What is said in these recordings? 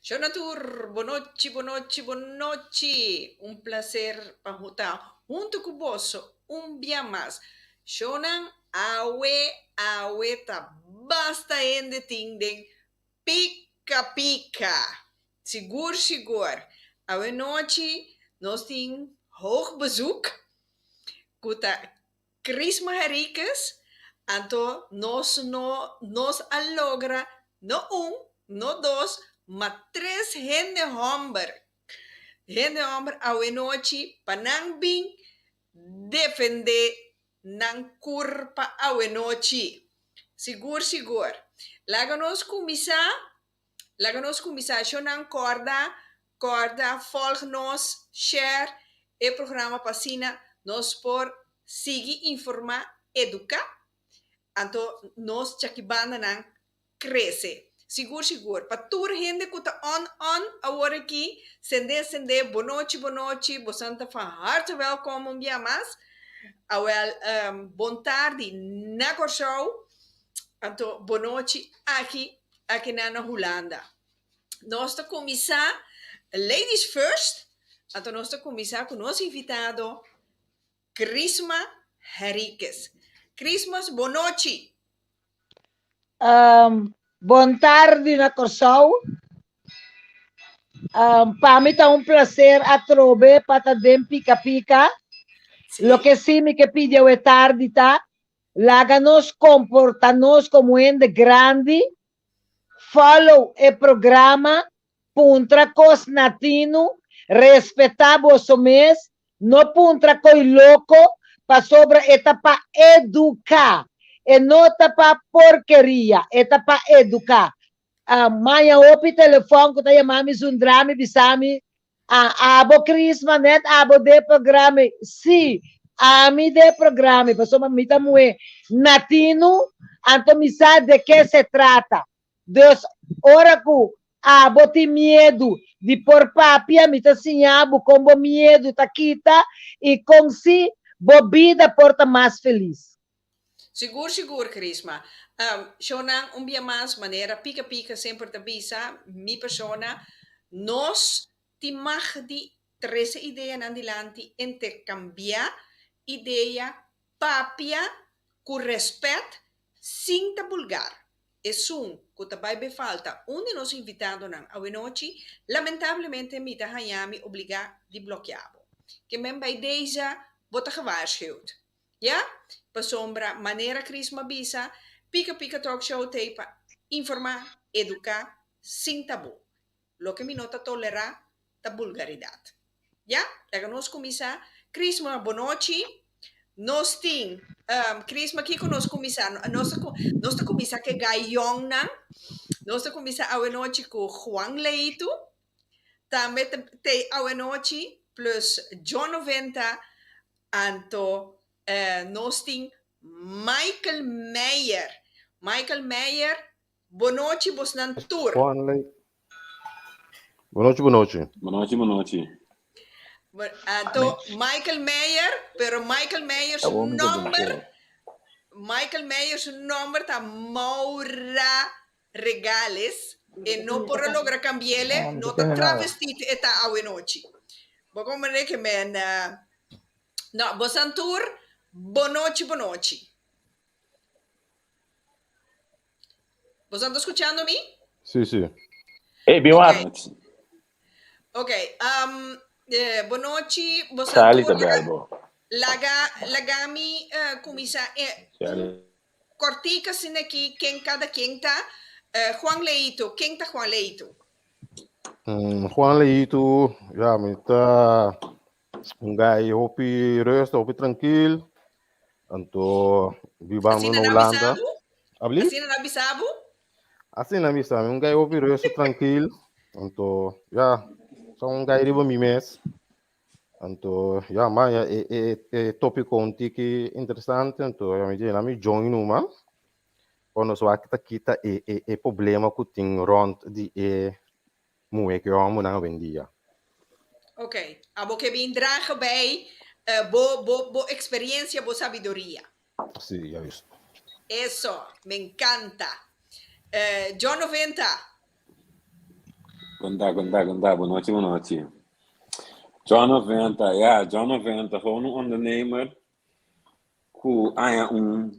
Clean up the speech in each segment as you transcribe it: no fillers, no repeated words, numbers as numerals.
Shona tur, bonochi, bonochi, bonochi. Un placer pa ta hunto cu boso un bia mas. Shonan, awe, awe ta basta hende tin den Pika Pika. Sigur, sigur. Awe nochi nos tin hoog bezoek cu ta Crisma Henriquez, anto nos no nos a logra no un, no dos, ma tres hende homber, hende homber awenochi pa nan bin defende nan curpa awenochi. Sigur sigur. Laga nos cuminsa Laga nos kuminsá shownan kòrda kòrda volg nos share e programa pa asina nos por sigui informá eduká anto nos chakibandanan krese sigur sigur pa tur hende ku ta on on awor aki sende sende bonochi bonochi bosan ta van harte wèlkom un bia mas awèl bon tardi na Kòrsou anto bonochi aki akinan na Hulanda. Nos ta kuminsá ladies first, anto nos ta kuminsá ku nos invitado Crisma Henriquez. Crismas, bonochi! Bon tardi na Kòrsou. Pa mi ta un plaser atrobe pa ta den Pika Pika. Loke sí mi ke pidi awe tardi ta Laga nos komporta nos komo hende grandi, follow e programa, puntra kos na tinu, respetá boso mes, no puntra koi loko, pasobra e ta pa eduká, e no ta pa porkeria, e ta pa eduká. Maña hopi telefòn ku ta yama mi zundra mi bisa mi Ah, abo Crisma, net abo de programa. Sí, ami de programa, pasobra mi ta muhé natino, anto mi sa de ke se trata. Dus, ora ku abo tin miedu di por papia, mi ta siña bo kon bo miedu ta kita i kon sí bo bida por ta mas felis. Sigur, sigur, Crisma. Shownan, un bia mas, manera Pika Pika semper ta bisa, mi persona, nos tin mag di trece ideanan dilanti, intercambia idea, papia cu respet, sin ta bulgar. Esun cu ta bay be falta un di nos invitadonan awenochi, lamentablemente mi ta haña mi obliga di blokia bo. Ke men bay deze bo ta gewaarschuwd. Ya, pasobra manera Crisma bisa, Pika Pika Talk Show t'ei pa informá, eduká, sin tabú. Loke mi no ta tolerá ta bulgaridat. Ya, laga nos kuminsá. Crisma, bonochi. Nos tin, Crisma, kiko nos kuminsá? Nos ta nos ta kuminsá ku e gayònnan. Nos ta kuminsá awenochi ku Juan Leito. Tambe t'ei awenochi plus John Noventa Anto nos tin Michael Meijer. Michael Meijer, bonochi bosnan tur. Juanley. Bonochi, bonochi. Bonochi, bonochi. Anto Michael Meijer, pero Michael Meijer su nomber, Michael Meijer su nomber ta Maura Regales. E no por a logra cambiele, no ta travesti e ta awenochi. Bo comprende ke men No, bosan tur, bonochi bonochi. Bosan ta skuchando mi? Sí, sí. Hey, bin Ok. wak. Ok, um, eh, bonochi, bosan Charlie tur. ta bel bo. Laga, laga mi eh, kuminsá eh, un Charlie. kortika asina aki ken kada ken ta. Eh, Juan Leito, ken ta Juan Leito? Juan Leito, ya, mi ta un guy hopi rustig, hopi trankil. Anto bibando Asina na na Hulanda. bisabu? Abli? Asina na bisabu? Asina bisa mi, un guy hopi rustig, trankil. Anto, ya, sa un guy riba mi mes. Anto, ya, ma ya, e, e, e tópiko un tiki interesante. Anto, ya, mi di, mi join numa. Pa nos wak ta kita e, e, e problema ku tin rond di e muhé ku e hòmbernan awendia. Ok, abo ke bin draga bij eh, bo, bo, bo experiencia, bo sabiduria. Sí, juist. Eso, me encanta. Eh, John 90. Konta, konta, konta. Bon nochi, bon nochi. John 90, ja, John 90, gewoon un ondernemer ku haña un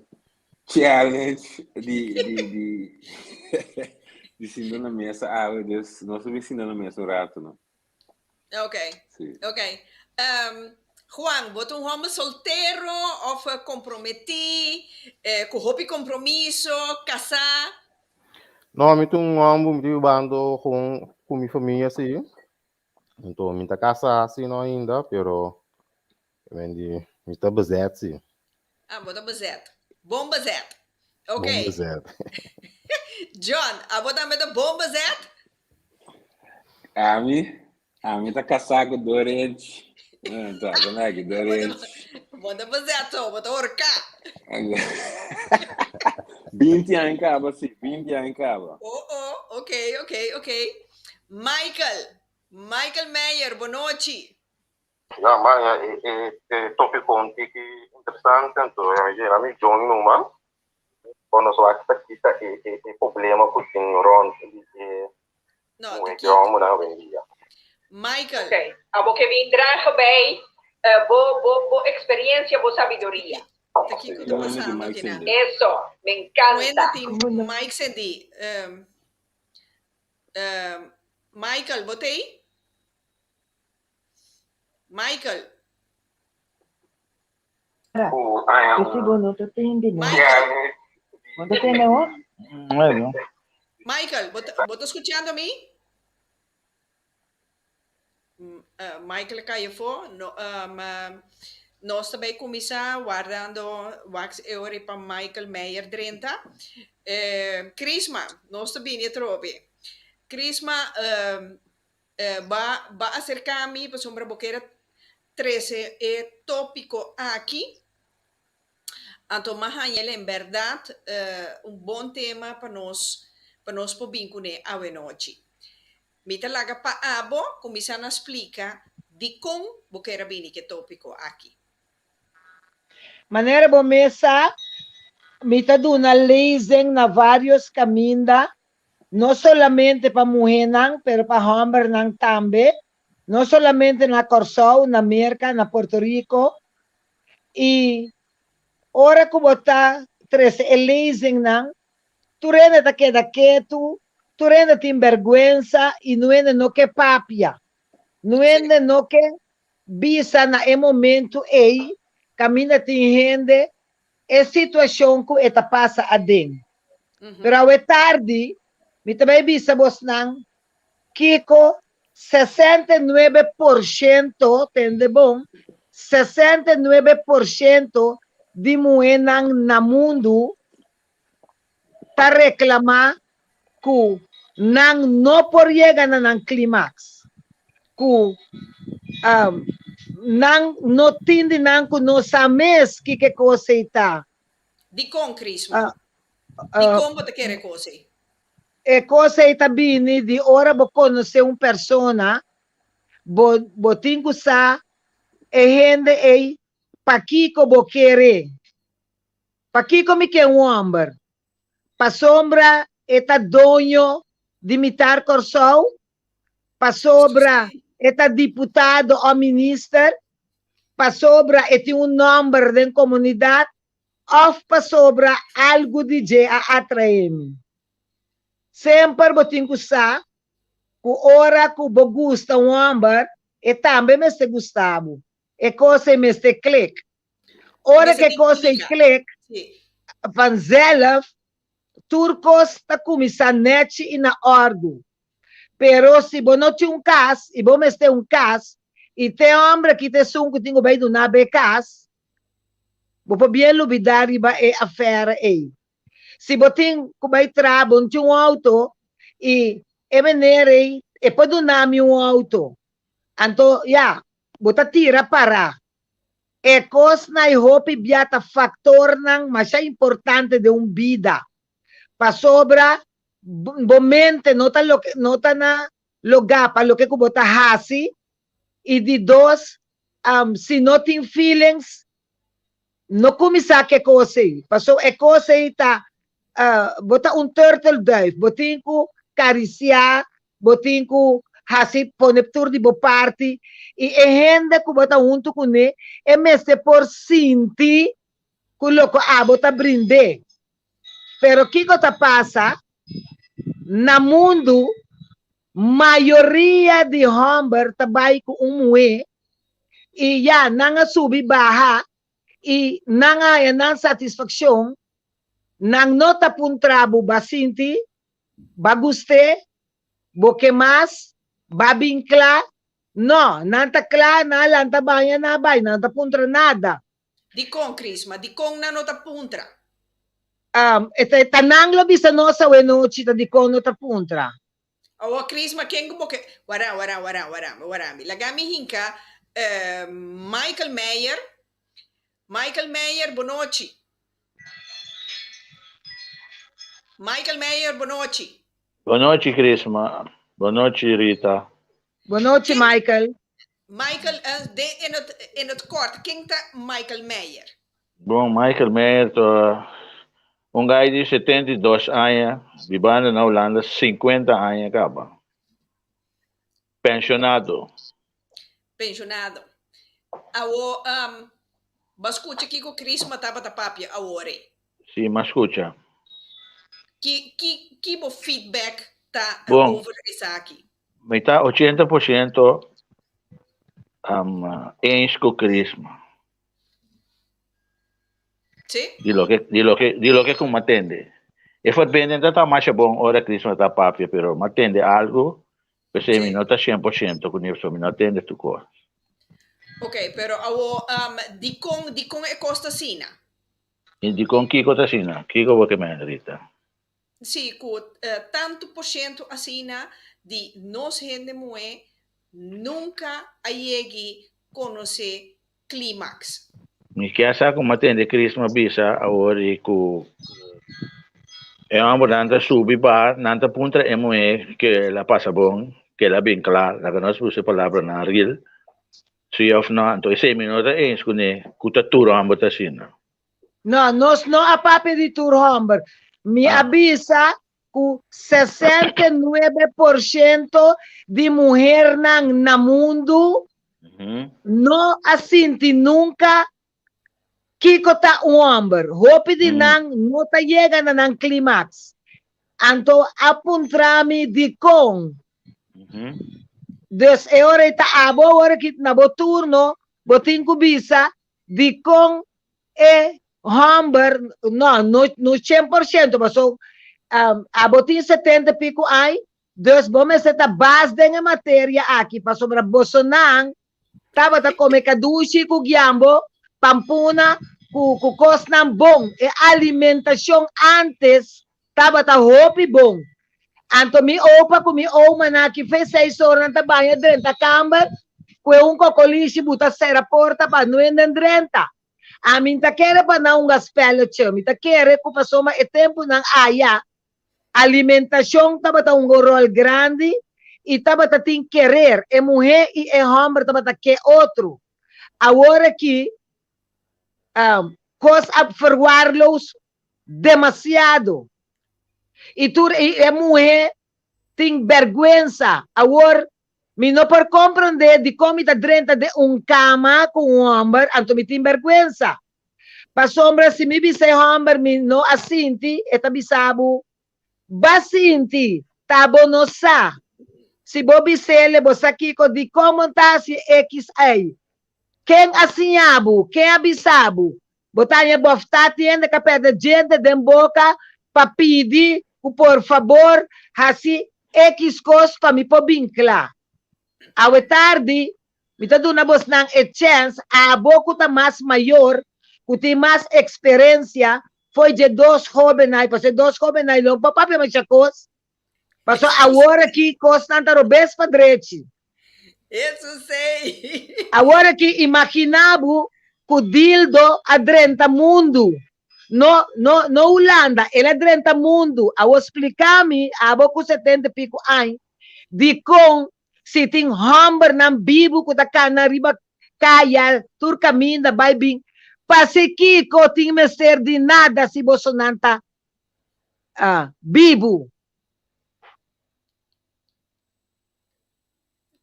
challenge di di di di sinta na mesa awe, dus nos a bin sinta na mesa un rato, no. Ok, Sí. ok. Juan, bo ta un homber soltero of comprometí, cu hopi compromiso, casá? No, mi ta un homber, mi ta bibando gewoon cu mi famia, sí. Anto mi ta casá sí no ainda, pero mi di, mi ta bezet, sí. Ah, bo ta bezet. Bon bezet. Ok. Bon bezet. John, abo tambe ta bon bezet? Ami, ami ta kasá ku Dorench. Ta, kon aki, Dorench. Bo ta bezet so, bo ta horká. 20 aña kaba, sí, 20 aña kaba. Oh, oh, ok, ok, ok. Michael, Michael Meyer, bonochi. Ja, ma ja, e, e, e tópiko un tiki interesante, anto ja, mi dje, mi join numa. Bon, nos wak ta kita e, e, e problema ku tin rond di e No, muhe te ke homonan hoy en dia. Michael. Ok, abo ke bin dragen bij eh, bo, bo, bo experiencia, bo sabiduria. Ta kiko ta Join di pasando Mike aki nan? Cindy. Eso, me Wenda encanta. tin Mike Cindy. Michael, bo t'ei? Michael. Michael. Michael, bo ta, bo ta skuchando mi? Michael a kai afó. No, nos ta bai kuminsá wardando waks e ora pa Michael Meyer drenta. Crisma, nos ta bini atrobe. Crisma, Ba ba aserká mi pasobra bo kier a trese e tópiko aki. Anto m'a haña el en bèrdat un bon tema pa nos pa nos por bin kuné awenochi. Mi ta laga pa abo kuminsá na splika dikon bo kier a bini ku e tópiko aki. Manera bo mes sa, mi ta duna lezing na vários kaminda no solamente pa muhénan pero pa hòmbernan tambe, no solamente na Kòrsou, na Merka, na Puerto Rico. I ora ku bo ta trese e lezingnan, tur hende ta keda ketu, tur hende tin bèrgwensa i no hende no ke papia, no hende no ke bisa na e momentu ei kaminda tin hende e situashon ku e ta pasa aden. Pero awe tardi mi ta bai bisa bosnan kiko 69%, tende bon, 69% di muhénan na mundu ta reklamá ku nan no por yega na nan klimaks, ku nan no tin di nan ku no sa mes kiko e kos ei ta. Dikon, Crisma? Dikon bo ta kere e kos ei? E kos ei ta bini di ora bo konosé un persona, bo bo tin ku sa e hende ei pakiko bo kere. Pakiko mi ke un hòmber? Pasobra e ta doño di mitar Kòrsou? Pasobra e ta diputado òf minister? Pasobra e tin un nòmber den komunidat òf pasobra algu di dje a atraé mi? Semper bo tin ku sa ku ora ku bo gusta un hòmber, e tambe mester gusta bo. E kos ei mester klik. Ora ku e kos ei klik, vanzelf tur kos ta kuminsá nèchi i na òrdu. Pero si bo no tin un kas i bo mester un kas i te hòmber aki ta esun ku tin ku bai duna bo e kas, bo por bien lubidá riba e afèra ei. Si bo tin ku bai traha, bo no tin un outo i e meneer ei e por duna mi un outo, anto ya, bo ta tira para. E kosnan ei hopi bia ta faktornan masha importante den un bida, pasobra bo mente no ta loke no ta na lugá pa loke ku bo ta hasi, i di dos, si no tin feelings, no kuminsá ku e kos ei, pasobra e kos ei ta bo ta un turtle dove, bo tin ku karisiá. bo tin ku hasi pone tur di bo parti i e hende ku bo ta huntu kuné e mester por sinti ku loko abo ta brind'é. Pero kiko ta pasa? Na mundu mayoria di hòmber ta bai ku un muhé i ya nan a subi baha i nan a haña nan satisfakshon, nan no ta puntra bo ba sinti, ba gust'é, bo ke mas, ba bin kla, no, nan ta kla, nan a lanta baña, nan a bai, nan no ta puntra nada. Dikon, Crisma? Dikon nan no ta puntra? E ta nan lo bisa nos awe nochi ta dikon no ta puntra. Awor, Crisma, ken ku bo ke. Wara, wara, wara, wara, wara mi. Laga mi hinka Michael Meyer. Michael Meyer, bonochi. Michael Meyer, bonochi. Bonochi, Crisma. Bonochi, Rita. Bonochi, Michael. Michael, de in het, in het kort, ken ta Michael Meyer? Bon, Michael Meyer ta un gai di 72 aña, bibando na Hulanda 50 aña kaba. Pensionado. Pensionado. Awo, um, bo a skucha kiko Crisma tabata papia awor e? Si, m'a skucha. Ki, ki, ki bo feedback ta Bon. over esaki? Mi ta 80% um, eens ku Crisma. Sí? Di loke, di loke, di loke ku m'a tende. E verbinding ta ta masha bon ora Crisma ta papia, pero m'a tende algo, p'esei mi Sí. no ta 100% ku ni, so mi no a tende tur kos. Ok, pero awo, um, dikon, dikon e kos ta asina? I dikon kiko ta asina? Kiko bo ke men, Rita? Sí, ku tantu por shento asina di nos hende muhé nunka a yegi konosé klimaks. Mi kier sa ku mi a tende Crisma bisa awor di ku e hòmbernan ta subi baha, nan ta puntra e muhé ke el a pasa bon, ke el a bin kla, laga nos usa e palabranan real, si òf no. Anto esei mi no ta eens kuné ku ta tur hòmber ta asina. No, nos no a papia di tur homber. Mi a bisa ku 69% di muhernan na mundu no a sinti nunka kiko ta un homber. Hopi di nan no ta yega na nan klimaks. Anto a puntra mi dikon. Dus e ora ei ta abo awor aki na bo turno, bo tin ku bisa Dikon e hòmber, no, no, no 100%, paso um, abo tin 70 piku ai, dus bo mester ta bas den e materia aki, pasobra bosonan tabata kome kadushi ku giambo, pampuna, ku, ku kosnan bon. E alimentashon antes tabata hopi bon. Anto mi opa ku mi oma na ki fe seis ora nan ta baña drenta kamber, kue un kokolishi buta sera porta pa no hende drenta. Ami n'ta kere pa nan hunga spelletje, mi ta kere ku pasobra e tempunan aya alimentashon tabata hunga un ròl grandi i tabata tin kerer, e muhé i e hòmber tabata ke otro. Awor aki kos a verwaarloos demasiado. I tur e muhé tin bèrgwensa. Awor, mi no por komprondé dikon mi ta drenta den un kama ku un hòmber anto mi tin bèrgwensa. Pasobra si mi bisa e hòmber mi no a sinti, e ta bisa bo, Ba sinti, ta bo no sa. Si bo bis'el e bo sa kiko, dikon bo ta hasi ekis ei? Ken a siña bo? Ken a bisa bo? Bo ta haña bòftá tienda ka pèrdè djente den boka pa pidi ku por fabor hasi ekis kos pa mi por bin kla. Awe tardi mi ta duna bosnan e chèns, abo ku ta mas mayor, ku tin mas eksperensia fo'i dje dos hóbennan, pasobra e dos hóbennan lo por papia masha kos, pasobra awor aki kosnan ta robes pa drechi. Eso sei. Awor aki imagina bo ku dildo a drenta mundu. No, no, no Hulanda, el a drenta mundu. Awor splika mi, abo ku setenta i piku añ, dikon si tin hòmbernan bibu ku ta kana riba kaya tur kaminda bai bin, pasikiko tin mester di nada si bosonan ta bibu?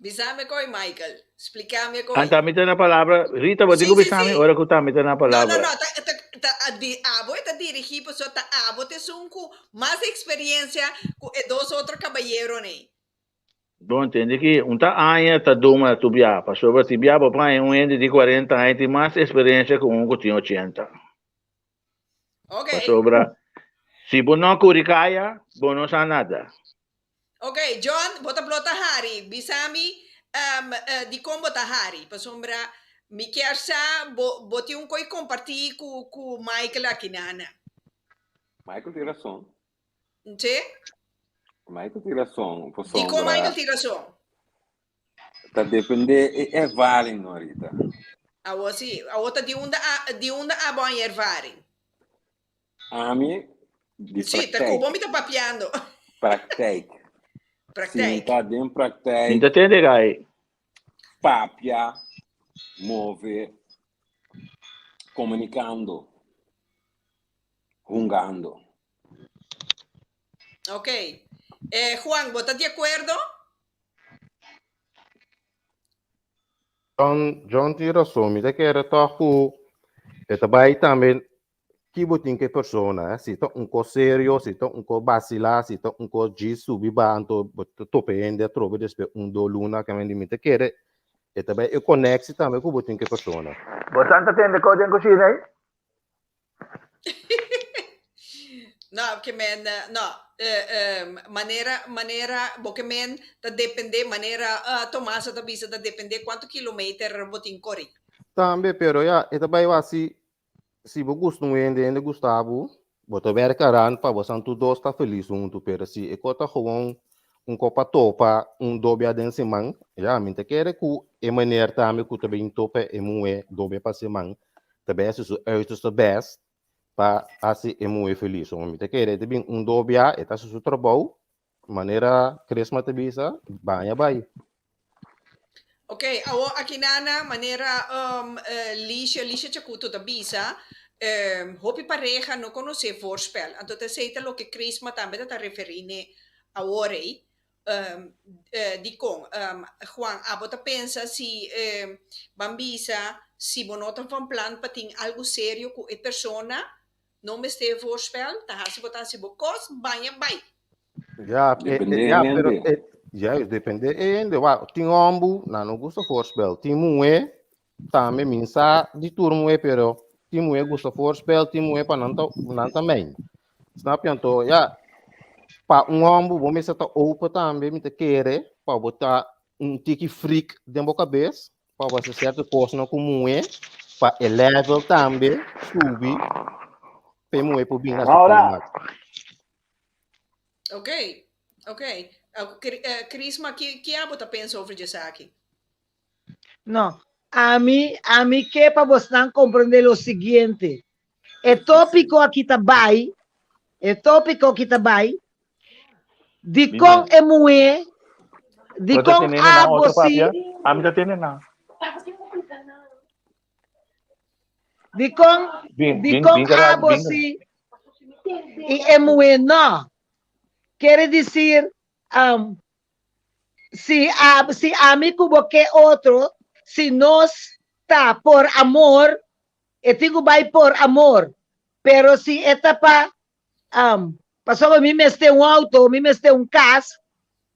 Bisami koi, Michael. Splikami koi. Anta mi ta na palabra. Rita, bo tin Sí, ku sí, bisami sí. ora ku ta mi ta na No, no, palabra. no. Ta, ta, ta, a di, abo e ta dirigí, pasobra ta abo t'esun ku mas experiencia ku e dos otro kabayeronan. Bon, tende ki un ta aña ta duma tu bia, pasobra ti bia bo paña un hende di cuarenta aña tin mas experiencia cu un cu tin ochenta. Ok. Pasobra si bo no curi caya, bo no sa nada. Ok, John, bo ta blota hari. Bisa mi um, uh, di con bo ta hari, pasobra mi kier sa bo, bo tin un coi comparti cu, cu Michael aki nana. Michael tin rason. Sí? Michael tin rason. Di kon Michael tin rason? Ta depende e ervaring no Rita. Awo si, awo ta di unda a, di unda abo an ervaring? Ami di Sí, ta praktijk. ku bo mi ta papiando. Praktijk. Praktijk. Sinta den praktijk. Mi ta tende gai. Papia, move, komunikando. hungando. Ok. Eh, Juan, bo ta di acuerdo? John, John tin rason. Mi ta kere tòg ku e ta bai tambe ki bo tin ku e persona. Eh? Si ta un kos serio, si ta un kos basilá, si ta un kos djis subi ba, anto bo ta topa e hende atrobe despues un do luna. Ke mi ta kere e ta bai e koneksi tambe ku bo tin ku e persona. Bo san ta tende kos den kushina ei? No, ke men, no, manera, manera, bo ke men ta depende, manera Tomasa ta bisa ta depende kuantu kilometer bo tin kori. Tambe, pero ya, e ta bai wak si, si bo gusta un hende, hende gusta bo, bo ta werk aran pa bo san tur dos ta felis huntu, pero si e ko ta gewoon un ko pa topa un dobia den siman, ya, mi ta kere ku e meneer tambe ku ta bin topa e muhe dobia pa siman, ta bay haci su uiterste best pa haci e muhe feliz. So mi ta kere e ta bin un dobia, e ta haci su trabou, manera Chrisma ta bisa, baña bay. Ok, awor aki nana, manera um, Licia, Licia Chacuto ta bisa, um, hopi pareha no conoce voorspel. Anto ta esey ta loke Chrisma tambe ta ta referi ne awor ey. Dikon? Juan, abo ta pensa si ban bisa si bo no ta van plan pa tin algu serio ku e persona, no mester voorspel, ta hasi bo ta hasi bo kos, baña bai. Ya, Depende ya, pero hende. juist, depende e hende. Wak, tin hombu, nan no gusta voorspel. Tin muhé, tambe mi sa di tur muhé, pero tin muhé gusta voorspel, tin muhé pa nan ta, nan ta mijn. Snap je? Anto, ja, pa un homber bo mester ta open tambe, mi ta kere, pa bo ta un tiki freak den bo kabes, pa bo hasi cierto kosnan ku muhé, pa e level tambe subi, pa e muhé por bin na su Ahora. climax. Ok, ok. Crisma, ki, ki abo ta pensa over djesaki? No, ami, ami ke pa bosnan comprende lo siguiente. E tópiko aki ta bai, e tópiko aki ta bai, dikon e muhé, dikon abo si, Ami ta tene nan. dikon, dikon abo si i e muhé no. Kere disir, um, si, a, si ami ku bo ke otro, si nos ta por amor, E tin ku bai por amor, pero si e ta pa um, pasobra mi mester un auto, mi mester un kas,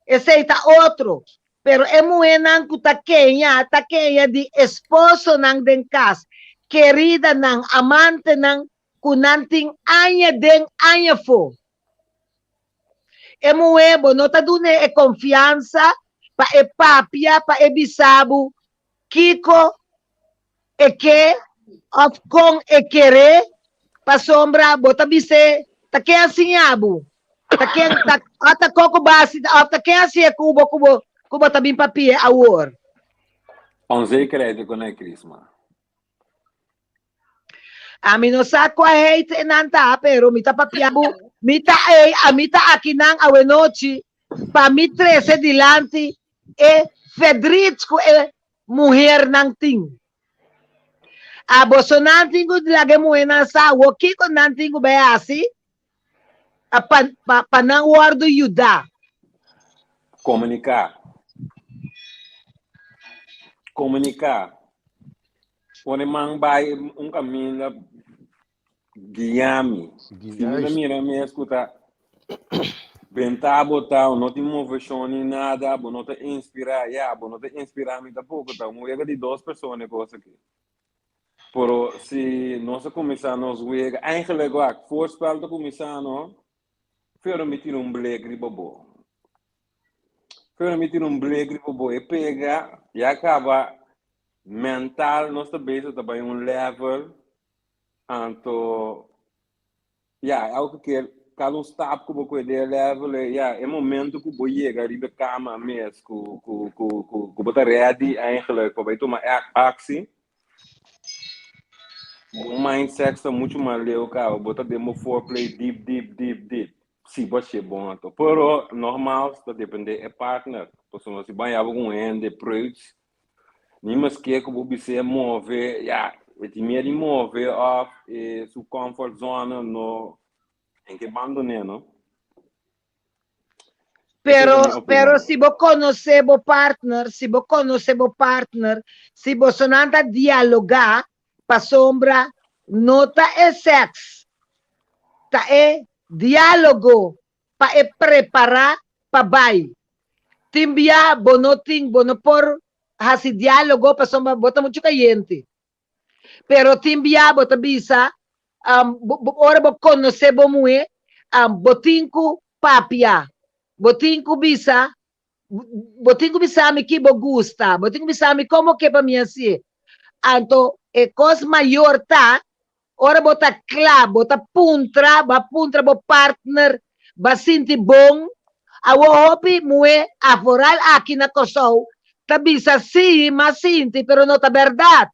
esei ta otro. Pero e muhénan ku ta keña, ta keña di esposonan den kas, keridanan, amantenan ku nan tin aña den aña afó. E muhé bo no ta dun'é e konfiansa pa e papia, pa e bisa bo kiko e ke òf kon e ker'é, pasobra bo ta bis'é, Ta ken a siña bo? Ta ken ta òf ta kon ku bo a hasi òf ta ken a siña ku bo ku bo ku bo ta bin papia awor? Onzekerheid di konai Crisma. Ami no sa kua heit e nan ta, pero mi ta papia bo, mi ta ei, ami ta akinan awenochi pa mi trese dilanti e verdriet ku e muhernan tin. A bosonan tin ku laga e muhernan sa awor kiko nan tin ku bai hasi pa pa pa nan wòrdu yuda. Komuniká. Komuniká. Pone man bai un kaminda guia mi. Si mi ta mira mes ku ta bentá bo ta o no tin moveshon ni nada, bo no ta inspirá, ya, bo no ta inspirá mi tampoko, ta un wega di dos persona e kos aki. Pero si nos a kuminsá nos wega, eigenlijk wak, voorspel ta kuminsá no, pero mi tira un blik riba bo. Pero mi tira un blik riba bo, e pega, ya kaba mental nos ta bezig ta bai un level, anto ya, elke keer kada un stap ku bo koe den e level ei, ya, e momento ku bo yega riba e kama mes, ku ku ku ku ku bo ta ready eigenlijk pa bai tuma aksi, bo mindset ta muchu mas leu kaba, bo ta den bo foreplay deep deep deep deep, si bo hasié bon anto. Pero nogmaals ta depende e partner, pasobra si bo a yaba ku un hende preuts, Ni maske ku bo bis'é move, ya, e tin miedu di move òf e su comfort zone no ten ke bandon'é, no? Pero, pero si bo konosé bo partner, si bo konosé bo partner, si bosonan ta dialogá, pasobra no ta e sèks, ta e diálogo pa e prepará pa bai. Tin bia bo no tin, bo no por hasi diálogo pasobra bo ta muchu kayente. Pero tin bia bo ta bisa, ora bo konosé bo muhé, bo tin ku papia, bo tin ku bisa, bo tin ku bisa mi ki bo gusta, bo tin ku bisa mi kon bo ke pa mi hasié. Anto e kos mayor ta Ora bo ta kla, bo ta puntra, bo a puntra bo partner, bo a sinti bon. Awor hopi muhé aforal aki na Kòrsou ta bisa sí, m'a sinti, pero no ta bèrdat.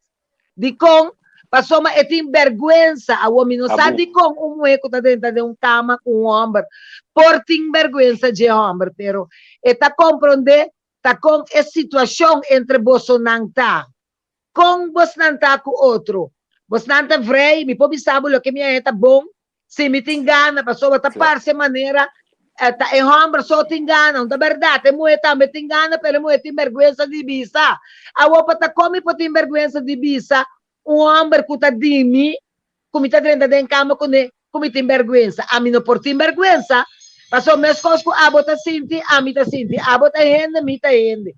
Dikon? Pasobra e tin bèrgwensa. Awor mi no sa dikon un muhé ku ta drenta den un kama ku un hòmber por tin bèrgwensa dje hòmber, pero e ta komprondé ta kon e situashon entre bosonan ta. Kon bosnan ta ku otro? Bosnan ta vrij, mi por bisa bo loke mi a heta bon, si mi tin gana, pasobra ta parse manera ta e hòmber so tin gana, no ta bèrdat, e muhé tambe tin gana, pero e muhé tin bèrgwensa di bisa. Awor pa ta kon mi por tin bèrgwensa di bisa un hòmber ku ta di mi, ku mi ta drenta den kama kuné, ku mi tin bèrgwensa? Ami no por tin bèrgwensa, pasobra meskos ku abo ta sinti, ami ta sinti, abo ta hende, mi ta hende.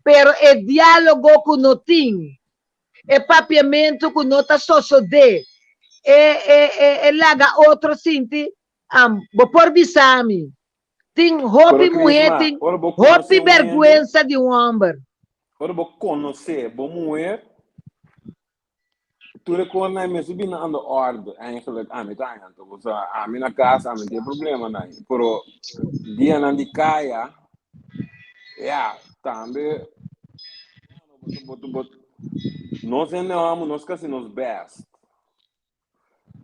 Pero e diálogo ku no tin, e papiamentu ku no ta sosodé, e e e e laga otro sinti, am, bo por bisa mi, tin hopi Pero muhé Crisma, tin ora bo konosé hopi un hende, bèrgwensa di un hòmber. ora bo konosé bo muher, Tur e konan mester bini aan de orde, eigenlijk ami ta haña anto. Pasobra ami na kas, ami tin e problemanan ei. Pero dianan di kaya, ya, tambe bo bo bo nos hende hòmber nos ka hasi nos bèst.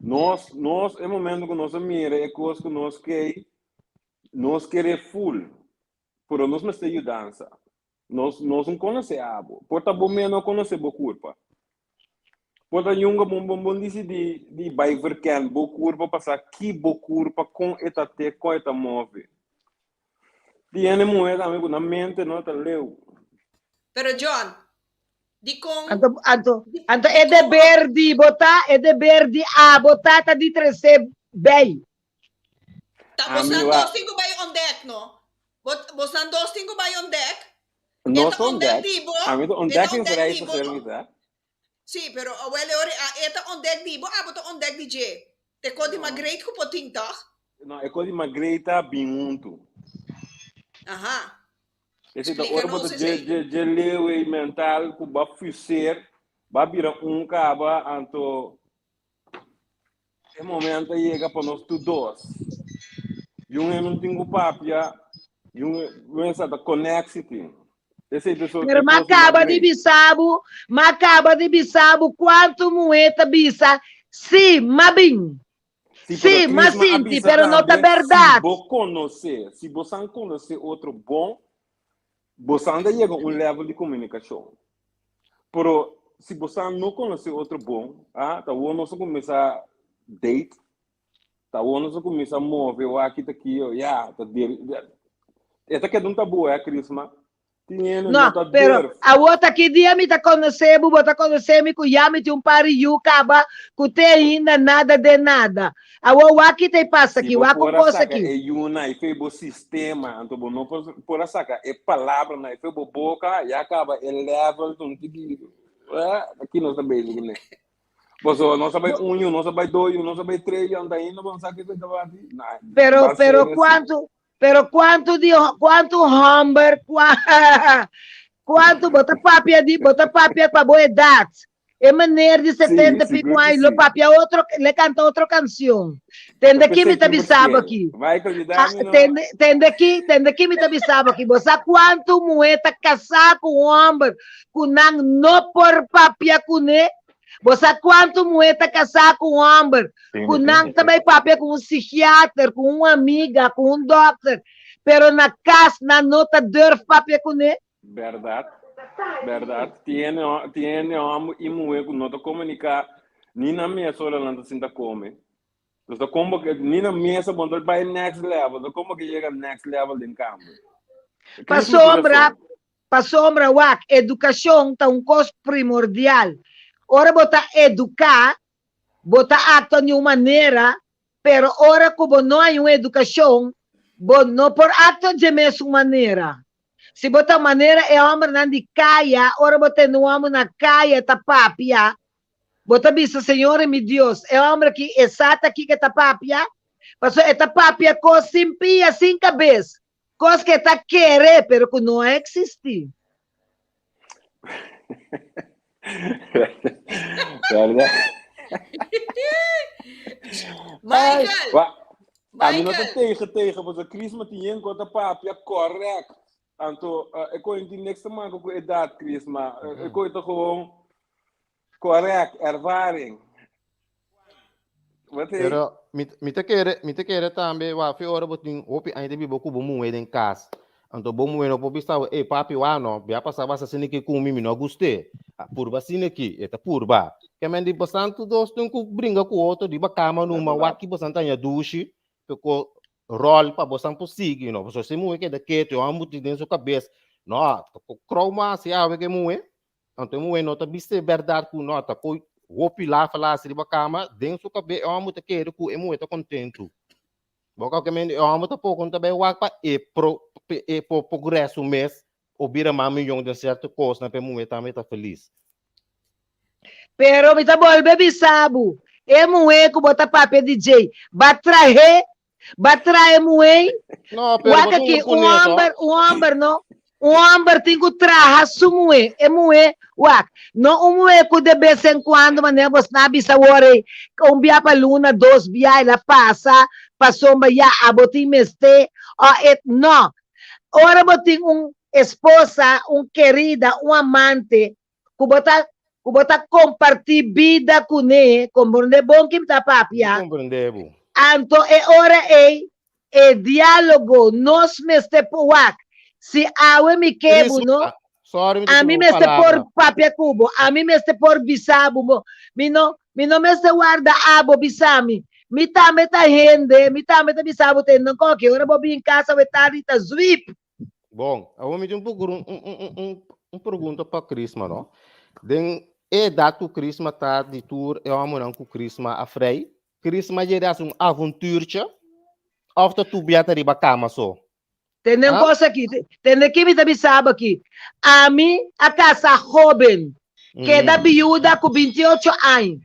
Nos nos e momento ku nos a mira e kos ku nos kei, nos kere ful, pero nos mester yudansa. Nos nos un konosé abo. Por ta bo mes no konosé bo kurpa. Por ta yunga bon bon bon disidí di bai verken bo kurpa pa sa ki bo kurpa kon e ta te, kon e ta move. Tin hende muhé tambe ku nan mente no ta leu. Pero John, dikon Anto, anto, anto e deber di bo ta, e deber di abo ta ta di trese bei. Ta Ami bosnan wa dos tin ku bai ontdek no. Bo bosnan dos tin ku bai ontdek. E nos ta ontdek ontdek. di bo, Ami ta e ta ontdek in ontdek di bo. vrijgezel hè. Sí, pero awel e ora a e ta ontdek di bo, abo ta ontdek di dje. Te ko di No. Margreet ku por tin tòg? No, e ko di Margreet ta bin huntu. Aha. Esei ta Splika ora bo nos ta dje esei. dje dje leu ei mental ku bo a fuseer, bo a bira un kaba, anto E momento a yega pa nos tur dos. Yun e no tin ku papia, yun e sa ta connect tin. Esei ta so Pero e m'a kos di mas kaba di great. bisa bo, m'a kaba di bisa bo kuantu muhé ta bisa, sí, m'a bin. Sí, pero Sí, m'a Crisma a sinti, bisa pero no ta tambe, si bèrdat. bo konosé, si bo san konosé otro bon, bo san ta yega un level di komunikashon. Pero si bo sa no konosé otro bon, ah, ta awor nos a kuminsá date, ta awor nos a kuminsá move wak aki ta ki, ya, ta deri, e ta keda un tabú, eh, Crisma. Tin hende No, no ta pero durf. awor ta ki dia mi ta konosé bo, bo ta konosé mi ku ya mi tin un par di yu kaba ku te ainda nada den nada. Awor wak ki ta e pasa Si aki, bo wak un por a kos saka aki. e yunan i fe bo sistema, anto bo no por por a saka e palabranan i fe bo boka, ya kaba e level ta un tiki, eh, aki nos ta bezig kuné. Pasobra nos a bai un yu, nos a bai dos yu, nos a bai tres yu, anto ainda bo no sa kiko ta bati. Nah, Pero, ban pero serio si. kuantu, pero kuantu di, kuantu hòmber, kua, kuantu bo ta papia di, bo ta papia pa bo edat. E meneer di Sí, 70 pico sigur ku aña lo sí. papia otro, le canta otro canción. Ta Tende ki mi p'esei ta tin bisabo verschil. aki. Michael, Ah, yuda mi no. tende, tende ki, tende ki mi ta bisabo aki. Bo sa kuantu muhé ta kasá ku un hòmber ku nan no por papia kuné? Bo sa kuantu muhé ta kasá ku un hòmber ku nan ta bai papia ku un psikiater, ku un amiga, ku un dòkter, pero na kas nan no ta durf papia kuné? Bèrdat, bèrdat. Tin hende, tin hende hòmber i muhé ku no ta komuniká ni na mesa ora nan ta sinta kome. Dus ta kon bo ke, ni na mesa bo no ta bai next level, ta kon bo ke yega next level den kamber. Krisma tin Pasobra, rason. pasobra wak, edukashon ta un kos primordial. Ora bo ta eduká, bo ta aktua di un manera, pero ora ku bo no hay un edukashon, bo no por aktua dje mesun manera. Si bo ta manera e hòmbernan di kaya, ora bo tende un hòmber na kaya ta papia, bo ta bisa, Señor e mi Dios, e hòmber aki e sa ta kiko e ta papia? Pasobra e ta papia kos sin pia, sin kabes, kos ku e ta kere, pero ku no a eksistí. Bèrdat. Ai, Michael, wa, ami no ta Michael. tegen tegen, pasobra Crisma tin yen ku ta papia kòrèkt. Anto, e koe no tin niks te maka ku edat, Crisma. E koe ta gewoon kòrèkt, ervaring. Wat hey? Pero mi, mi ta kere, mi ta kere tambe, wa fi ora bo tin hopi aña ta biba ku bo muhé den kas. Anto bo muhé no por bisa bo, ey papi wa no, bia pasá basa asina aki ku mi, mi no a gust'é. A purba asina aki, e ta purba. Ke men di bosan tur dos tin ku bringa ku otro riba kama numa, Bèrdat. wak ki bosan ta haña dushi, peko ròl pa bosan por sigui, no. Pasobra si muhé keda ketu, e hòmber tin den su kabes, no, krou mas si awe ku e muhé. Anto e muhé no ta bisa e bèrdat ku no ta koe hopi lafa lasi riba kama, den su kabe e hòmber ta kere ku e muhé ta kontentu. Bo kòke mente e hòmber ta poko ta bai wak pa e pro e por progres su mes o bira mas miyon den sierto kosnan pa e muhé tambe ta felis. Pero mi ta bolbe bisa bo, e muhé ku bo ta papia di djei, ba trah'é Ba trae muhé. No, pero Wak bo tin aki, ku un kuné to. hòmber, un hòmber no. Un hòmber tin ku traha su muhé. E muhé, wak, no un muhé ku de bes en kuando, manera bos na bisa awor ei, un bia pa luna, dos bia, el a pasa, pasobra ya abo tin mester, o e, no. Ora bo tin un esposa, un kerida, un amante, ku bo ta, ku bo ta kompartí bida kuné, komprondé bon ki mi ta Mi papia, komprendé bo. anto e ora ei e diálogo nos mester por wak. Si awe mi ke bo, no, Crisma, sorry mi ta ami tuma bo mester por palabra. papia ku bo, ami mester por bisa bo, bo, mi no, mi no mester warda abo bisa mi. Mi tambe ta hende, mi tambe ta bisa bo te no koke, ora bo bin kas awe tardi ta zwip. Bon, awor mi tin un poco un, un, un, un, un pregunta pa Crisma, no? Den e edad ku Crisma ta di tur e homonan ku Crisma a frei, Crisma yega hasi un avontuurtje of ta tur bia ta riba kama so? Tende un Ah? cosa aki, tende ki mi ta bisa bo aki. Ami a casa hoben, keda biuda ku 28 aña.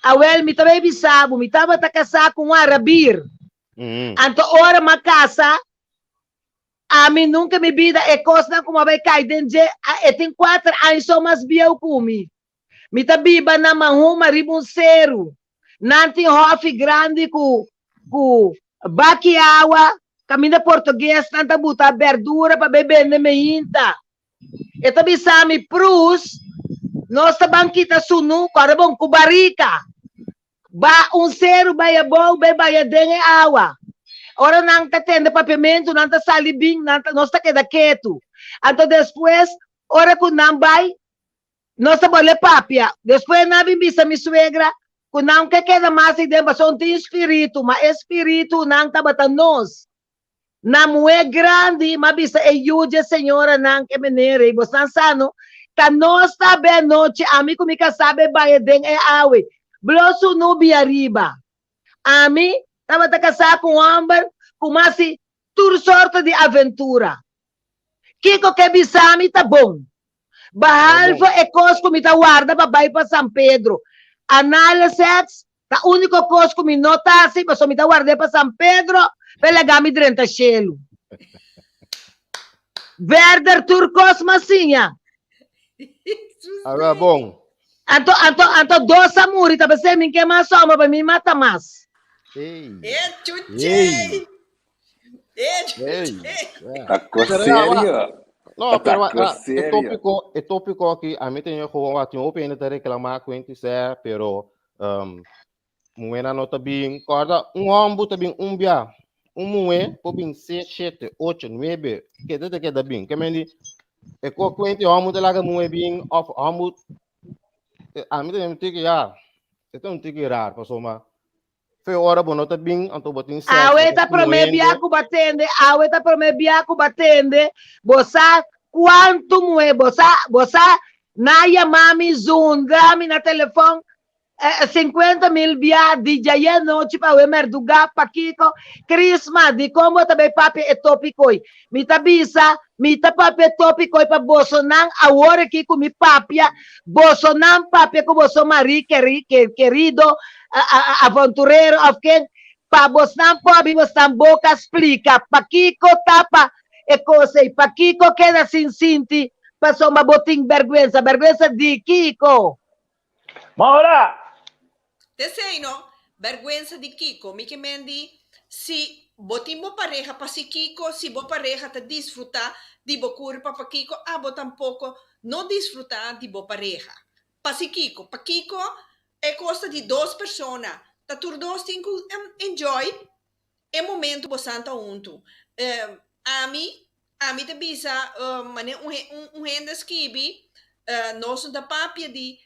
Awel mi ta bay bisa bo, mi tabata casá ku un arabir. Anto ora m'a casa, Ami nunca mi bida e cosnan cu mi a bay cay den dje, e tin cuater aña so mas bieu cu mi. Mi ta biba na Mahuma riba un ceru. Nan tin hofi grandi cu cu baki awa, caminda portuguesnan ta buta berdura pa bay bende meinta. E ta bisa mi, Prus, nos ta ban kita sunu, corda bon, cu barica. Ba un seru bai abou, bai baya den e awa. Ora nan ta tende papiamentu, nan ta sali bin, nan ta, nos ta keda ketu. Anto despues, ora ku nan bai, nos ta bolbe papia. Despues nan a bin bisa mi suegra ku nan ke keda mas ei den pasobra un tin spiritu, ma e spiritunan tabata nos. Na muhé grandi, m'a bisa e yu dje señoranan ku e meneer ei, Bosnan sa no, ta nos ta be anochi, ami ku mi kasá be baña den e awe, blo su nubi ariba. Ami tabata kasá ku un hòmber ku m'a hasi tur sorto di aventura. Kiko ke bisa mi ta bon. Behalve e kos ku mi ta warda pa bai pa San Pedro. Anale sèks ta úniko kos ku mi no ta hasi pasobra mi ta ward'é pa San Pedro pa e laga mi drenta shelu. Verder tur kos m'a siña. Awor bon. Anto, anto, anto dos a muri ta p'esei mi ke mas hòmber pa mi mata mas. Ey. E chuchey! Ey. Ta cos serio. No, Ta pero cos ah, e serio. tópico, e tópico aki, a mi tenía gewoon wat tin hopi hende ta reclamá kuenti sè, pero um, muhénan no ta bin. Kòrda, un hòmber ta bin un bia, un muhé por bin ses, shete, ocho, nuebe, keda ta keda bin. Ke men di, e ko kuenti hòmber ta laga muhé bin òf hòmber, a mi ta un tiki ya, e ta un tiki raar pasobra Fe ora bo no ta bin, anto bo tin sèks, bo Awe ta ta ku promé hende. bia ku bo a tende, awe ta promé bia ku bo a tende, bo sa kuantu muhé, bo sa, bo sa, nan a yama mi, zundra mi na telefòn, sinkuenta mil bia di djaye anochi pa awe merdugá, pakiko? Crisma, dikon bo ta bai papia e tópiko ei? Mi ta bisa, mi ta papia e tópiko ei pa bosonan awor aki ku mi papia, bosonan papia ku boso marí kerido, avonturero òf ken, pa bosnan por abri bosnan boka splika pakiko ta pa e kos ei, pakiko keda sin sinti pasobra bo tin bèrgwensa. Bèrgwensa di kiko? Maura! T'esei no, bèrgwensa di kiko? Mi ke men di, si bo tin bo pareha pa si kiko, si bo pareha ta disfrutá di bo kurpa pa kiko, abo tampoko no disfrutá di bo pareha. Pa si kiko? Pa kiko e kos ta di dos persona, ta tur dos tin ku enjoy e momento bosan ta huntu. Ami, ami ta bisa manera un un hende a skibi, nos no ta papia di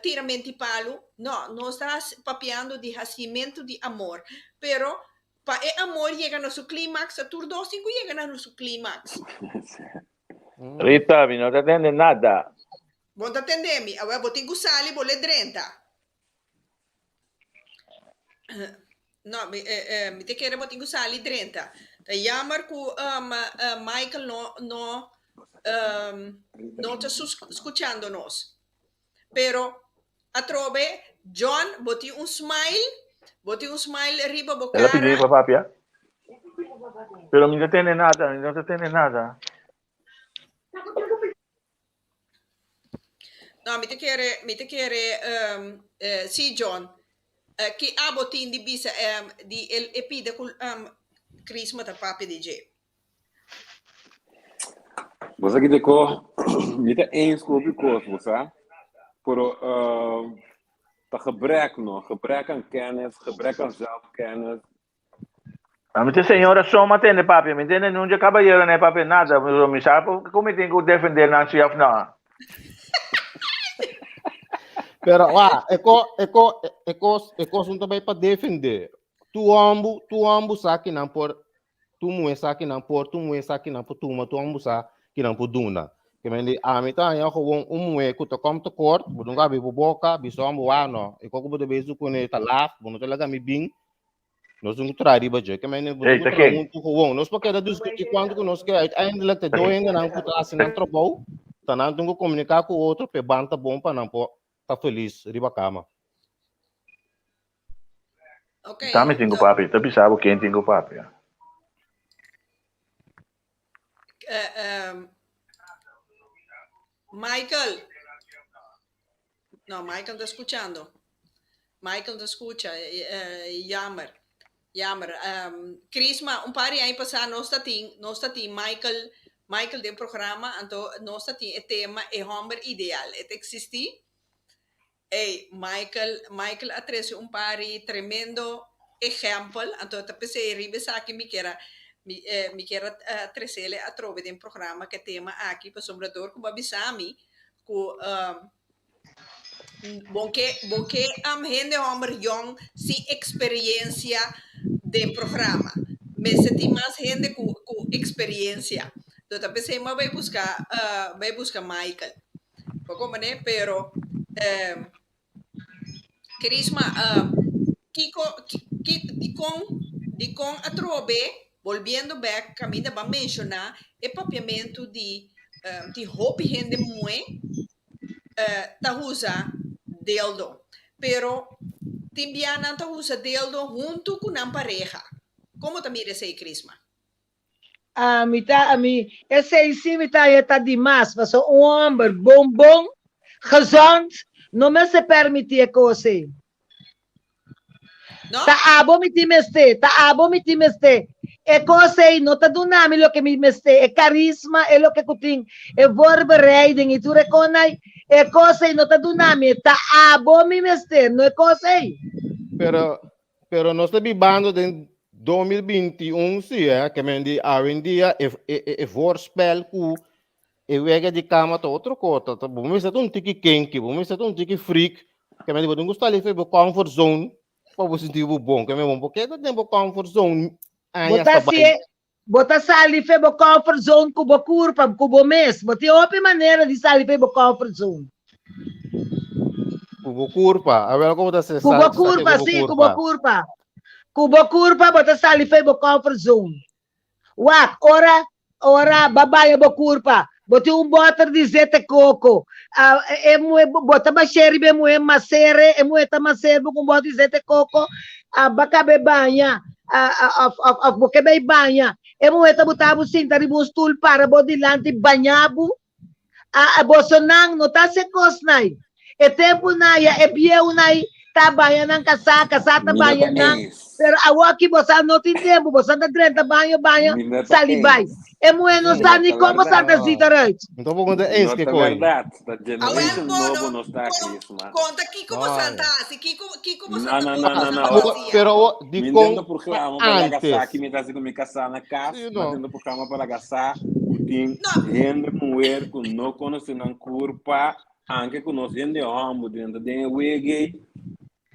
tiramenti palu, no, nos ta papiando di hasimentu di amor, pero pa e amor yega na su climax ta tur dos tin ku yega na su climax. Rita, mi no ta tende nada. Bo no ta tende mi? Awor bo tin ku sali bo le drenta. No, mi, eh, eh, mi te kere bo tin ku sali drenta. Ta jammer ku um, uh, Michael no, no, um, no ta skuchando nos. Pero atrobe, John, bo tin un smile, bo tin un smile riba bo El a pidi cara. pa papia. Pero mi no ta tende nada, mi no ta tende nada. No, mi ta kere, mi ta kere, um, eh, sí, John. Eh, ki abo tin di bisa um, di el e pida ku um, Crisma ta papia di dje? Bo sa kite ko, mi ta eens ku hopi kos, bo sa. Pero uh, ta gebrek no, gebrek aan kennis, gebrek aan zelfkennis. A mi te señora so ma tende papia, mi tende nun dje cabayero ne papia nada, mi mi sa ku mi tin ku defender nan si of no. Pero wa, e ko e ko e kos e kos un ta bai pa defender. Tu hombu, tu hombu sa ki nan por tu muhe sa ki nan por, tu muhe sa ki nan por tuma, tu hombu sa ki nan por duna. Ke men di ami ta haña gewoon un muhe ku ta kom tekort, bo nunka abi bo boka, bisa hombu wa no, e ko ku bo ta bezig kuné ta laf, bo no ta laga mi bin, Nos tin ku traha riba dje. Ke men, bo Hey, tin ku ta traha ken? huntu gewoon. Nos por keda diskutí kuantu ku nos ke. Uiteindelijk te do hendenan ku ta hasi nan trabou, ta nan tin ku komuniká ku otro p'e ban ta bon pa nan por ta felis riba kama. Ok, Ta mi tin ku so, papia. Ta bisa bo ken tin ku papia. eh, ehm, Michael. No, Michael ta skuchando. Michael ta skucha. Jammer. Jammer. Um, Crisma, un par di aña pasá nos ta tin, nos ta tin Michael, Michael den programa, anto nos ta tin e tema e hòmber ideal. E ta eksistí? Ey, Michael, Michael a trese un par di tremendo ehèmpel, anto ta p'esei riba esaki mi kier a, mi, mi kier a tresele atrobe den programa ku e tema aki, pasobra dor ku bo a bisa mi ku bon ke bon ke hende homber yong sin experiencia den programa. Mester tin mas hende ku ku. experiencia. Anto ta p'esei mi a bai buska bai buska Michael. Bo comprende? Pero Crisma kiko ki dikon dikon atrobe bolbiendo bek kaminda bo a menshoná e papiamentu di tin hopi hende muhé ta usa dildo pero tin bia nan ta usa dildo huntu ku nan pareha. Komo ta mira esei Crisma? Ami ta ami esei si mi ta haña ta dimas pasobra un homber bon bon gezond no mester permiti e kos ei. No? Ta abo mi tin mester, ta abo mi tin mester. E kos ei no ta duna mi loke mi mester, e karisma, e loke ku tin, e voorbereiding i tur e konai, e kos ei no ta duna mi, ta abo mi mester, no e kos ei. Pero, pero nos ta bibando den 2021 sí, eh, ke men di awendia e, e, e, e voorspel ku e wega di kama ta otro kota. Ta, bo mester ta un tiki kinky, bo mester ta un tiki freak. Ke men di bo tin ku sali for bo comfort zone pa bo sinti bo bon. Ke men bo por keda den bo comfort zone Bo añas ta ta bai. hasié, bo ta sali for bo comfort zone ku bo kurpa, ku bo mes. Bo tin hopi manera di sali for bo comfort zone. Ku bo kurpa. Awel komo ta se Ku bo sali sali kurpa, ku bo sí, ku bo kurpa. kurpa. Ku bo kurpa bo ta sali for bo comfort zone. Wak, ora, ora ba baña bo kurpa, bo tin un bòter di zete koko, e muhé, bo ta bash'é riba e muhé masere, e muhé ta maser bo ku un bòter di zete koko, ba kab'é baña, òf, òf, òf bo ke bai baña, e muhé ta buta bo sinta riba un stul para bo dilanti baña bo. Bosonan no ta hasi e kosnan. E tempunan ya e bieunan ta baña nan kasá, kasá ta Mi no baña ta nan. eens. Pero awoki bosan no tin tempu, bosan ta drenta baño, baño, Mi no ta sali bai. eens. E muhé no Mi sa no ni ta komo bèrdat. Santa Zita eruit. Mi tampoco ta eens No ke ta koi. bèrdat. Ta Awel generation bono, nobo nos ta, kon, Crisma. konta kiko bosan Ay. ta hasi, kiko, kiko No, bosan ta no, pone no, no, bosan no. Awo, fantasia. pero awo, Mi dikon intento ta programa pa laga sa antes. ki mi ta hasi ku mi kasá na kas. Sí, Mi no. intento programa pa laga sa ku tin No, hende muher ku no konosé nan kurpa, anke ku nos hende hòmber drenta den e wege,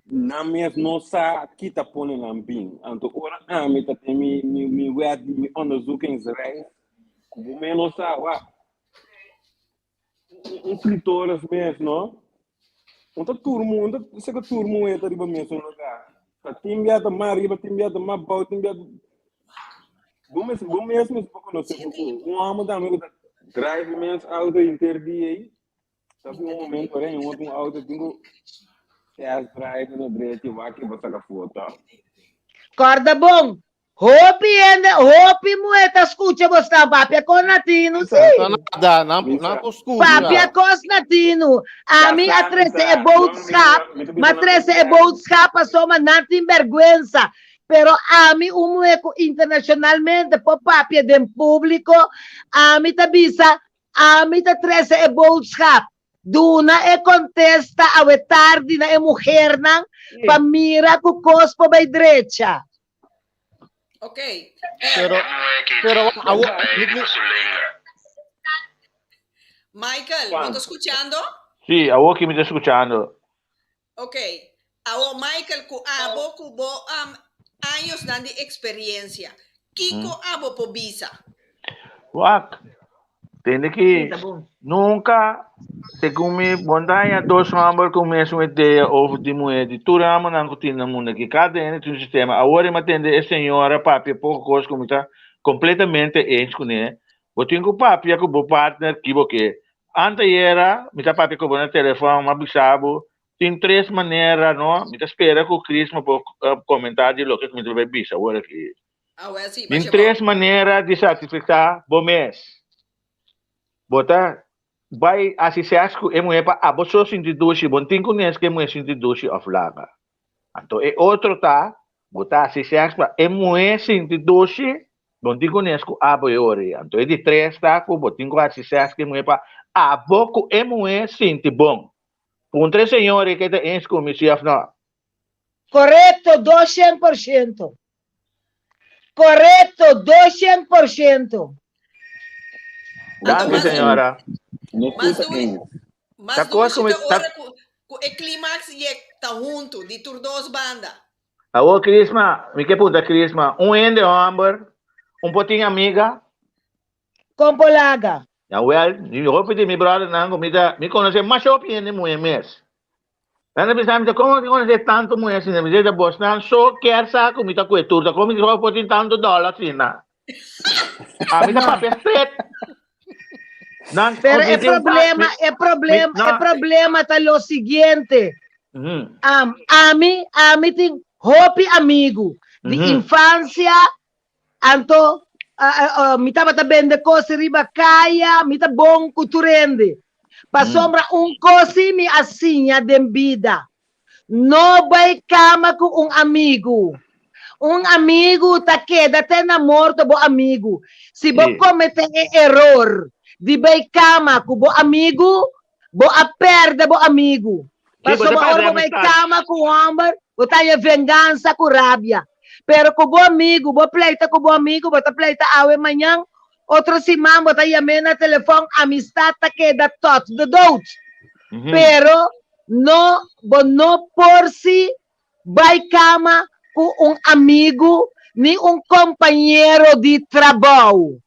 nan mes no sa ki ta pone nan bin. Anto ora ami ta den mi mi mi wet mi onderzoekingsreis, ku bo mes no sa, wak, un clitoris mes, no? Un ta tur mundo, un ta seka tur muher ta riba mesun lugar. Ta tin bia ta mas riba, tin bia ta mas bou, tin bia Bo mes, bo mes mes por conoce Sí, bo tin. un homber tambe ku ta drive mens auto henter dia ei. Ta bin un momento ora un otro auto tin ku test drive na drechi wak bo saka foto. Corda bon, Hopi hende, hopi muhé ta skucha bo sta papia kon latino, Ta sí. nada, nan Misa. nan por skucha. Papia kos latino. Ami a Kasá, trese e misa. boodschap, Mi ta m'a bisa nan trese e interno. boodschap pasobra nan tin bèrgwensa. Pero ami un muhé ku internashonalmente por papia den públiko, ami ta bisa, ami ta trese e boodschap. Duna e kontesta awe tardi na e muhernan pa mira ku kos por bai drecha. Ok. Pero, pero awo, mi, mi, Michael, ¿vos estás escuchando? Sí, awo ki mi ta escuchando. Ok. Awo Michael, ku abo, ku bo um, años dan di experiencia. Kiko abo po bisa? Wak, tende ki nunca, segun mi, bon ta haña dos homber ku mesun idea over di muher, di tur homernan ku tin na mundo aki, kada hende tin un sistema. Awor mi a tende e señora papia poko kos ku mi ta completamente eens kuné. Bo tin ku papia ku bo partner ki bo ke. Antayera mi ta papia ku bo na telefon, mi a bisa bo, tin tres manera, no? Mi ta spera ku Crisma por komenta di loke ku mi ta bai bisa awor aki. Awel sí, Tin masha tres bon. manera di satisfisá bo mes. Bo ta bai hasi sèks ku e muhé pa abo so sinti dushi, bo no tin ku nes ku e muhé sinti dushi òf laga. Anto e otro ta, bo ta hasi sèks pa e muhé sinti dushi, bo no tin ku nes ku abo e ora ei. Anto e di tres ta ku bo tin ku hasi sèks ku e muhé pa abo ku e muhé sinti bon. Puntra e señor ei ke ta eens ku mi si òf no. Korekto, 200%. Korekto, 200%. Danki, Mas- señora. No Mas kuta duri- eens. Mas Ta kos dushi ku mi- ta ta- ora ku, ku e klimaks yek ta huntu di tur dos banda. Awor Crisma, mi ke punta Crisma, un hende homber, un por tin amiga? Kon por laga? Jawel, mi hopi di mi brothernan ku mi ta, mi konosé masha hopi hende muhé mes. Nan ta bisa mi ta kon mi konosé tantu muhé asina? Mi ta bosnan so kier sa ku mi ta kue tur, ta kon mi so por tin tantu dòler asina? Ami ta papia straight. Nan, Pero mi e tin un pa- problema, mi- e problema, mi- no. e problema ta lo siguiente. Am, ami, ami tin hopi amigu di infancia, anto mi tabata bende kos riba kaya, mi ta bon ku tur hende. Pasobra un kos si mi a siña den bida, no bai kama ku un amigu. Un amigu ta keda te na morto bo amigu. Si bo komete e eror di bai kama ku bo amigu, bo a pèrdè bo amigu. Sí, bo ta Pasobra ora pèrdè bo bai amistad. kama ku un hòmber, bo ta haña vengansa ku rabia. Pero ku bo amigu, bo pleita ku bo amigu, bo ta pleita awe mañan, otro siman bo ta yam'é na telefòn, amistad ta keda tot de dood. Pero no, bo no por si bai kama ku un amigu ni un kompañero di trabou.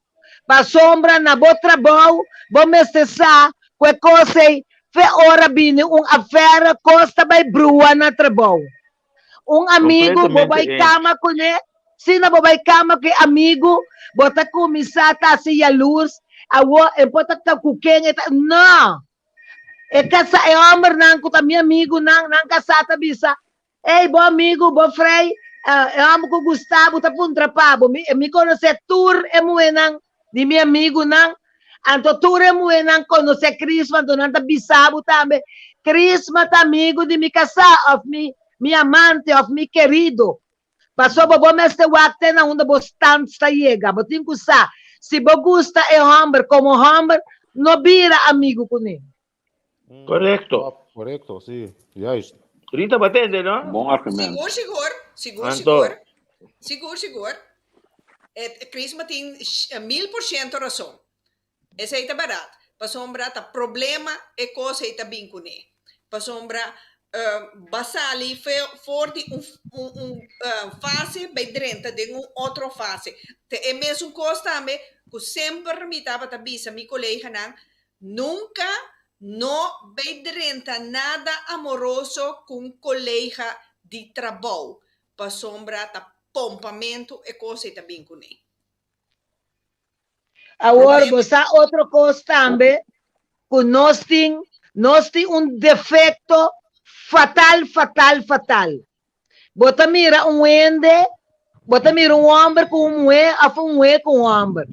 Pasobra na bo trabou bo mester sa ku e kos ei fe ora bini un afera kos ta bai brua na trabou. Un amigu bo bai Completamente eens. kama kuné, si na bo bai kama ku e amigu bo ta kuminsá ta hasi yalurs, awor e por ta ku ken e ta, no! E kasa e hòmbernan ku ta mi amigunan, nan kasá ta bisa, Ey, bo amigu, bo frei, e hòmber ku gusta bo ta puntra pa bo. Mi, mi konosé tur e muhénan di mi amigunan, anto tur e muhénan konosé Crisma, anto nan ta bisa bo tambe, Crisma ta amigu di mi kasá, òf mi, mi amante, òf mi kerido. Pasobra bo mester wak te na unda bo stand ta yega. Bo tin ku sa, si bo gusta e hòmber komo hòmber, no bira amigu kuné. Korekto. Korekto, si. Juist. Rita bo a tende, no? Bon argumento. Sigur, sigur. Sigur, Anto. sigur. Sigur, sigur. E Crisma tin 1000% rason. Esei ta bèrdat. Pasobra ta problema e kos ei ta bin kuné. Pasobra bo sali for di un un fase bai drenta den un otro fase. Ta e mesun kos tambe ku semper mi tabata bisa mi koleganan, Nunka no bay drenta nada amoroso ku un kolega di trabou, pasobra ta pompamentu e kos ei ta bin kuné. Awor bo sa otro kos tambe ku nos tin, nos tin un defekto fatal, fatal, fatal. Bo ta mira un hende, bo ta mira un hòmber ku un muhé òf un muhé ku un hòmber.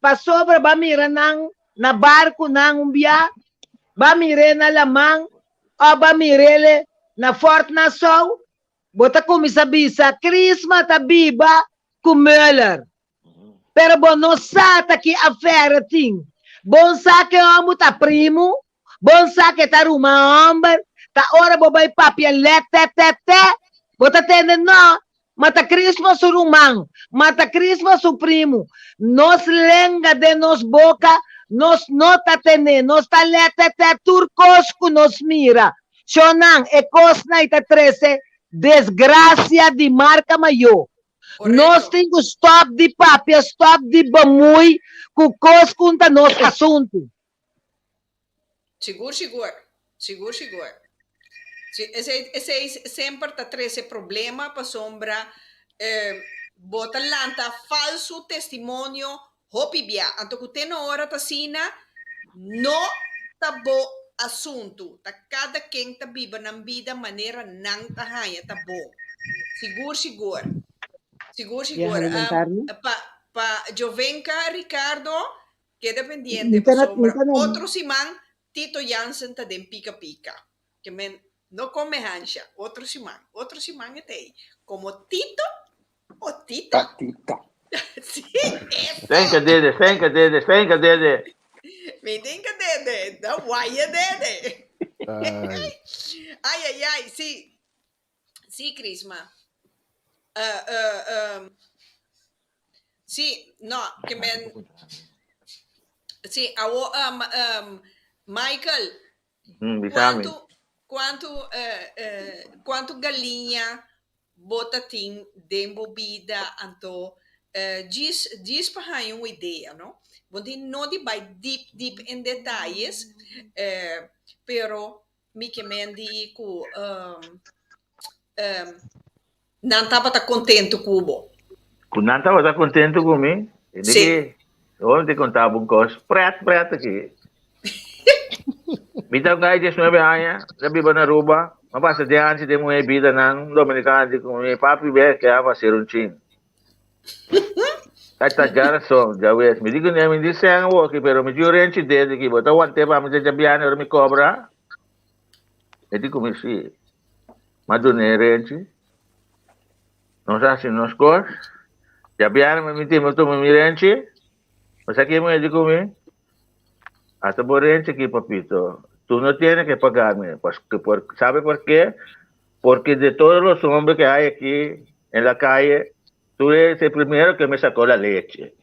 Pasobra bo a mira nan na barkunan un bia, bo a mir'é na laman òf bo a mir'é na Fort Nassau, bo ta kuminsá bisa, Crisma ta biba ku Muller. Pero bo no sa ta ki afèr e tin. Bo sa ku e hòmber ta primu, bo sa ku e ta ruman hòmber, ta ora bo bai papia lètètètè, bo ta tende nò, ma ta Crisma su ruman, ma ta Crisma su primu. Nos lenga den nos boka nos no ta tene, nos ta lètètè tur kos ku nos mira. Shonnan, e kosnan ei ta trese desgrasia di marka mayó. Nos tin ku stòp di papia, stòp di bemui ku kos ku ta nos asuntu. Sigur, sigur. Sigur, sigur. Si, esei, esei semper ta trese problema pasobra bo ta lanta falsu testimonio hopi bia. Anto ku te no ora ta asina, no ta bo asuntu. Ta kada ken ta biba nan bida manera nan ta haña ta bon. Sigur, sigur. Sigur, sigur. Pa, pa Jovenka Ricardo, keda pendiente pasobra otro siman Tito Jansen ta den Pika Pika. Ke men no kome hansha. Otro siman, otro siman e ta ei. Komo Tito o Tita. Tita. Sí, eso. Senka dede, senka dede, senka dede. Mi tin ka dede, da waya dede. Ay. Ay, ay, ay, sí. Sí, Crisma. Uh, uh, um, sí, no, ke men... Sí, awo, um, um, Michael, Bisa mi. kuantu, kuantu, uh, uh, kuantu galiña bo ta tin den bo bida anto Djis djis pa haña un idea no. Bo tin no di bai dip dip en detayes, pero mi ke men di ku nan tabata kontentu ku bo. Ku nan tabata kontentu ku mi? E di Sí. ki, Ora mi ta konta bo un kos pret pret aki. Mi ta un gai diesnuebe aña, mi ta biba na Aruba, mi a pasa den anchi den muhé bidanan dominikano di ku mi papi be ke a faser un chin. Ai ta djarason, djawes. Mi di ku ne, mi di sen awoki, pero mi tin un renchi dede aki, bo ta want'é pa mi dja djabiani ora mi kobra? E di ku mi si. M'a dun'é e renchi. Nos a hasi nos kos. Djabiani mi tin mi tuma mi renchi. Bo sa ke mi di ku mi? Ata bo renchi aki, papito. Tu no tiene ke pagarme. Paske por, sabe por ke? Porque de todos los hombres que hay aquí en la calle, tú eres el primero que me sacó la leche.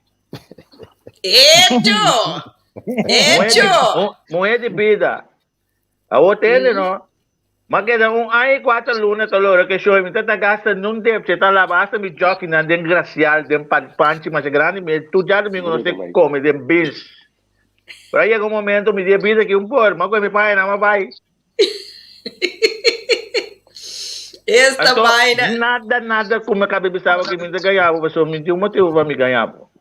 ¡Hecho! ¡Hecho! Mujer de vida. Awor tende no. Ma keda un aña y cuatro luna ta lora que show mi tata gasta nun depche ta laba hasta mi jockey nan den gracial den pan panchi mas grande mi tu ya domingo no se come den beans. Pero llega un momento mi die vida que un por, ma mi pai na ma bai. Esta Anto, vaina. nada, nada ku mi kabe bisaba ku mi ta gañabo, pasobra mi tin un motibu pa mi gañabo.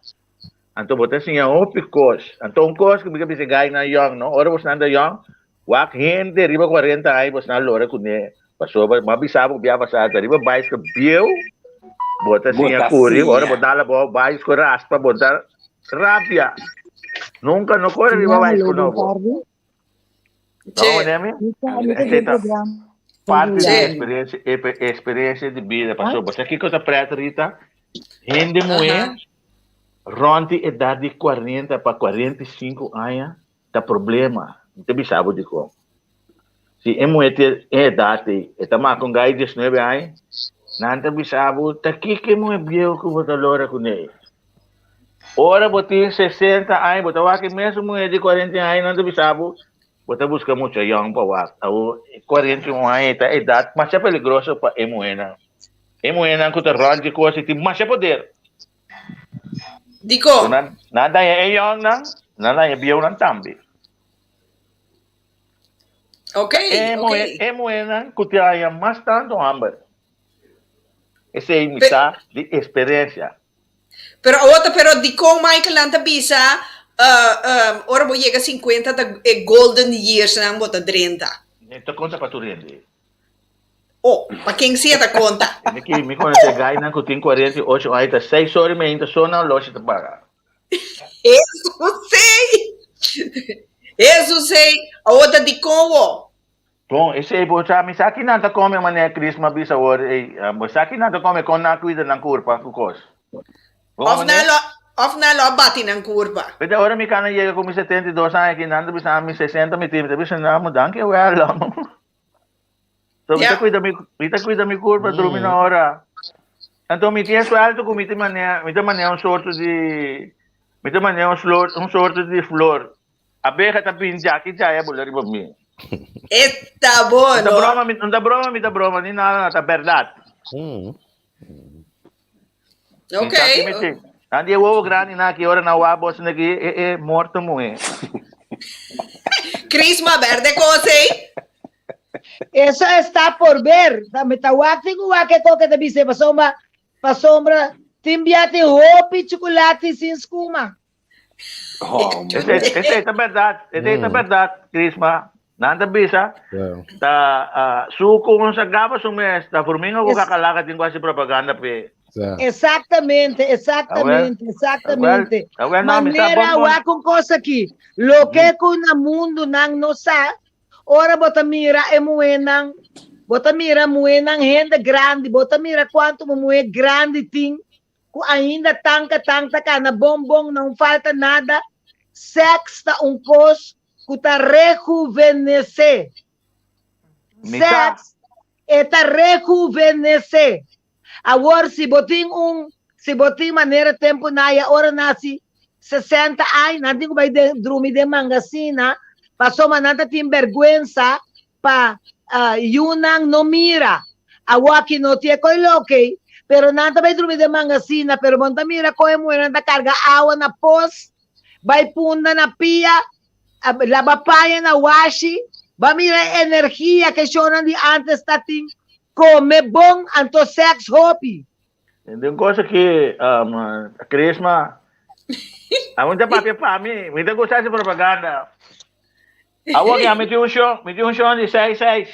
Anto bo ta siña hopi kos. Anto un kos ku mi ta bisa gainan yòn, no? Ora bosnan ta yòn, wak hende riba kuarenta aña bosnan lora kuné. Pasobra mi a bisa bo bia pasá, ta riba baisko bieu bo ta Bo siña ta kuri, ora bo siña. dal abou baisko raspa, bo ta rabia. Nunka no kore riba Ya, baisko hallo, bon nobo. tarde. No, Che, Nemi? Mi ta, mi ta Esei den ta programa parte di che. Juliana. experiencia, experiencia di bida. Ah? Pasobra bo sa kiko ta pret, Rita? Hende muhé Aha. rond di edad di 40 pa 45 aña ta problema. Mi ta bisa bo dikon. Si e muhé tin e edad ei, e ta maka un gai 19 aña, nan ta bisa bo, ta kiko e muhé bieu ku bo ta lora kuné? Ora bo tin 60 aña, bo ta wak e mesun muhé di 40 aña, nan ta bisa bo, Bo ta buska mucha yòn pa wak. Awor, e 41 aña ei ta edat masha peligroso pa e muhénan. E muhénan ku ta rònt di kos ei tin masha poder. Dikon? Nan, nan daña e yònnan, nan daña e bieunan tambe. Ok, E ok. muhé, e muhénan ku ta haña mas tantu hamber. Esei mi Pe- sa di eksperensia. Pero awor ta pero dikon Michael nan ta bisa uh, um, ora bo yega 50 ta e golden years nan bo ta drenta. Mi ta konta pa tur hende. Oh, pa ken sia ta konta. Mi ki mi konosé gainan ku tin 48 aña ta 6 ora i meinta so nan loshi ta paga. Eso sei. Eso sei. Awor ta dikon wo? Bon, esei bo sa, mi sa ki nan ta come manera Crisma bisa awor ei, bo sa ki nan ta come kon nan cuida nan curpa cu cos. Bon, Of nan meneer? lo, of nan lo a bati nan curpa. P'e ora mi cana yega cu mi 72 aña aki, nan ta bisa mi 60 mi tin, mi ta bisa nan, danki abuelo. So mi ta Ja. cuida mi, mi ta cuida mi curpa drumi na ora. Anto mi tin e suelto cu mi ta manea, mi ta manea un sorto di, mi ta manea un slor, un sorto di flor. Abeha ta bin djaki djaya bula riba mi. Esta No ta bueno. broma, mi, no ta broma, mi ta broma, ni nada, ta berdad. Ok. Mi sa ki mi tin. Nan di e wowo grandi na ki ora na wa bos na ki e e morto muhe. Crisma berde cos ei. Eso está por ver. Ta mi ta wak tin ku wak e koke ta bis'é pasobra pasobra tin bia tin hopi chukulati sin skuma. Oh, Ese, ese ta berdad, ese ta berdad, Crisma. Nan ta bisa, ta uh, su con sa gaba su mes, ta forminga ku kakalaka tin kwasi propaganda pe. Exactamente, exactamente, exactamente. Awel, no, mi sa Manera bon, bon. wak un cosa aki. Loke ku na mundo nan no sa, ora bo ta mira e muhénan, bo ta mira muhénan hende grandi, bo ta mira kuantu muhé grandi tin ku ainda tanka tan ta kana bon bon, no falta nada. Sèks ta un kos ku ta rehuvenesé. Sèks e ta rehuvenesé. Awor si bo tin un, si bo tin manera tempu naya ora nasi 60 aña, nan tin ku bai den drumi den mangasina pasobra nan ta tin bèrgwensa pa yunan no mira. Awor aki no tin e koi loke. Pero nan ta bai drumi den mangasina, pero bo no ta mira kon e muhernan ta karga awa na pos, bai punda na pia, laba paña na washi. Bo a mira e energia ku e shownan di antes ta tin, kome bon anto sèks hopi. Den cosa que um, Crisma, a mim ta papia pa mi, mi ta gusta essa propaganda. Awor que a mi tin un show, mi tin un show di 6 6.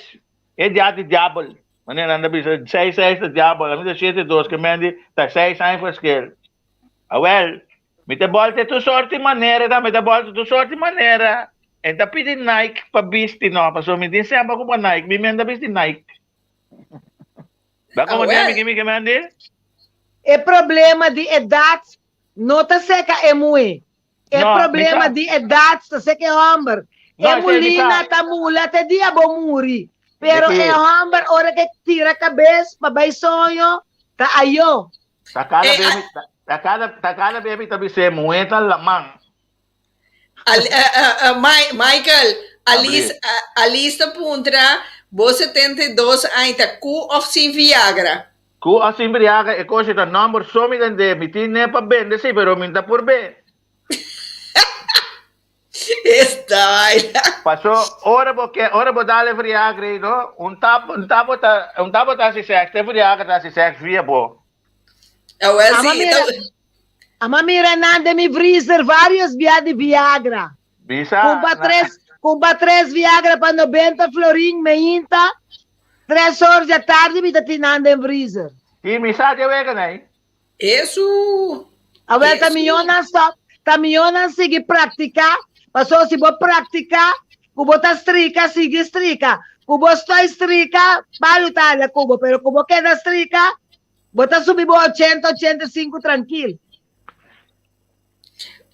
E dia di diabel. Wanneer anda bisa 6 6 ta diabel, a mi ta 7 2 que mendi ta 6 años verschil. Awel, mi ta bolte tu sorti manera, ta mi ta bolte tu sorti manera. En ta pidi Nike pa bisti no, paso mi tin semper ku pa Nike, mi menda bisti Nike. Ba Ah, como wel. mi kimi kemendi? E problema di edat no ta seka e muhé. E No, problema mi sa. di edat ta seka e hòmber. No, E esei mi mulina sa. ta mula te dia bo muri. Pero Miki. e hòmber ora ke tira kabes pa bai soño ta ayo. Ta cada Eh, baby, ta cada, ta cada baby ta bisé muhé ta laman. Al, uh, uh, uh, Michael, Alice, Alice ta puntra, bo 72 aña ta ku of sin Viagra? Ku of sin Viagra, e kos ta number so mi tende, mi tin ne pa bende si, pero mi ta por be. Esta vaina. Paso, ora bo ke, ora bo dale Viagra, no, un tap, un tapo ta, un tapo ta hasi seks, te Viagra ta hasi seks via bo. Ah, wel, Ama sí, mira, ama mira nan den mi freezer varios bia di Viagra. Bisa, Kumpa na, tres, kumpa tres Viagra pa 90 florin meinta, tres or dja tardi mi ta tin nan den freezer. i mi sa te wega nai. Eso. Awel ta Eso. mihó nan stop, ta mihó nan sigui praktiká, pasobra si bo praktiká, ku bo ta strika, sigui strika. Ku bo stoi strika, palu ta hala ku bo, pero ku bo keda strika, Bo ta subi bo ochenta, 85 trankil.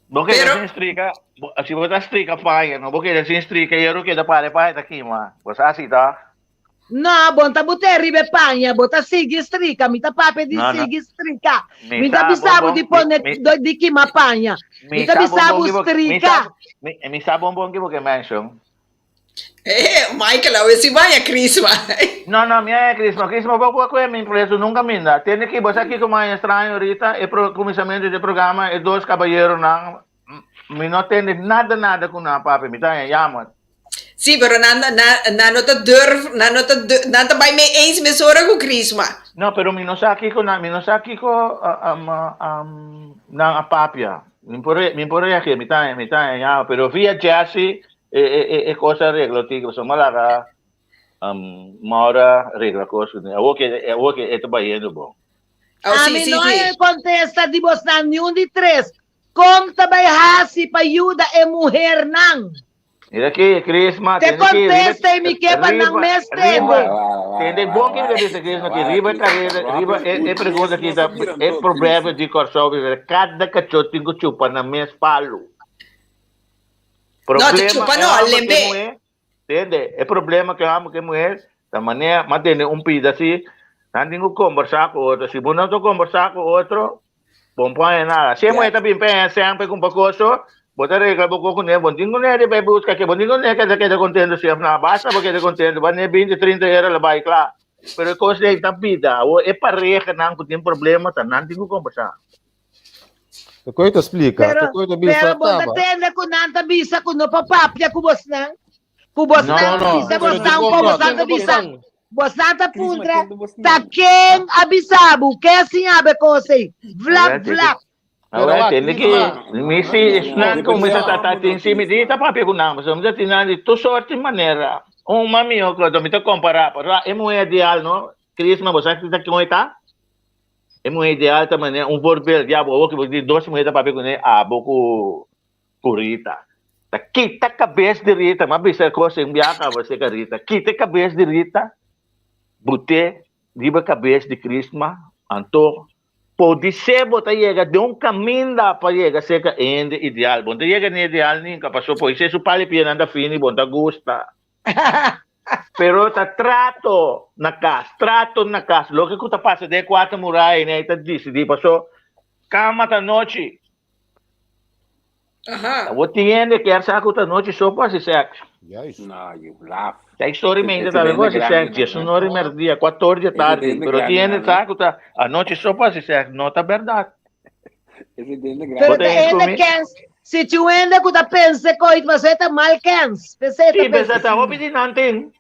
Bo keda Pero sin strika, bo, si bo ta strika paña, no bo keda sin strika y ero keda pare paña ta kima. Bo sa así ta? No, bo ta bot'é riba e paña, bo ta sigui strika. Mi ta papia di No, no. sigui strika. Mi Mi ta sa bisa bo bon bon, di mi, pone, mi, do- di kima paña. Mi mi ta sa bon bisa bon bo ki bo, mi sa, strika. mi, mi sa bon bon ki bo ke mention. Eh, Michael, a ver si vaya Crisma. No, no, mi é Crisma. Crisma, vou com a minha empresa nunca me dá. Tem que você aqui como é estranho ahorita, e pro começamento do programa, e dois caballeros não, me não tem nada, nada com a papi, me tá llama. Sí, pero nan, nan, nan no ta durf, nan no ta, nan ta bij me eens mes ora ku Crisma. No, pero mi no sa kiko na, mi no sa kiko um, um, na a papia. Mi por, mi por reagir, mi tá, mi tá llama, pero via Jesse, E e e e kos a regla tigre pasobra mi a laga Maura regla kos ku awor ke awor ke e ta bayendo bon. Oh, A sí, mi sí, no sí. e kontesta di bosnan niun di tres. Kon ta bai hasi pa yuda e muhernan? Mira aki Crisma Te tende ki riba kontesta i mi ke pa nan riba mes riba tende. tende bon ki mi ta bisa Crisma ki riba e karera riba e e pregunta ki ta e proverbio di Kòrsou kada kachó tin ku chupa nan mes palu. No, te Problema chupa e no, homber ke lembe. muher, tende, e problema ke homber ke muher, ta manera, ma tende un pida si, nan tin ku kombersá ku otro, si bo no ta kombersá ku otro, bo no por haña nada. Si e muher ta bin peña semper ku un pokoso, bo ta regla bo kos kuné, bo no tin kuné di bai buska ke, bo no tin kuné keda keda kontento si òf no, basta bo keda kontento, bo a 20, 30 era lo bai kla. Pero e kos ei ta bida, awor e parehanan ku tin problema ta nan tin ku kombersá. Te koe ta splika, te Pero, koe ta bisa pero bo ta kaba. tende ku nan ta bisa ku no por papia ku bosnan. Ku No, bosnan no, bisa pero bosnan dikon ku no, bosnan ta tende bisa. bosnan. Bosnan ta Crisma, puntra, tende bosnan. ta ken a bisa bo? Ke a siña bo e kos ei? Vlap, Awel, tende, vlap. Pero awel, wak, tende ki, Crisma, mi si, esnan no, ku mi sa Crisma. tata tin si, mi di ta papia ku nan, pasobra mi ta tin nan di tur sorti manera. Un mami o ku otro, mi ta kompará, pero e muhé ideal no, Crisma, bo sa ki ta kon e ta? E muhé ideal ta manera un voorbeeld, ya bo awor ku bo di dos muhé ta papia kuné abo ku ku Rita. Ta kita kabes di Rita, m'a bisa e kos un biaha kaba seka Rita, kita e kabes di Rita, but'é riba kabes di Crisma, anto podisé bo ta yega den un kaminda pa yega seka e hende ideal. Bo no ta yega n'e ideal ninka, pasobra podisé su pal di pianan ta fini, bo no ta gusta. Pero ta trato na cas, trato na cas. Loke cu ta pasa den e cuatro muraya ei ta dicidi paso cama ta nochi. Aha. Bo tin hende kier sa cu ta nochi so pa haci sex. Juist. No, you laugh. Kijk, sorry mente tambe por si seg, djes un ora y merdia, cuatro di tardi, pero tiene sa ku ta anochi so pa si seg, no ta berdad. Pero ta ende kens, si tu ende ku ta pense koit, ma ta mal kens. Pense ta pense ta hopi di nan tin.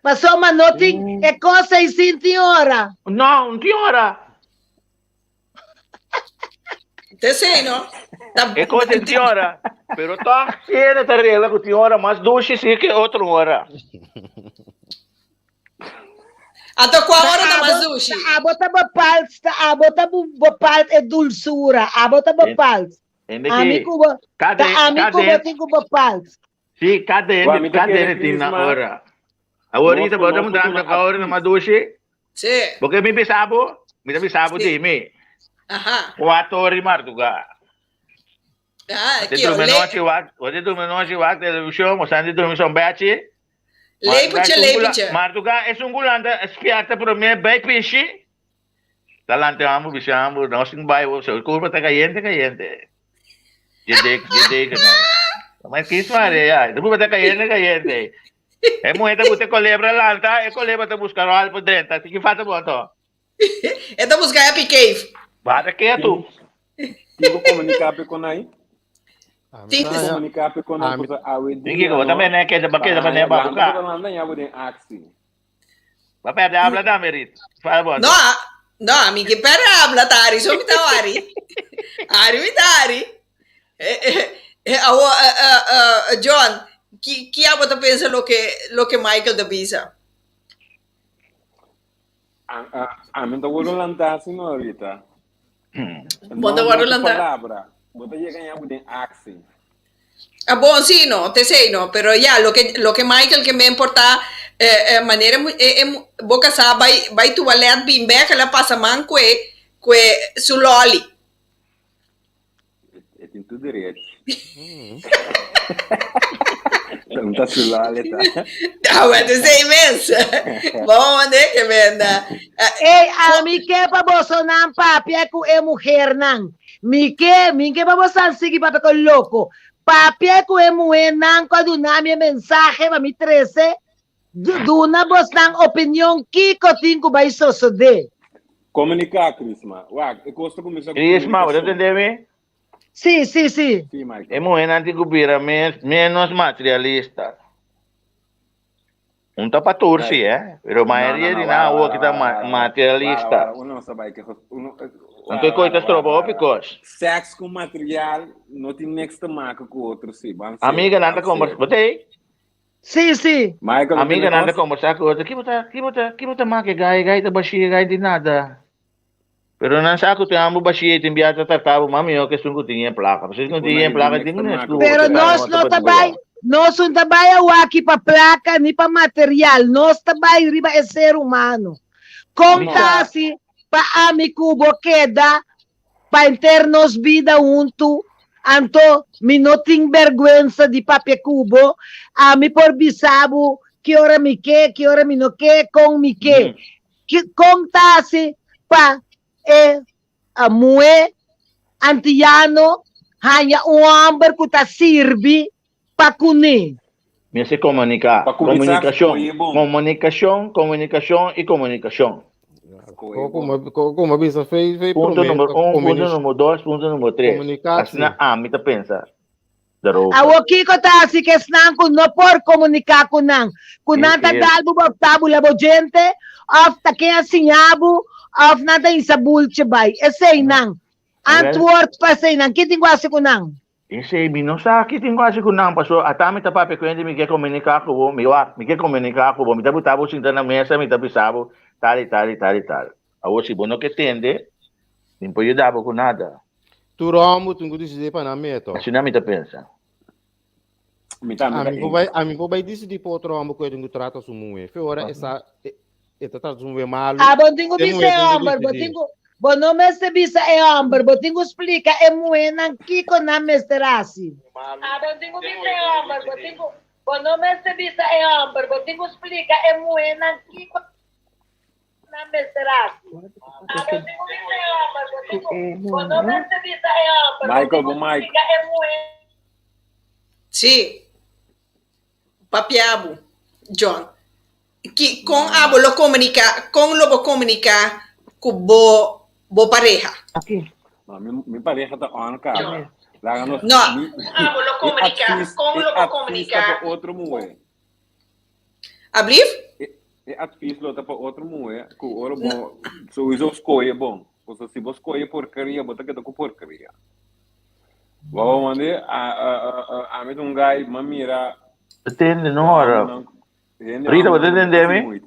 Paso ma no tin e cosa y sin tin ora. No, un tin ora. Te sei, no? Ta... E cosa tin ora. Pero toch tiene ta regla ku tin ora mas dushi sí que otro ora. Anto kua ora ta mas dushi? Abo ta bepaald, ta abo ta bepaald e dulsura, abo ta bepaald. Ami ku bo, ta ami ku bo tin ku bepaald. Sí, kada hende, kada hende tin na ora. Ahorita bo ta muntrando kua ora ta mas dushi? Sí. Porque mi bisa bo, mi ta bisa bo di mi. Aha. Cuatro ora di marduga. Ah, Te durmi nochi wak, te durmi nochi wak televisión, o san te durmi son bechi. Lepeltje, lepeltje. Marduga es un gulanta spierta prome bij pishi. Talante ambo bisa ambo, no sin bai, so curva ta cayente cayente. Jedek, jedek, no. Maar kies maar, ja. De curva ta cayente cayente. E mujer ta busca colebra lanta, e colebra ta busca rol por dentro. Así que falta bom to. E ta busca Happy Cave. Bata quieto. Tin ku komuniká pe kon ai. Tin ku komuniká pe kon ai pasobra awe dia. Tin ku tambe ne keda ba keda ba ne ba buka. Lanta ya bo den aksi. Ba perde habla tambe Rit. Fala bo. No, no, ami ke perde habla ta Ari, so mi ta Ari. Ari mi ta Ari. Awo John, ki ki abo ta pensa loke loke Michael ta bisa? Ami ta wòrdu lantá si no ahorita. Bo ta wòrdu lantá? Palabra. Bo ta yega ya bo den aksi. Ah, bon, sí, no, te sei no, pero ya, loke, loke Michael ke men por ta, eh, eh, manera eh, eh, bo kasá bai, bai tualet bin bek, el a pasa man kue, kue su loli. E tin tur derecho. Pregunta su loli ta. Ah, well, te sei mes. Bon, mande ke men. Ey, ami ke pa bosonan papia ku e muhernan. Mi ke, mi ke pa bosan sigui papia ku loko. Papia ku e muhernan ku a duna mi e mensahe pa mi trese, duna bosnan opinion kiko tin ku bai sosodé. Komuniká, Crisma. Wak, e kos ta kuminsá ku Crisma, bo ta komunikashon. tende mi? Sí, sí, sí. Sí, Michael. E muhernan tin ku bira ménos materialista. Un ta pa tur sí, eh? Pero mayoria di nan awor ki ta materialista. Anto e kos ta stroba hopi kos. Seks ku material no tin niks te maken ku otro sí. Amiga nan ta kombersa, bo ta ei? Sí, sí. Amiga nan ta kombersa ku otro, ki bo ta, ki bo ta, ki bo ta make gai, gai ta bashia, gai di nada. Pero nan sa ku tin ambo bashia i tin bia ta trata bo mas mihó ku esun ku tin yen plaka. Pasobra esun ku tin yen plaka tin un esku Pero nos no ta bai, nos un ta bai awaki pa plaka ni pa material, nos ta bai riba e ser humano. Kon ta hasi pa ami ku bo keda pa henter nos bida huntu? Anto mi no tin bergwensa di papia ku bo, ami por bisa bo ki ora mi ke, ki ora mi no ke, kon mi ke. Kon ta hasi pa e muhé antiano haña un hòmber ku ta sirbi pa kuné? Mester komuniká. Pa kuminsá, Komunikashon, skohe bon. komunikashon, komunikashon i komunikashon. Skohe bon. Komo bisa fei fei Punto promé number ta un, punto komunis number dos, punto number tres. komunikasi. Asina ami ta pensa daarover. Awor kiko ta hasi ku esnan ku no por komuniká ku nan? Ku nan ta dal bo bo tabula bo djente, òf ta ken a siña bo, òf nan ta hinsa bultje bai. Eseinan. Antwoord pa eseinan. Ki tin ku hasi ku nan? Esei mi no sa ki tin ku hasi ku nan, pasobra ata mi ta papia ku hende mi ke komuniká ku bo, mi wak, mi ke komuniká ku bo, mi ta buta bo sinta na mesa, mi ta bisa bo tal i tal i tal i tal. Awor si bo no ke tende, mi no por yuda bo ku nada. Tur hòmber tin ku disidí pa nan meto. Asina mi ta pensa. Mi tambe ta Ami por bai, ami por bai disidí pa otro hòmber ku e tin ku trata su muhé. Fe ora e sa e e ta trata su muhé malu, Ah, bo tin ku e bisa muhé e tin ku hòmber, bo disidí. tin ku, bo no mester bisa e hòmber, bo tin ku splika e muhénan kiko nan mester hasi. Ah, bo tin ku bisa e hòmber, bo tin ku, bo no mester bisa e hòmber, bo tin ku splika e muhénan kiko nan mester hasi. Ah, bo tin ku bisa e hòmber, bo tin ku, bo no mester bisa e hòmber, bo Michael, tin ku bo mic. splika e muhé. Sí. Papia bo, John. Ki, kon abo lo komuniká, kon lo bo komuniká ku bo bo pareha? No, mi, mi pareha ta on kaba. Laga nos, No. mi, Abo lo mi komuniká, advies, kon e lo bo advies ta komuniká? pa otro muhé. Ablief? E, e advies lo ta pa otro muhé ku ora bo sowieso skohe bon. Pasobra si bo skohe porkeria, bo ta keda ku porkeria. Bo mande a a a ami ta un guy m'a mira Tende no ora. Rita, bo ta tende mi?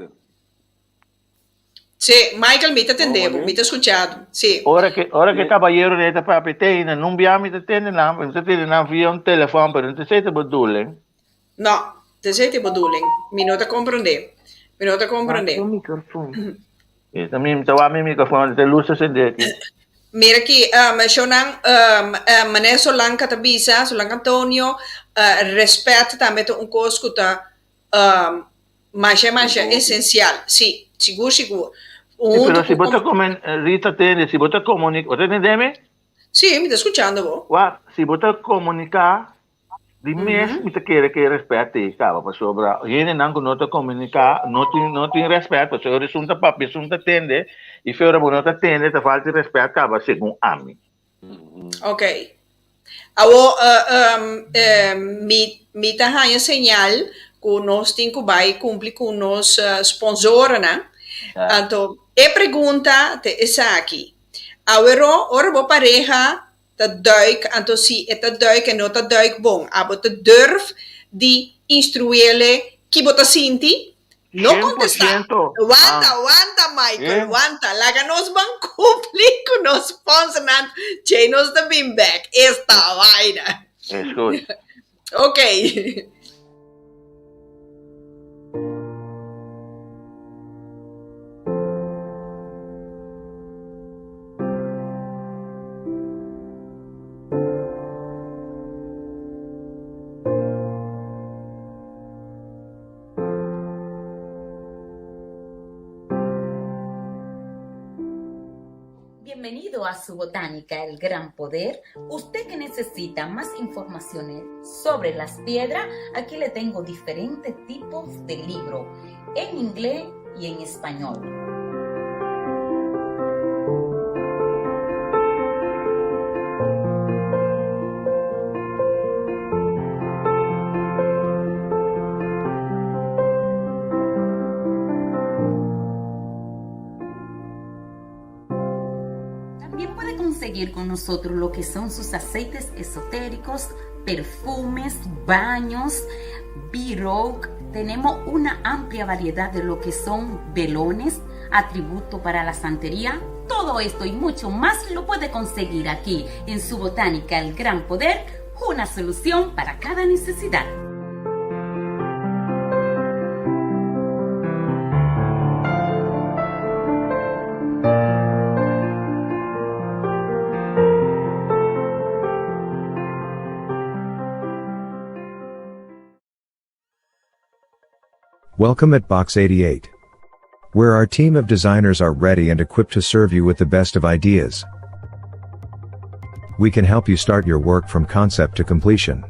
Sí, Michael, mi ta tende bo, mi ta skuchado. Sí. Ora ke ora ke kabayero ta papia te ainda nun bia mi ta tende nan, mi ta tende nan via un telefòn, pero no ta esei ta bedoeling. No, ta esei ta bedoeling. Mi no ta komprendé. Mi no ta komprendé. Wak bo mikrofon. E ta mi ta wak mi microfoon, ta luz ta sende aki. Mira aki, um, shownan, um, um, meneer Solanka ta bisa, Solanka Antonio, uh, respet tambe ta un kos ku ta um, masha masha esensial. Sí, sigur sigur. Sí, pero si bo ta comen, Rita tende, si bo ta comunica, bo ta tende mi? Sí, mi ta escuchando bo. Wak, si bo ta comunica, Di mes mi ta kere ku e rèspèt ei kaba pasobra hendenan ku no ta komuniká no tin no tin rèspèt pasobra esun ta papia esun ta tende i fe ora bo no ta tende ta falta di rèspèt kaba segun ami. Ok. Awor mi mi ta haña señal ku nos tin ku bai kumpli ku nos sponsorenan. Anto e pregunta ta esaki, Awero ora bo pareha ta duik, anto si e ta duik e no ta duik bon, abo ta durf di instruele ki bo ta sinti? No kontestá. Wanta, wanta Michael, wanta. Laga nos ban kumpli ku nos sponsornan, djei nos ta bin bek. Esta vaina. Es goed. Ok. Bienvenido a su botánica El Gran Poder. Usted que necesita más informaciones sobre las piedras, aquí le tengo diferentes tipos de libro en inglés y en español. También puede conseguir con nosotros lo que son sus aceites esotéricos, perfumes, baños, b Tenemos una amplia variedad de lo que son velones, atributo para la santería. Todo esto y mucho más lo puede conseguir aquí en su botánica El Gran Poder, una solución para cada necesidad. Welcome at Box 88. Where our team of designers are ready and equipped to serve you with the best of ideas. We can help you start your work from concept to completion.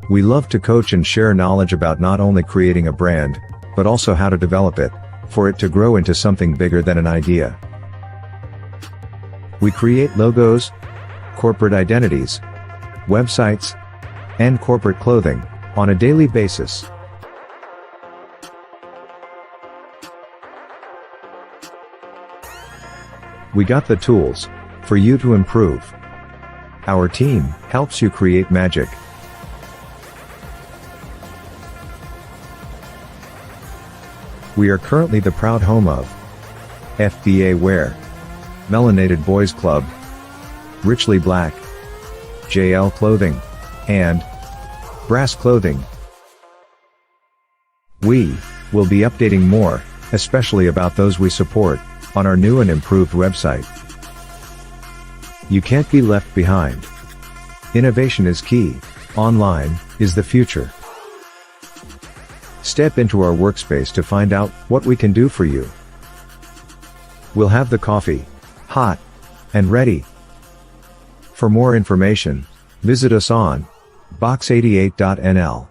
We love to coach and share knowledge about not only creating a brand, but also how to develop it, for it to grow into something bigger than an idea. We create logos, corporate identities, websites, and corporate clothing on a daily basis. We got the tools for you to improve. Our team helps you create magic. We are currently the proud home of FBA Wear, Melanated Boys Club, Richly Black, JL Clothing, and Brass Clothing. We will be updating more, especially about those we support, on our new and improved website. You can't be left behind. Innovation is key, online is the future. Step into our workspace to find out what we can do for you. We'll have the coffee, hot, and ready. For more information, visit us on Box88.nl.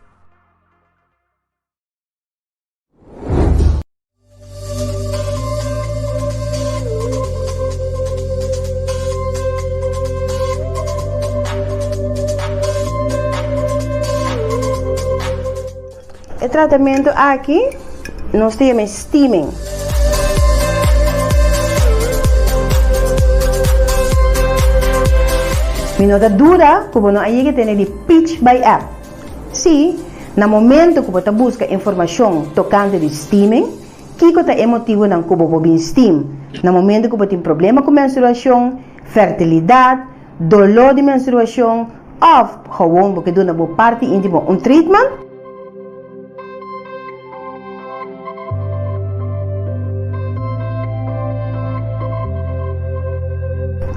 E tratamentu aki nos ta yama steaming. Mi no ta duda ku bo no a yega tene di Pitch by App. Sí, na momento ku bo ta buska informashon tokante di steaming, kiko ta e motibunan ku bo por bin steam na momento ku bo tin problema ku menstruashon, fertilidat, doló di menstruashon òf gewoon bo ke duna bo parti íntimo un treatment?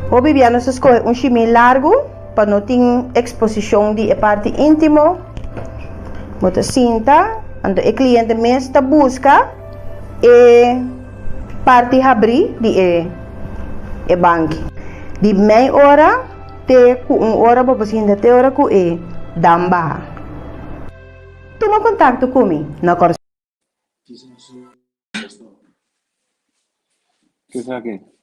Hopi bia nos ta skohe un shimí largu pa no tin eksposishon di e parti íntimo. Bo ta sinta, anto e kliente mes ta buska e parti habrí di e e banki. Di mei ora te ku un ora bo por sinta te ora ku e dam baha. Tuma kontakto ku mi na Kòrsou. Ke sa ke?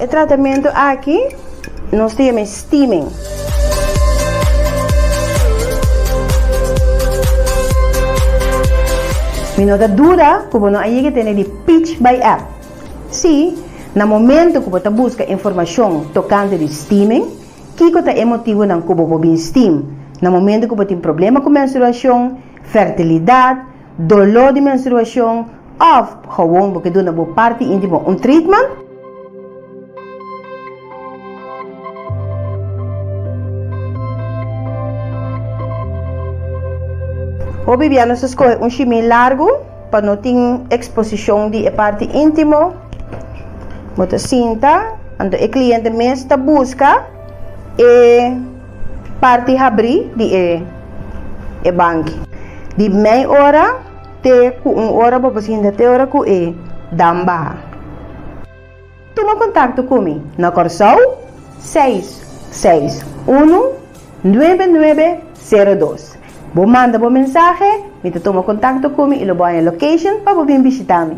E tratamentu aki nos ta yama steaming. Mi no ta duda ku bo no a yega tene di Pitch by App. Sí, na momento ku bo ta buska informashon tokante di steaming, kiko ta e motibunan ku bo por bin steam na momento ku bo tin problema ku menstruashon, fertilidat, doló di menstruashon òf gewoon bo ke duna bo parti íntimo un treatment? Hopi bia nos ta skohe un shimí largu pa no tin eksposishon di e parti íntimo. Bo ta sinta, anto e kliente mes ta buska e parti habrí di e e banki. Di mei ora te ku un ora bo por sinta te ora ku e dam baha. Tuma kontakto ku mi na Kòrsou seis seis unu nuebe nuebe sero dos. Bo manda bo mensahe, mi ta tuma kontakto ku mi i lo bo haña location pa bo bin bishita mi.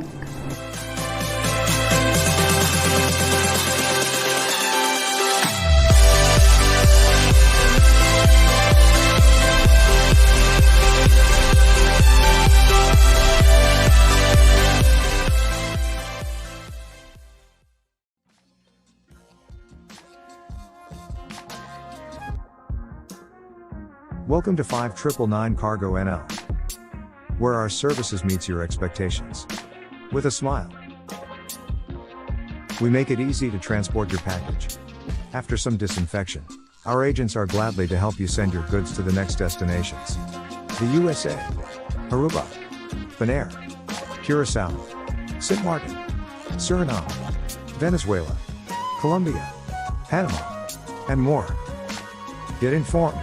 Welcome to 5999 Cargo NL, where our services meets your expectations. With a smile. We make it easy to transport your package. After some disinfection, our agents are gladly to help you send your goods to the next destinations. The USA, Aruba, Bonaire, Curacao, St. Martin, Suriname, Venezuela, Colombia, Panama, and more. Get informed.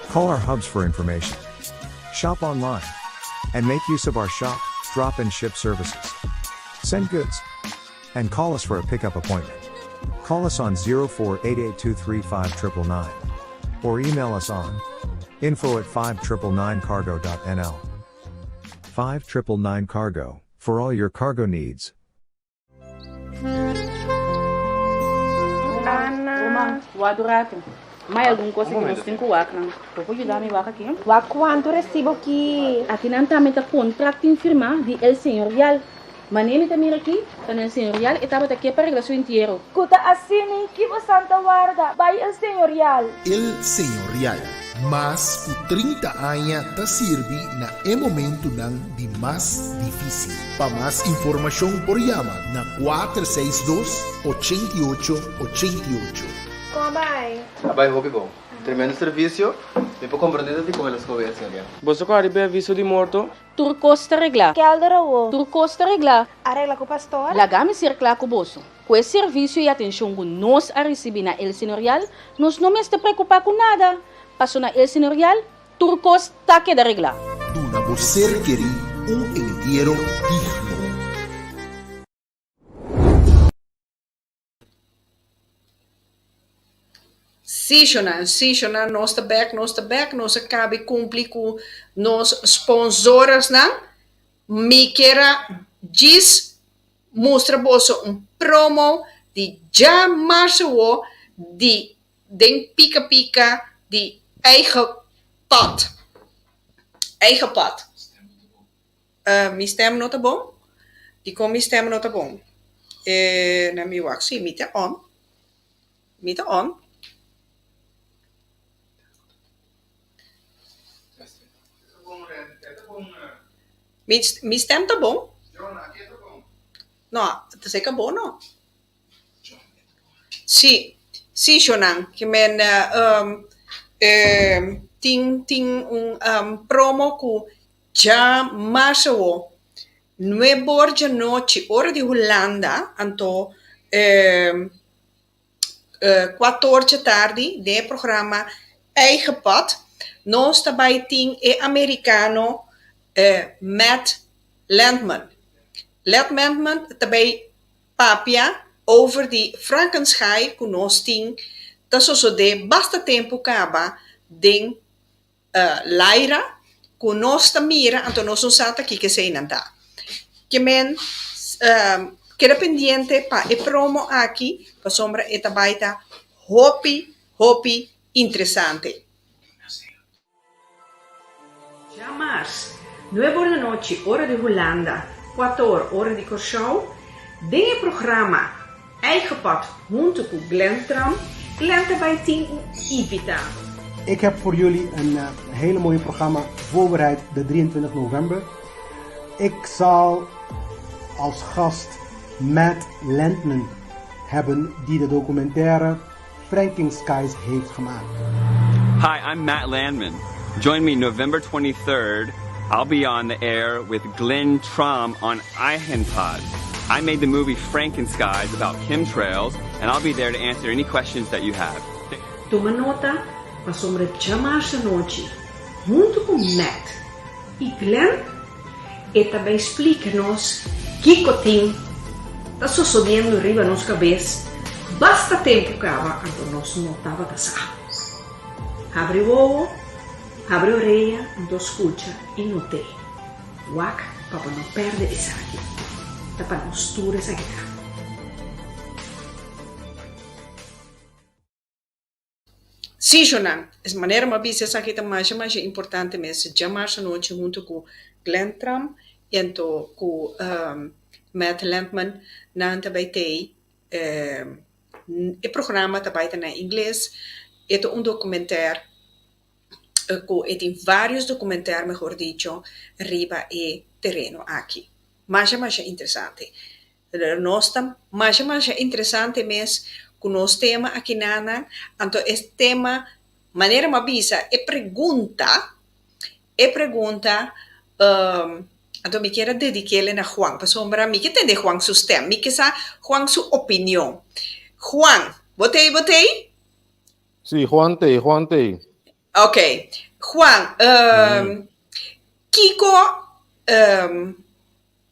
Call our hubs for information. Shop online. And make use of our shop, drop, and ship services. Send goods. And call us for a pickup appointment. Call us on 0488235999 or email us on info at 5999cargo.nl. 5999 Cargo, for all your cargo needs. Ana. Wak un ratu. Mai algun kos aki nos tin ku wak nan. Bo por yuda mi wak aki? Wak kuantu resibo ki. Aki nan tambe ta kontrakt tin firmá di El Señorial. Manera mi ta mira aki, ta na El Señorial e tabata ke pa regla su entiero. Ku ta asina ki bo santa warda bai El Señorial. El Señorial, mas ku 30 aña ta sirbi na e momentunan di mas difísil. Pa mas informashon por yama na 462 88 88. Kon a bai? A bai hopi bon. Tremendo servicio. Mi por comprende ta dikon el a scoge El Señorial. Boso ku a riba e aviso di morto? Tur kos ta reglá. Kelder awo. Tur kos ta reglá. A regla ku pastor. Laga mi ser kla ku boso. Ku e servisio i atenshon ku nos a risibí na El Señorial, nos no mester preokupá ku nada. Paso na El Señorial, tur kos ta keda reglá. Duna bo ser kerí un entiero digno. Sí, Shonan, sí, Shonan, nos ta bek, nos ta bek, nos a kabi kumpli ku nos sponsoresnan. Mi kier a djis mustra boso un promo di djamarse awo di den Pika Pika di Eigen Pad. Eigen Pad. Mi stem no ta bon? Dikon mi stem no ta bon? E na mi wak si mi ta on. Mi ta on. Mi mi stem ta bon? No, ta seka bon no. Sí, sí shownan. Ke men tin tin un promo ku Djamarsa awo, nuebor djanochi, ora di Hulanda, anto kuator djatardi den e programa Eigen Pad, nos ta bai tin e amerikano Matt Landman. Matt Landman ta bai papia over di Frankenschai ku nos tin ta sosodé basta tempu kaba den Laira, ku nos ta mira anto nos no sa ta kiko eseinan ta. Ke men keda pendiente pa e promo aki pasobra e ta bai ta hopi hopi interesante. Djamars, nuebe or di anochi ora di Hulanda, kuator ora di Kòrsou, den e programa Eigen Pad huntu ku Glenn Tram, Glenn ta bai tin un invitado. Ik heb voor jullie een hele mooie programma voorbereid de 23 november. Ik zal als gast Matt Landman hebben die de documentaire Franking Skies heeft gemaakt. Hi, I'm Matt Landman. Join me November 23rd. I'll be on the air with Glenn Trom on Pod. I made the movie Frankenskies about chemtrails, and I'll be there to answer any questions that you have. Tuma nota pasobra djamars anochi huntu ku Matt i Glenn e ta bai splika nos kiko tin ta sosodiendo riba nos kabes basta tempu kaba anto nos no tabata sa. Habri wowo, habri orea anto skucha i not'é. Wak pa bo no pèrdè esaki. Ta pa nos tur esaki ta. Sí, Jonan, es manera m'a bisa esaki ta masha masha importante mes. Djamarsa anochi hunto ku Glenn Trump i anto ku Matt Landman nan ta bai tei. E programa ta bai ta na ingles. E ta un documentair ku e tin varios documentair mehor dicho riba e tereno aki. Masha masha interesante. Nos ta masha masha interesante mes ku nos tema akinanan, anto e tema manera mi a bisa e pregunta, e pregunta anto mi kier a dedik'el na Juan pasobra mi ke tende Juan su stem, mi ke sa Juan su opinion. Juan, bo t'ei, bo t'ei? Sí, Juan t'ei, Juan t'ei. Ok, Juan, kiko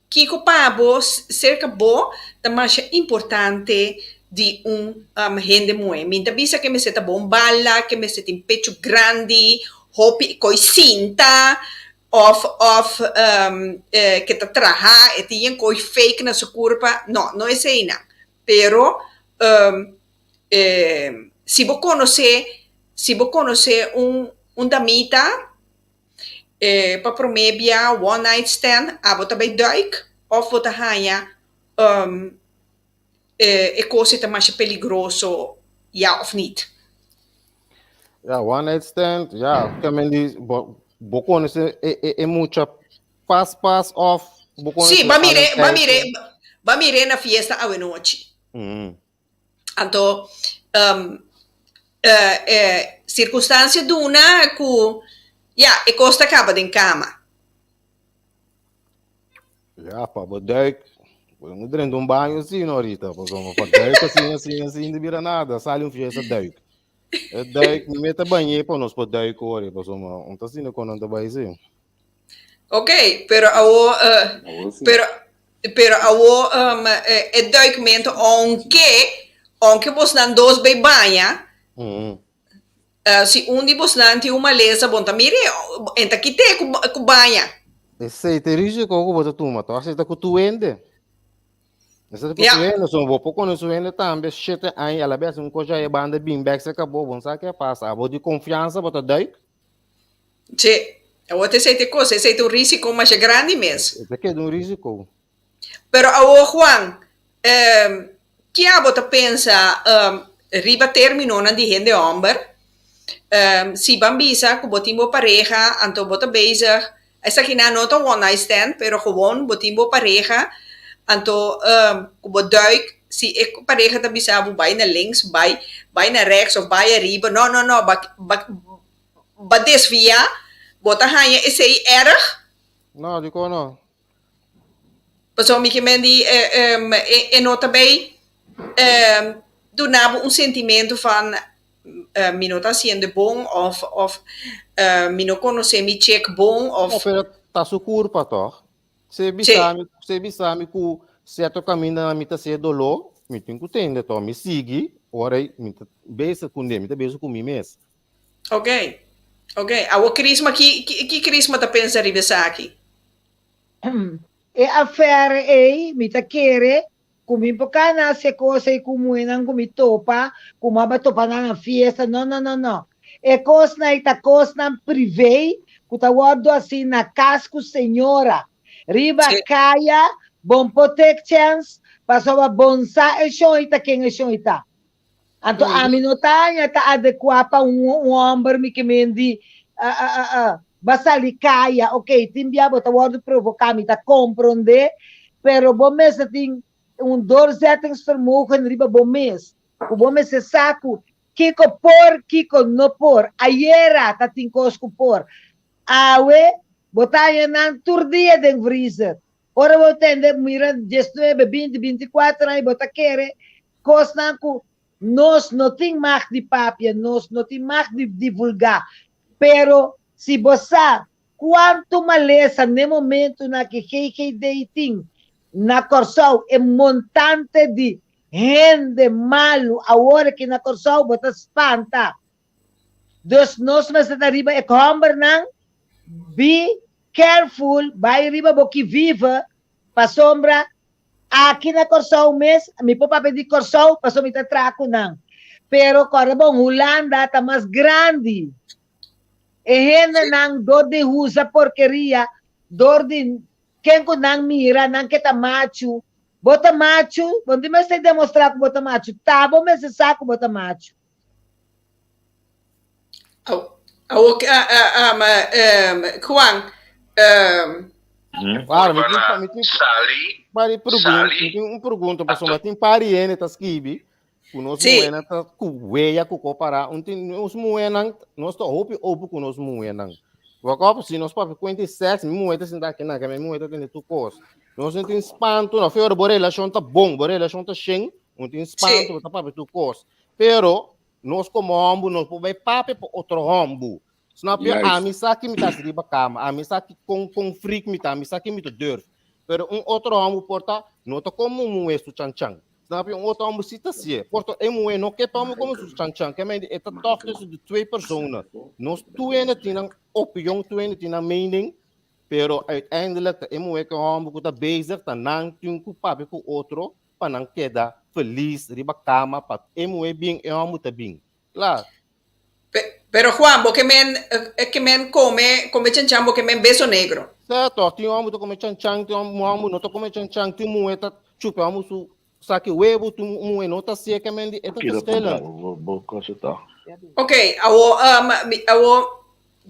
Kiko pa bo, serka bo, ta masha importante di un hende muhé? Mi ta bisa ke mester ta bon bala, ke mester tin pechu grandi, hopi koi sinta, òf òf ke ta traha, e tin yen koi fake na su kurpa. No, no eseinan. Pero si bo konosé, si bo konosé un un damita, E pa promé bia one night stand abo ta bai duik of bo ta haña e kos ei ta masha peligroso ya of nit? Ya one night stand ya kamen di bo bo konosé e e e mucha pas pas of bo konosé Sí, ba mir'é ba mir'é ba mir'é na fiesta awenochi. Anto Uh, eh, circunstancia duna ku ya, e kos ta kaba den kama. Ja, pa bo duik. Bo moet drinken un baño así, no, ahorita. Pasobra pa duik así, así, así, no bira nada. Sali un fiesta duik. E duik, mi meta bañé pa nos por duik ore, pasobra un ta asina kon nan ta bai sí. Ok, pero awo, uh, pero, pero awo um, e, e duikmento, aunque, aunque bosnan dos bay baña, Mm -hmm. Uh, si un di bosnan tin un malesa, bon ta mire, en ta kite ku, ku baña. Esei ta e risiko ku bo ta tuma, toch? Esei ta ku tur hende. Esei ta ku tur hende. So, bo por konosé un hende tambe shete aña, a la bes un kos ya e banda bin bèk serka bo, bo no sa ke a pasa. Abo di konfiansa bo ta duik. Sí, awor ta esei ta e kos, esei ta un risiko masha grandi mes. E ta keda un risiko. Pero awor Juan, ke abo ta pensa riba terminonan di hende homber? Si ban bisa ku bo tin bo pareha, anto bo ta bezig, esakinan no ta one night stand, pero gewoon bo tin bo pareha, anto ku bo duik, si e pareha ta bisa bo bai na links, bai bai na rechts of bai ariba, no no no, ba ba desvia, bo ta haña esei erg? No, dikon no? Pasobra mi ke men di e no ta bay duna bo un sentimentu van mi no ta haciendo bon of of mi no conoce mi chick bon of. No, pero ta su curpa toch? Si e bisa mi, si e bisa mi cu cierto caminda mi ta hacié doló, mi tin cu tende toch, mi sigui, ora mi ta bezig cu ne, mi ta bezig cu mi mes. Ok, ok. Awor Crisma, ki ki Crisma ta pensa riba esaki? E affaire ei mi ta kere ku mi por kana hasi e kos ei ku muhénan ku mi topa, ku mi aba topa nan na fiesta, no no no no. E kosnan ei ta kosnan privé ku ta wòrdu hasi na kas ku señora. Riba kaya bon por take chèns pasobra bon sa e shon ei ta ken e shon ei ta. Anto ami no ta haña ta adekuá pa un un hòmber mi ke men di ba sali kaya, ok tin bia bo ta wòrdu provoká mi ta komprondé, pero bo mester tin un doorzettingsvermogen riba bo mes, ku bo mester sa ku kiko por kiko no por, ayera ta tin kos ku por, awe bo ta haña nan tur dia den vriezer, ora bo tende mira diesnuebe, binti, bintikuater aña bo ta kere Kosnan ku nos no tin mag di papia, nos no tin mag di divulgá. Pero si bo sa kuantu malesa n'e momentunan ki GGD tin na Kòrsou, e montante di hende malu awor aki na Kòrsou, bo ta spanta. Dus nos mester ta riba e hòmbernan, be careful, bai riba bo ki vive, pasobra Aki na Kòrsou mes, mi por papia di Kòrsou pasobra mi ta traha ku nan. Pero kòrda bon, Hulanda ta mas grandi. E hendenan dor di usa porkeria, dor di ken ku nan mira, nan ke ta machu. Bo ta machu? Bo no tin mester demostrá ku bo ta machu. Ta bo mester sa ku bo ta machu. Awor, Juan, Claro, mi tin, mi tin pari pregunta, mi tin un pregunta pasobra tin pari hende ta skibi ku nos muhénan ta ku weya ku kopará. Un tin nos muhénan, nos ta hopi open ku nos muhénan. Wak si nos papia kuenta di sèks, mi muhé ta sinta aki nan, mi muhé ta tende tur kos. Nos no tin spantu, no, feo bo relashon ta bon, bo relashon ta shen, no tin spantu, bo ta papia tur kos. Pero nos komo hòmber nos por bai papia pa otro hòmber. Snap je? Ami sa ki mi ta hasi riba kama, ami sa ki kon kon freak mi ta, ami sa ki mi ta durf. Pero un otro hòmber por ta no ta komo un muhé su chanchan. Snap je? Un otro hòmber si ta hasié. Por ta e muhé no ke pa hòmber komo su chanchan. Ke mende e ta tòg tussen de twee personen. Nos tur hende tin nan opion, tur hende tin nan mening, pero uiteindelijk ta e muhé ku e hòmber ku ta bezig ta nan tin ku papia ku otro pa nan keda feliz riba kama pa e muhé bin e hòmber ta bin. Kla. Pero Juan, bo ke men ke men kome kome chanchan bo ke men beso negro. Sa tòg, tin hòmber ta kome chanchan, tin hòmber no ta kome chanchan, tin muhé ta chupa hòmber su saki webu, tin muhé no ta hasié ke men di e ta verschillend. Ok, awo awo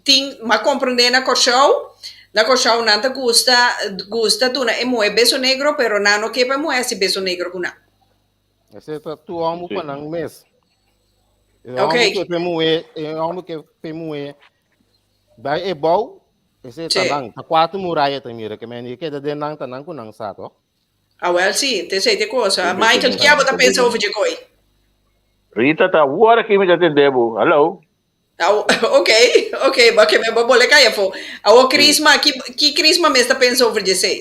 tin m'a komprendé na Kòrsou, na Kòrsou nan ta gusta gusta duna e muhé beso negro pero nan no ke pa e muhé hasi beso negro ku nan. Esei ta tur hòmber pa nan mes. E homber ke pe muhé, e homber ke pe muhé bai e bou, esei ta nan, ta kuater muraya ta mira, ke men e keda den nan ta nan ku nan sa toch? Ah wel si, te esei te cosa. Michael, ke abo ta pensa over dje koi? Rita ta wor aki mi ta tende bo. Hallo. Ok, ok, bo ke me bo bole kai afo. Awo Crisma, ki ki Crisma mes ta pensa over dje esei?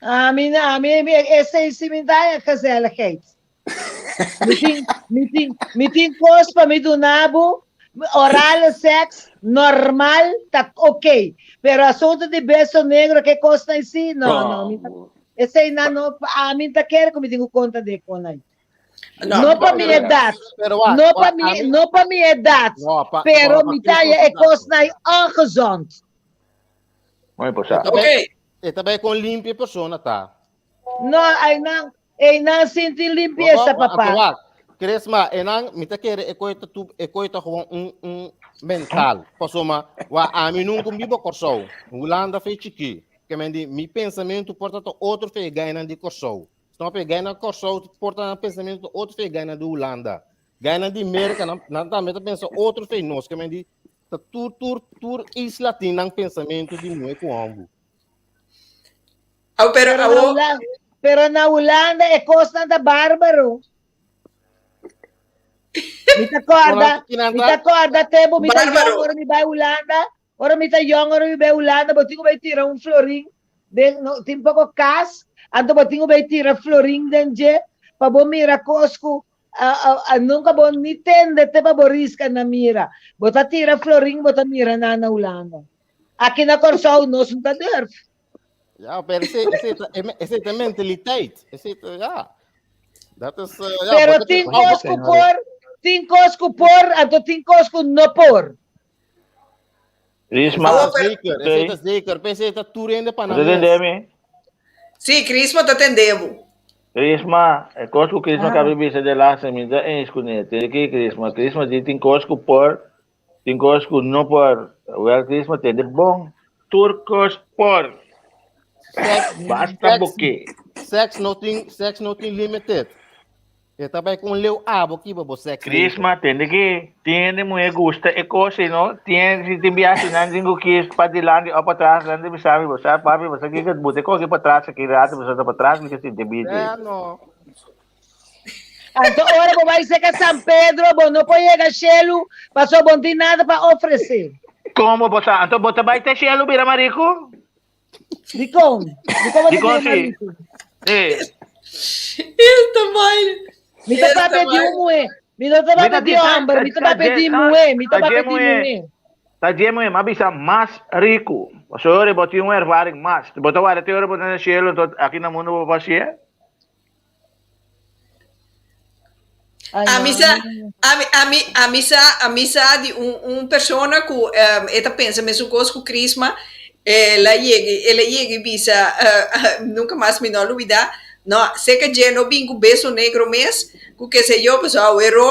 Ami, ami, esei si mi ta gezelligheid. Mi tin, mi tin, mi tin kos pa mi duna bo, orale seks normal ta ok. Pero asunto di beso negro ke kosnan si, no, no, mi ta, esei nan no, ami ta kere ku mi tin ku konta de kon ai. No, No pa mi edat, Pero wak, no pa wak, mi, ami, no pa mi edat, no, pa, pero no, pa mi ta Christmas ya e edat. kosnan ongezond. Mooi por sa. E ta Ok. bai, e ta bai kon limpia persona ta. No, einan, einan sinti limpiesa, Anto papá. wak, Crisma, enan mi ta kere e koi ta tu, e koi ta gewoon un, un mental. Pasobra, wa ami nunca un biba Kòrsou. Hulanda fe chikí. Ke men di, mi pensamentu por ta ta otro fe e gainan di Kòrsou. Snap je? Gainan Kòrsou por ta nan pensamentu ta otro fe e gainan di Hulanda. Gainan di Merka, nan, nan tambe ta pensa otro fe nos. Ke men di, ta tur, tur, tur isla tin nan pensamentu di muhé ku hòmber. Aw, pero Pero na awo, Hulanda, pero na Hulanda e kosnan ta bárbaro. Mi ta kòrda, Kinan mi ta? ta kòrda tempu mi ta yòn bárbaro. ora mi bai Hulanda, ora mi ta yòn ora mi bai Hulanda, bo tin ku bai tira un florin den, no, tin poko kas, anto bo tin ku bai tira florin den dje pa bo mira kos ku nunka bo ni tende te pa bo riska na mira. Bo ta tira florin bo ta mira nan na Hulanda. Aki na Kòrsou nos no ta durf. Ja, pero ese, ese, ese ta mentaliteit. Ese, ja. Dat is, ja, Pero bo ta- tin kos ku por, tin kos ku por, anto tin kos ku no por. Risma. Ese ta zeker, ese ta zeker. P'esei ta tur hende pa nan Bo ta mes. tende mi? Sí, Crisma ta tende bo. Crisma, e kos ku Crisma Ah. kabi bisa de laatste mi ta eens kuné. Tende ki Crisma? Crisma di tin kos ku por, tin kos ku no por. Wel Crisma tende bon. Tur kos por. Seks, Basta seks, bo ke. seks no tin, seks no tin limited. E ta bai con leu abo kiba bo sex leven. Crisma, tende ki tin hende muhe gusta e cos ei no, tin si tin biaha nan tin cu kies pa dilanti of patras, nan ta bisa mi, bo sa papi, bo sa kiko, bo ta coge patras aki rato, bo sa ta patras mi ta sinti bichi. Eh no. Anto ora bo bai seca San Pedro, bo no por yega shelu, pasobra bo no tin nada pa ofrece. Como bo sa? Anto bo ta bai te shelu bira marico? Dikon? Dikon bo ta Dikon bira si? mariku? Eh. Esta vaina. Mi ta Esta papia di un vaina. muhé. Mi no ta Mi papia ta di di ta hòmber, ta mi ta ta papia dje di ta muhé, mi ta ta dje papia di muhé. muhé. Ta dje muhé, m'a bisa mas riku. Pasobra bo tin un ervaring mas. Bo ta wara te ora bo ta na shelu, anto aki na mundu bo por hasié? Ay, A mi no, sa, ami no. a mi, a mi, a mi sa, a mi sa di un, un persona ku um, e ta pensa mesun kos ku Crisma, el a yega, el a yega i bisa, uh, nunka mas mi no a lubida, no, seka dje no bin ku beso negro mes, ku ke se yo, pasobra awero,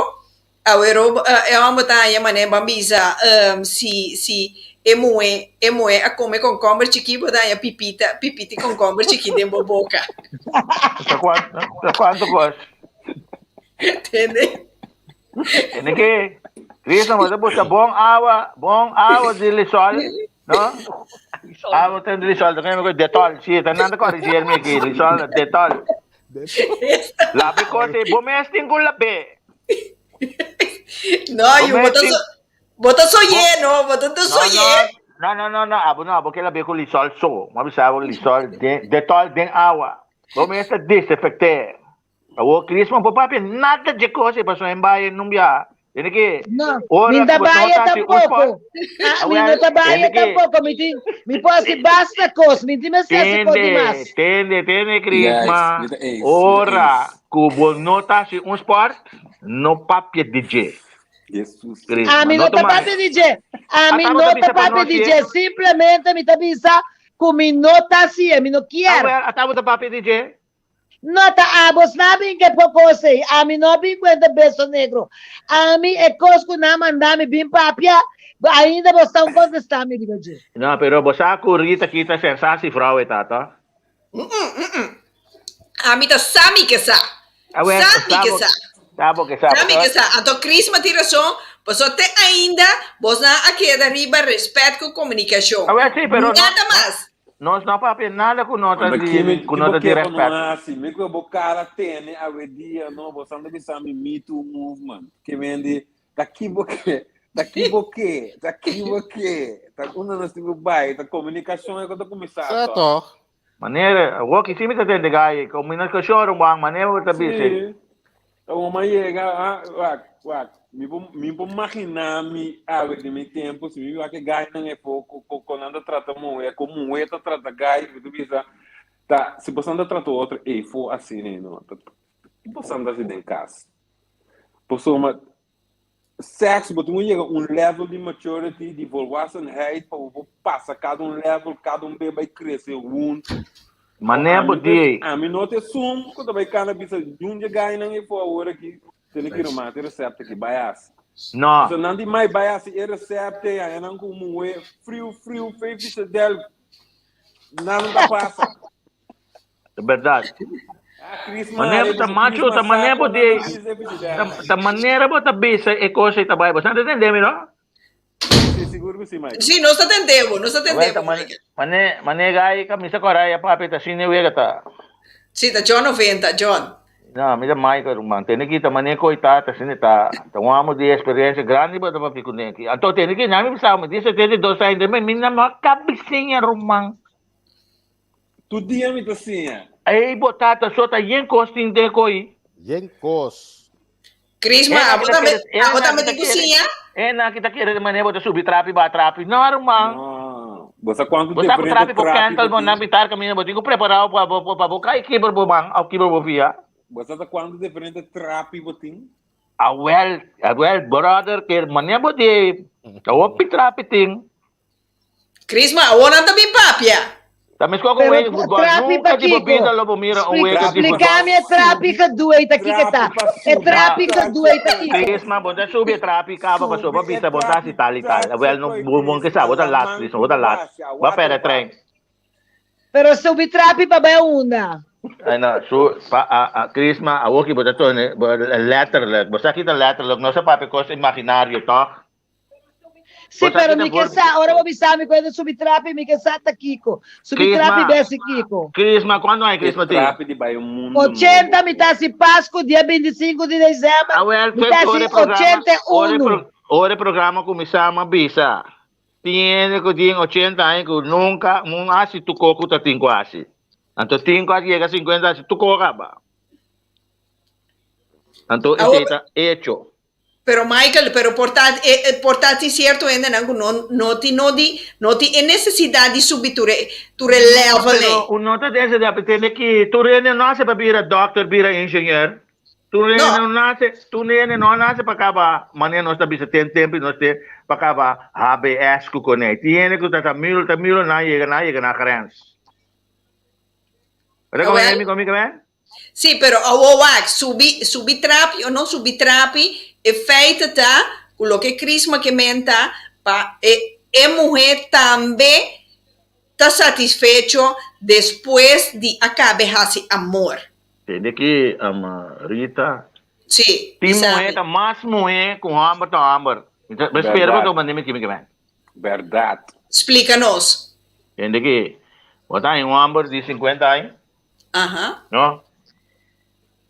awero e hòmber ta haña manera ban bisa, um, si, si e muhé, e muhé a kome kònkòmber chikí, bo ta haña pipita, pipita i kònkòmber chikí den bo boka. Ta kuantu, ta kuantu kos? Tende? Tende ke? Cristo, bo ta buska bon awa, bon awa di Lisol, no? Awa ten di Lisol, ta kende Detol, si, ta nan ta corrigeer mi aki, Lisol, Detol. Labe kos ei, bo mes tin ku labe. No, Bo yu, mes bo ta tin, so, bo ta bo, soñé, no, bo ta ta no, no, soñé. no, no, no, no, abo no, abo ke labe ku Lisol so. M'a bisa bo Lisol, den, Detol den awa. Bo mes ta desinfecté. Awor Crisma por papia nada dje cos ei pasobra en bai en un biaha. Tende ke No, mi ora no ta ku bo no baya ta hasi un sport, tampoco. Ah, mi no awel ta baya tende ke tampoco. Mi tin, mi por hasi basta cos. Mi tin mester hasi cos di tende, mas. tende, tende Yes, Crisma, mi ta eens, mi ta ora eens. ku bo no ta hasi un sport, no papia di dje. Jesus. A Crisma, mi no no ta tuma papia di dje. A mi Ata bo no ta ta bisa pa papia no di hasié. dje. Simplemente mi ta bisa ku mi no ta hasié, mi no kier. Awel, ata bo ta papia di dje. No ta abos na bin ke por kos ei, ami no a bin kuenta beso negro. Ami e kos ku nan manda mi bin papia, ainda bo sta un kontesta mi riba dje. No, pero bo sa ku Rita kita sensatie vrouw e ta, to? Ami ta sa mi ke sa. Awel, Sa mi sa ke bo sa. Sa bo ke sa. Sa mi ke sa. Anto Crisma tin rason, paso te ainda bosnan a keda riba respet ku komunikashon. Awel si, pero no, Nada mas. nos no papia nada ku no ta Anda di, kimi ku no kibo ta di ke pa no respet. hasi mi ku bo kara tene awe dia no bo sanda bisa mi me too movement ke mendi ta kibo ke ta kibo ke ta kibo ke ta unda nos tin ku bai ta komunikashon e ku ta kuminsá Sa tòg. toch? Manera, awor ki si mi ta tende gai, komunikashon ruman, manera bo ta bisa. Sí. Ta un man yega, ah, wak, wak, mi por, mi por maginá mi awe den mi tempu, si mi wak e gainan e for, ko, ko, ko nan ta trata muhé, ko muhé ta trata gai, mi ta bisa, ta, si boso ta trata otro ei for asina ei no, ta, ki boso ta hasi den kas? Pasobra sèks bo tin ku yega un level di maturity, di volwassenheid, pa bo por pasa kada un level, kada un be bai krese huntu. Manera bo Ami di ei. Ami no ta esun ku ta bai kana bisa djun dje gainan ei for awor aki, tene ki rumati e resèpt aki, bai hasi. No. So nan di mai bai hasi e resèpt ei, haña nan ku muhé friu friu, fei fisedèl, nan no ta pasa. Ta berdad. Manera bo ta macho, ta manera bo di, ta manera bo ta bisa e cosa ei ta bai. Bo sa ta tende mi, no? Sí, sigur ku sí, Michael. Sí, nos ta tende bo, nos ta tende bo, Michael. Mane, mane gai camisa cora ya papi ta sine wega ta. Sí, ta John 90, John. No, mi ta Michael ruman. Tende ki ta mane koi ta, ta sine ta. Ta un amo di experiencia grandi bo ta papi kuné ki. Anto tende ki nami bisa mi di 72 aña, mi no a kabisiña ruman. Tur dia mi ta siña. Ey bo tata so ta yen kos tin den koy. Yen kos. Crisma, abo tambe, abo tambe tin ku siña? E nan ki ta kere di manera bo ta subi trapi ba trapi. No ruman. No. Bo sa kuantu Bo sa ku diferente trapi bo trapi kentel bo bo nan tin? bitar kaminda bo tin ku preparao pa bo pa bo kai kibra bo man of kibra bo pia. Bo sa ta kuantu diferente trapi bo tin? Awel, awel brother ke manera bo di ta hopi trapi tin. Crisma, awor nan ta bin papia. Ta meskos ku un Pero wega di futbòl. trapi Nunka di bo pakiko? bida lo bo mira un wega di futbòl. Splikami e trapi gedoe ei ta kiko ta. E trapi gedoe ei ta kiko? Crisma, bo ta subi e trapi kaba pasobra bo bisa bo ta hasi tal i tal. Awel no bo bon ke sa, bo ta lat, Crisma, bo ta lat. Bo a pèrdè trein. Pero subi trapi pa bai unda? Ai no, su pa a a Crisma, awor ki bo ta tone bo letterlijk. Bo sa ki ta letterlijk, no sa papia kos imaginario, tòg? Sí, Bo sa pero ki ta mi ke voor sa, ora bo bisa mi ku e ta subi trapi, mi ke sa ta kiko. Subi trapi Crisma, besi kiko. Crisma, kuantu aña E Crisma tin? trapi di bai un mundo 80 nobo. mi ta hasi Pasku dia 25 di december, Awel, mi ta ora hasi e programa, ora e 81. pro, ora e programa kuminsá mi a bisa, tin hende ku tin 80 aña ku nunka un hasi tuko ku ta tin ku hasi. Anto tin ku a yega 50 hasi tuko kaba. Anto Awor, esei ta echo. Pero Michael, pero por ta e por ta tin cierto hendenan cu no no tin no di no tin e necesidad di subi tur e tur e No, level pero ey. un no ta den esei tende ki tur hende no nace pa bira doctor, bira ingenieur. Tur hende No. no nace, tur hende no nace pa caba manera nos ta bisa ten tempo y nos te pa caba HBS cu coney. Tin hende cu ta ta miro ta miro nan yega nan yega na grens. Reconoce Awel. mi conmigo men? Sí, pero awor wak, subi, subi trapi o no subi trapi, e feite ta ku loke Crisma ke men ta pa e e muhé tambe ta satisfecho despues di a kabe hasi amor. Tende ki, Rita. Sí, Tin bisa muhé mi. ta mas muhé ku hòmber ta hòmber. Mi ta spera pa Bèrdat. bo manda mi kimi ke men. Bèrdat. Splika nos. Tende ki, bo ta haña un hòmber di 50 aña, Aha. No.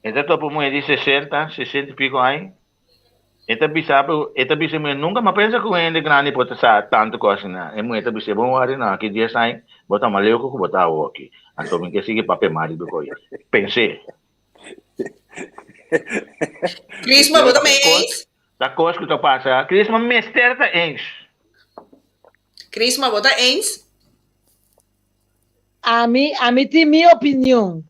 E ta topa un muhé di sesenta, sesenta i piko aña. E ta bisa bo, e ta bisa e muhé, nunka m'a pensa ku un hende grandi por ta sa tantu kos asina. E muhé ta bis'é, bon wari no, aki dies aña bo ta mas leu ku bo ta awoki. Anto mi ke sigui papia mas riba koe. Pens'é. Crisma, bo ta mee eens? Ta kos ku ta pasa. Crisma mester ta eens. Crisma, bo ta eens? Ami, ami tin mi opinion.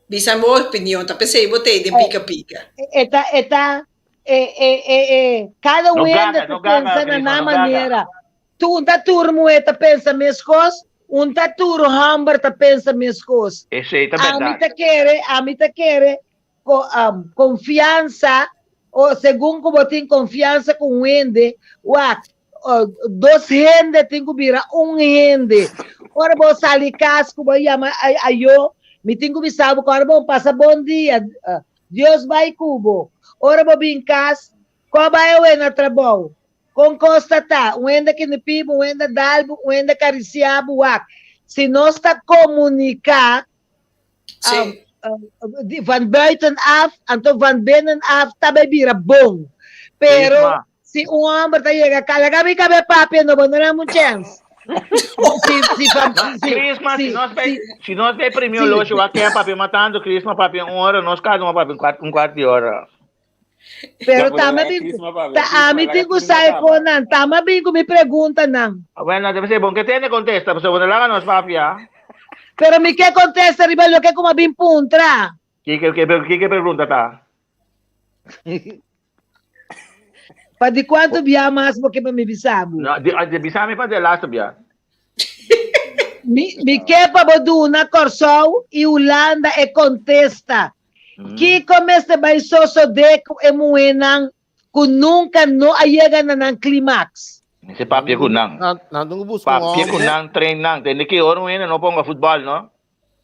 Bisa bo opinion, ta p'esei bo t'ei den pika pika. E ta, e ta, e, e, e, e, kada No wende gaga, ta no gaga, pensa na Crisma, nan no gaga. manera. Tu, un ta tur muhé ta pensa meskos, un ta tur hòmber ta pensa meskos. Esei ta Ami bèrdat. ta kere, ami ta kere ko, um, konfiansa, o segun ku bo tin konfiansa ku un hende, wak, Dos hende tin ku bira un hende. Ora bo sali kas ku bo yama ayo, mi tin ku bisa bo ku ora bo pasa bon dia. Dios bai ku bo. Ora bo bin kas, kua bai awe na trabou? Kon kos ta ta? Un hende kinipi bo, un hende dal bo, un hende karisiá bo, wak. Si nos ta komuniká van buiten af, anto van binnen af ta bai bira bon. Pero si un hòmber ta yega ka, laga mi kab'é papia no, bo no dam un chèns. Si, si, van, si, Christmas, si, si nos bai, si, si nos bai premio si. loshi wak kea papia matando Christmas papia un ora, nos kada un papia un kwart, un kwart di ora. Pero tamba bin ku, ta ami tin ku sa e konan, tamba bin ku mi preguntanan. Bueno, debe ser bon ke tene kontesta, pasobra bo no laga nos papia. Pero mi ke kontesta riba loke ku mi a bin puntra. Kiko, kiko e pregunta ta? Pa di kuantu bia mas bo ke pa mi bisa bo? No, di, di bisa mi pa di e laatste bia. Mi, mi ke pa bo duna Kòrsou i Hulanda e kontesta. Kiko mester bai sosodé ku e muhénan ku nunka no a yega na nan klimaks? Mester papia ku nan. Nan tin ku buska un Papia ku hòmber. nan, train nan. Tende ki ora un hende no ponga futbòl, no?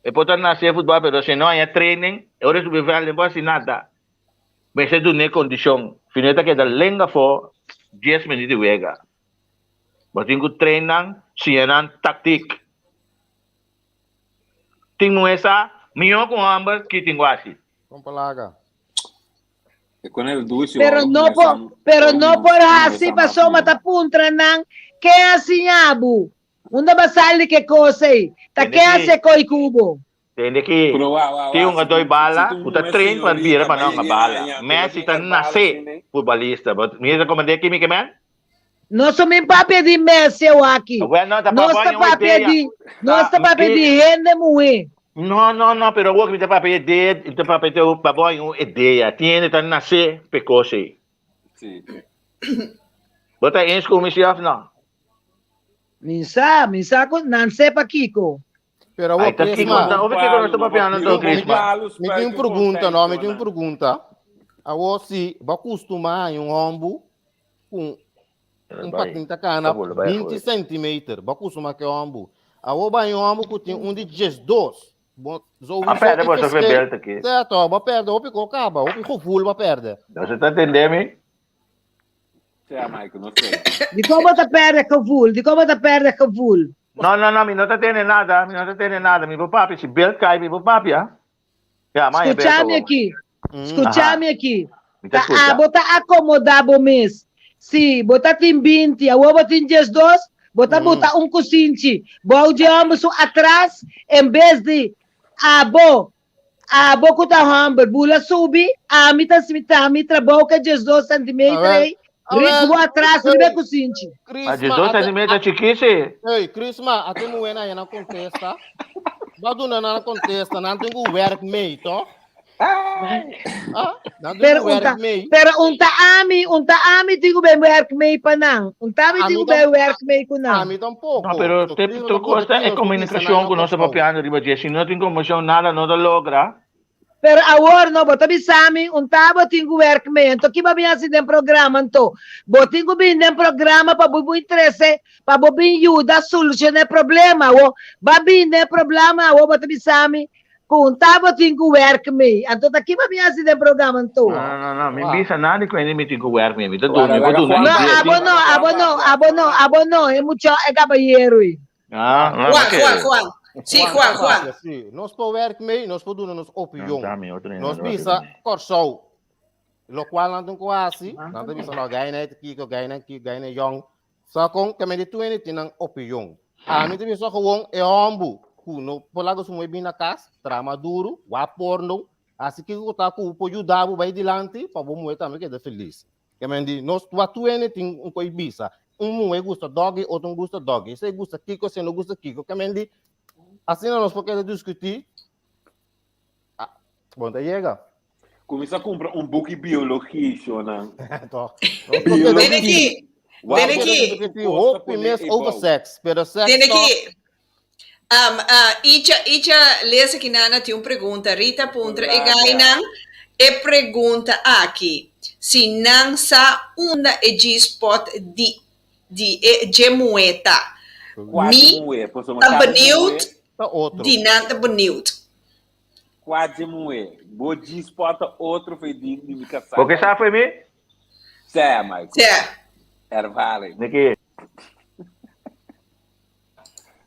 E por ta nase futbòl, pero si no haña training, e ora e subi vèlt, e no por hasi nada. Mester dun'é kondishon. Si no e ta keda lenga afó dies minüt di wega. Bo tin ku train nan, siña nan taktik. Tin muhé sa mihó ku hòmber ki tin wasi. Kon palaga. E kon el dushi Pero ora no muhé por, sa pero ora no muhé por muhé hasi sa mas pasobra mihó. ta puntra nan ken a siña bo. Unda bo a sali ke kos ei? Ta Tende ken a ki, hasi koi ku bo? tende ki Pero wa wa tin wa un si gadoi tu si bala tu ku ta muhé train pa bira señorita pa ba nan hunga yega bala. haña pero Messi tin ta e bala nase tene. futbolista. Bo mira komende ki mi ke men? Nos no min papia di Messi awaki. Bueno, ta Nos pa ta un papia idea. di, nos Ta, ta papia mi, di hende muhé. no, no, no, pero awor mi ta papia idea, mi ta papia te pa bo un idea. Tin hende ta nase p'e kos ei. Sí. Bo ta eens ku mi si òf no? Mi sa, mi sa ku nan sepa kiko. Pero awor, Ai, ta Chris, kiko, ma, ta obi kiko nos ta papiando anto, mi, Chris, ma. mi tin un pregunta, no, mi tin un pregunta. Awor si bo a kustumá haña un hòmbu ku un patin ta kana 20 centimeter, bo a kustumá ku e hòmbu. Awor bo haña un hòmbu ku tin un di 12. Bo, A sowieso perde e bo ta verschil, verbeel aki. Certo, bo a perde hopi ko kaba, hopi gevoel bo a perde. Nos ta tende mi? Sea, Michael, no sé. Dikon bo ta perde gevoel? Dikon bo ta perde gevoel? No, no, no, mi no ta tende nada, mi no ta tende nada. Mi por papia, si beeld kai, mi por papia. Ja, maar je beeld Skucha mi awor. aki. Skucha Aha, mi aki. mi ta Ta skucha. abo ta akomodá bo mes. Si bo ta tin binti, awor bo tin diesdos, bo ta buta un kusinchi bou dje hòmber su atras en bes di abo Abo ku ta hòmber, bula subi, ami ta smita mi trabou ku e 12 sentimeter Awel, ei, riba awel, bo atras riba e hey, kusinchi. Ma Chrisma, 12 ate, centimeter a, chikí si. hey, Chrisma, ate muhé nan a kontesta. Ba duna nan a kontesta, nan tin ku wèrk mee, tòg? Ah, nan tin Pero ku un ta, wèrk mee. pero un ta ami, un ta ami tin ku ben wèrk mee pa nan. Un ta ami tin Ami ku tam, ben wèrk mee ku nan. ami No, tampoko. pero So, te, Chrisma tur ta kos konta ta e ki nos ku bisa nan komunikashon na ku nos ta Kòrsou. papiando riba dje. Si no tin komunikashon, nada no ta logra. Pero awor no, bo ta bisa mi un ta bo tin ku wèrk mee. Anto ki bo bin hasi den programa anto? Bo tin ku bin den programa pa bo bin trese, pa bo bin yuda solushona e problema. Awor, ba bin den e problama awor bo ta bisa mi ku un ta bo tin ku wèrk mee. Anto ta ki bo bin hasi den programa anto? No, no, no, no. Mi Wak. bisa nada ku hende mi tin ku wèrk mee. Mi ta duna, Wara, mi por laga duna Juan No, idea. papia, abo Tin. no, laga Juan abo no, papia. abo no, abo no, e mucha, e kabayero ei. Ah, no, Juan, oké. Juan, Juan. Sí, Juan Juan, ta Juan. papia, sí. Nos por wèrk mee, nos por duna nos No, opinion. ta mi otro Nos hende no bisa papia. Kòrsou, lokual nan tin ku hasi, nan ta bisa no, gaina kiko, gaina kiko, gaina yòn. Sa kon ke men di tur hende tin nan opinion. Ami ta bisa gewoon e hòmbu ku no por laga su muhé bin na kas, traha maduro, wak porno, hasi kiko ku ta ku por yuda bo bai dilanti pa bo muhé tambe keda felis. Ke men di nos wak tur hende tin un kos bisa. Un muhé gusta dògi, otro no gusta dògi. Esei gusta kiko, esei no gusta kiko. Ke men di asina nos por keda diskutí. Ah, bon ta yega. Kuminsá kumpra un buki biologia, shownan. Toch. Ven aki. Ven aki. Hopi mes over seks, pero seks Ven toch. aki. Um, uh, Icha, Icha, lesa ki nana tin un pregunta. Rita puntra e gainan e pregunta aki. Si nan sa unda e G-spot di di e dje muhé ta. Kua Mi di muhé? Pasobra ta kada benieuwd muhé Ta otro. di nan ta benieuwd. Kua dje muhé? Bo G-spot ta otro fe di di mi kasá. Bo ke sa fe mi? Sè, Michael. Sè. Ervaring. Niki.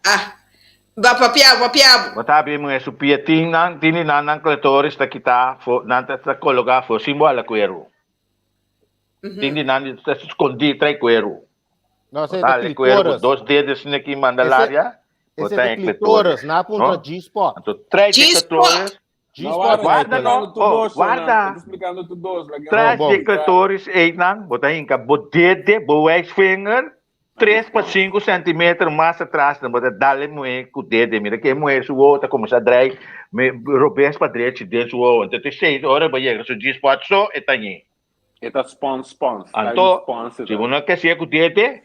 Ah. Ba papia bo, papia bo. Bo ta bin muhé su pia tin nan, tin di nan nan kletoris ta kitá fo, nan ta ta kologá fo sin bo hala kueru. Tin di nan ta skondí trai kueru. No, Bo ese ta ta hala kueru ku clitoris. dos dedos asina aki manda Ese, laria, bo ese ta ta e clitoris. clitoris. Na puntra No? G-spot. Anto trai di G-spot. clitoris. No, G-spot, warda, Warda Michael. no, explicando tur oh, dos, Shonan. warda. E ta explicando tur dos. Laga Oh, Tras bom. di clitoris einan, bo ta hinka bo dede, bo wijsvinger, 3 pa 5 centimeter mas atras, dan bo ta dal e muhé ku dede. Mira ku e muhé su wowo ta kuminsá drai me robes pa drechi den su wowo. Anto te seis ora bo yega su G-spot so e ta ñi. E ta spons, spons. Ta Anto, spons e si ta. bo no ke hasié ku dede,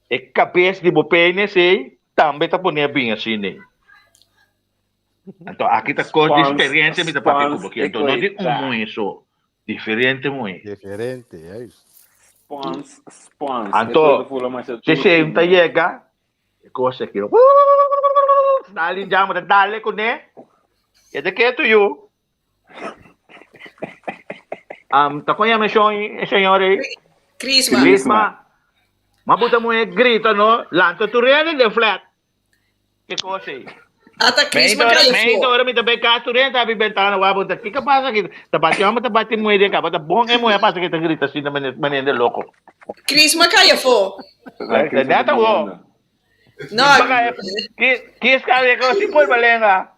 e kabes di bo penis ei tambe ta pone bin asina ei. Anto aki ta kos di Spons, experiencia mi ta papia ku spons bo aki. e Anto no di un koita. muhé so, diferente muhé. Diferente, juist. Spons, spons. E Anto, koita fula masha si dushi, esei ta man. yega, e kos aki dale jama ta dale kuné, e ta ketu yu. Um, ta kon yama e shon, e señor ei? Crisma. Crisma. Ma buta muhé grita no, lanta tur hende den flat. Ke kos ei? Ata Crisma Meita ora, cayó meita fo. ora mi ta bay cas tur hende ta abi bentana wak bo ta kiko pasa aki? Ta bati homber ta bati muhe den caba ta bon e muhe pasa ke ta grita asina mane mane hende loko. Crisma cayó fo. La Crisma Neta ta wo. muriendo. No, Crisma cayó ki kis cayó ko si pulpa lenga.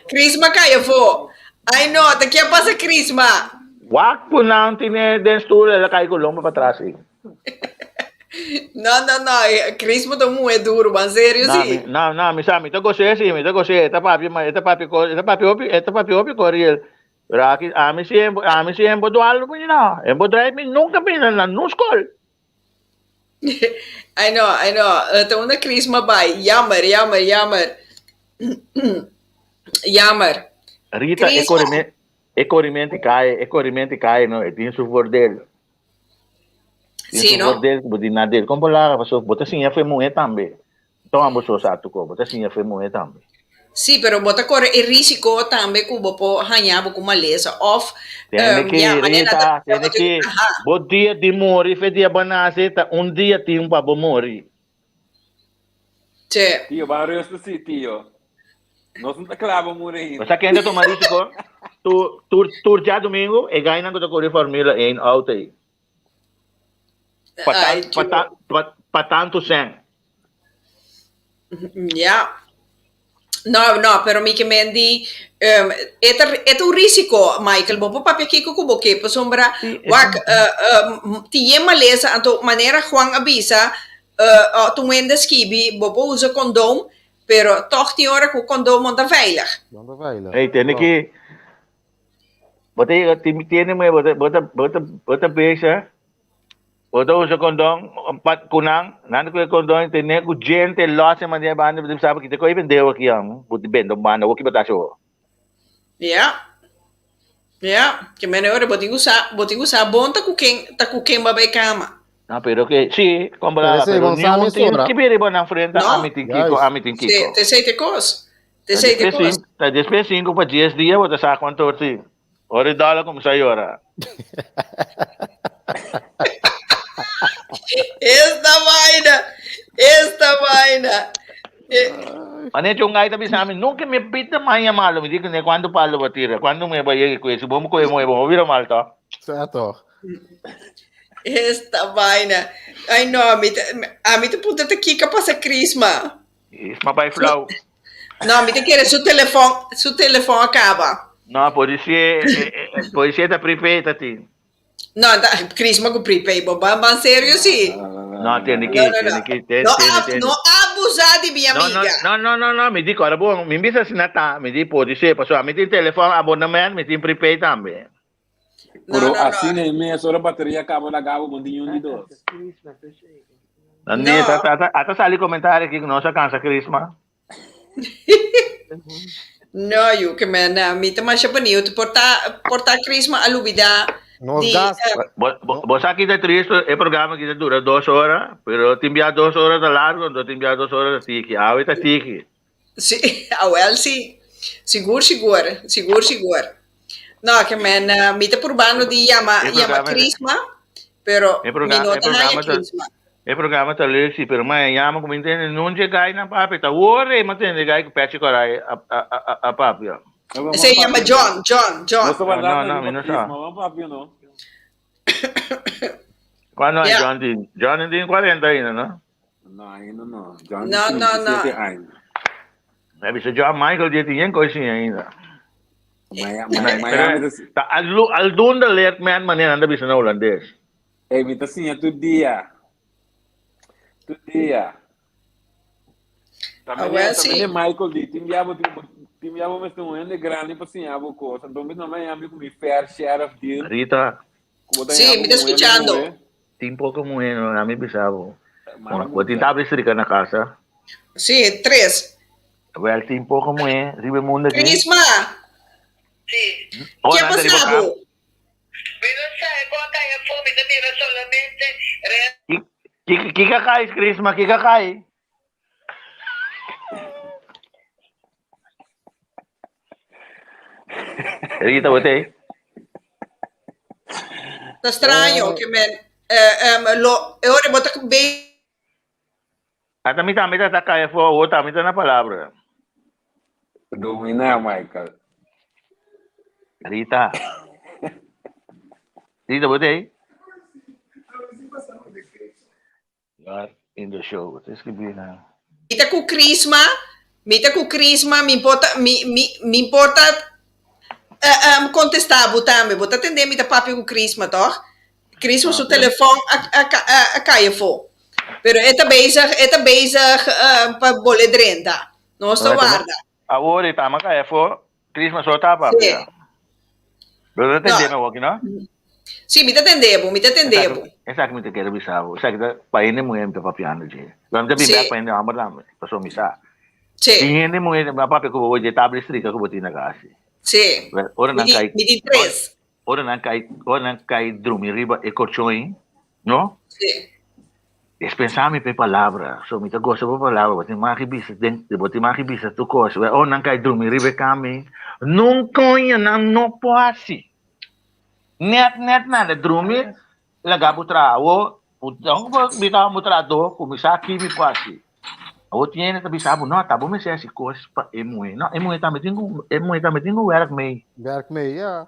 Crisma cayó fo. Ay no, ta kia pasa Crisma? Wak ku nan tine den stoel el a cay ku lomba patras ei. No, no, no, Crismo ta muhe duro, man serio No, sí. mi, no, no, mi sa, mi ta gosé sí, mi ta gosé, e ta papia, ma e ta papia ko, e ta papia hopi, e ta papia hopi koriel. Pero aki, ami sí, ami sí en bo dual, no, en bo drive mi nunca mi na nun skol. I know, I know. Ta unda Crisma bai. Jammer, jammer, jammer. Jammer. Rita, e Crisma. corrimen, e corrimente cae, e corrimente cae, no, e tin su voordeel. Tin Sí, su no? voordeel ku bo tin nadeel. Kon bo laga paso bo ta siña fe muhé tambe. Toma bo so sa tu ko, bo ta siña fe muhé tambe. Sí, pero bo ta kore e risiko tambe ku bo por haña bo ku malesa òf Tende um, ki, ya, manera Rita, ta bo tende tin, ki, aha. bo dia di muri fe dia bo nase ta un dia tin pa bo muri. Che. Tio, ban rustig sí, tio. Nos no ta kla pa muri Bo ainda. sa ken ta tuma risiko? Tur, tur, tur djadumingu e gainan ku ta kore Formula 1 auto ei. Pa, Ay, tan, pa, tan, pa, pa tantu sen. Ja. No, no, pero mi ke men di, um, e ta, e ta un risiko, Michael. Bo por papia kiko ku bo ke, pasobra wak, uh, um, tin yen malesa, anto manera Juan a bisa, uh, uh, tu wende skibi, bo por usa kondoom, pero tòg tin ora ku kondoom no ta veilig. No ta veilig. Hey, tende Klopt. ki, bo ta yega, tin, tiene me, bo ta, bo ta, bo ta, bo ta bisa, Bo ta usa kondon pa ku nan, nan ta kue kondon tene ku djente los e manera banda bo sabi kita koi bendeu aki am, bo ta bende un banda awor ki bo ta haci awor. Ja. Ja, ke mene ora bo tin ku sa, bo tin ku sa bon ta ku ken, ta ku ken bo a bai kama. No, pero ke, si, kon bo Pero laga, esei pero bon sa niun tin mesora. skibi riba nan frente, No. ami tin kiko, Juist. ami tin Te, kiko. te esei te kos. Te Ta esei te despues kos. sinku, ta despues sinku pa dies dia bo ta sa kuantu ora tin. Ora e dòler kuminsá yora. Esta vaina, esta vaina. Eh, Manera un gai ta bisa mi, nunca mi bida maña malo. Mi di kuné kuantu palo bo tira, kuantu muhé bo yega ku e, si bo kohe muhé bo bira mal to. Sa toch. Esta vaina. Ai no, a mi ta, a mi ta puntra ta kiko pasa Crisma. Crisma bai flauw. No, mi ta kere su telefon, su telefon a kaba. No, policía, policía ta prepaid ta tin. No, ta, Crisma ku prepaid, bo ban ban serio si. No, tiene que, No, no, tiene no. que, tiene, No, tiene, ab, tiene. no abusa di mi No, no, amiga. no, no, no, no, mi di kora bon, mi bisa asina ta, mi di policía, paso mi tin telefon abonnement, mi tin prepaid tambe. No, Pero no, no. asina e mes, ora bateria kaba laga bo bon tin un di dos. No, No. ata, ata, ata sali comentario aki ku nos a cansa Crisma. No, yu, ke men, mi ta masha benieuwd. Por ta, por ta Crisma a lubida Nos di, gas. Bo, bo, bo sa ki ta tristo, e programa ki ta dura dos ora, pero tin bia dos ora ta largo, anto tin bia dos ora ta tiki. Awe ta tiki. Sí, awel sí. Sigur, sigur, sigur, sigur. No, ke men eh, mi ta purbando di yama, E yama programa- Crisma, pero E mi programa, no e ta haya programa ta, Crisma. e programa ta leuk, sí, pero ma yama ku mi ntende, nun dje gai na papi, ta worre, ma tende gai ku pechi korai a, a, a, a papia. Esei yama John, John, John. Nos ta No, wardando no, mi riba no sa. Crisma, ban papia no. Cuando Ja. John tin? John tin 40 ainda, no? No, ainda no. John No, tin no, no. 27 aña. Me bisa John Michael die tin yen koisi ainda. Miami, Miami ta Ta aldo aldoende leert men manera anda bisa na holandês. Ey, mi ta siña tur dia. Tur dia. Ah, wel, Tambe sí. Michael di, tin bia bo tin tin bia bo mester un hende grandi pa siña bo kos. Anto mi ta Miami ku mi fair share of deal. Rita. Ku bo ta Sí, haña mi bo ta ku un hende escuchando. muhé. Tin poko muhé no, ami bisa bo. Mara Bo tin mucha. tabla estrika na kasa? Sí, tres. Wel, tin poko muhé riba e mundo aki. Crisma, Oh, ke nan ta riba pasa kap. bo? Ki kika kai, Crisma, kika kai? Rita, bo tei? Ta straño ke men eh, em, lo e ora bo ta be Ata mi tambe ta kai afó, awor tambe ta na palabra. Dominá, Michael. Rita. Rita, bo tei? You are in the show. Bo ta escribí na. Mi ta ku Crisma, mi ta ku Crisma, mi importa, mi, mi, mi importa eh, em, contestá bo tambe. Bo ta tende mi ta papia ku Crisma, toch? Crisma su telefon a, a, a, a kai afó. Pero e ta bezig, e ta bezig eh, pa bole drenta. Nos ta warda. Awor e tama kai afó, Crisma so ta papia. Sí. Bo ta tende No. mi awor aki, no? Sí, mi ta tende bo, mi ta tende bo. Esaki mi ta kere bisa bo. Esaki ta pa hende muhé mi ta papiando dje. Lo mi ta bin Sí. bek pa hende hòmber tambe, pasobra mi sa. Sí. Tin hende muhé a papia ku bo dje tabla estrika ku bo tin na kasi. Sí. Wel, ora Mi nan tin, kai, mi tin tres. ora nan kai, ora nan kai drumi riba e korchon ei, no? Sí. Despensá mi pa e palabra, so mi ta gosa bo palabra, bo tin mag di bisa den, bo tin mag di bisa tur kos. Wel, ora nan kai drumi riba e kama ei, nun koño nan no por hasi. Net net nada drumi laga bo traha awo don bo bita bo trahador kuminsá aki mi por hasi awo tin hende ta bisa bo no ta bo mester hasi kos pa e muhé no e muhé tambe tin ku e muhé tambe tin ku wèrk mei. Wèrk mei ya.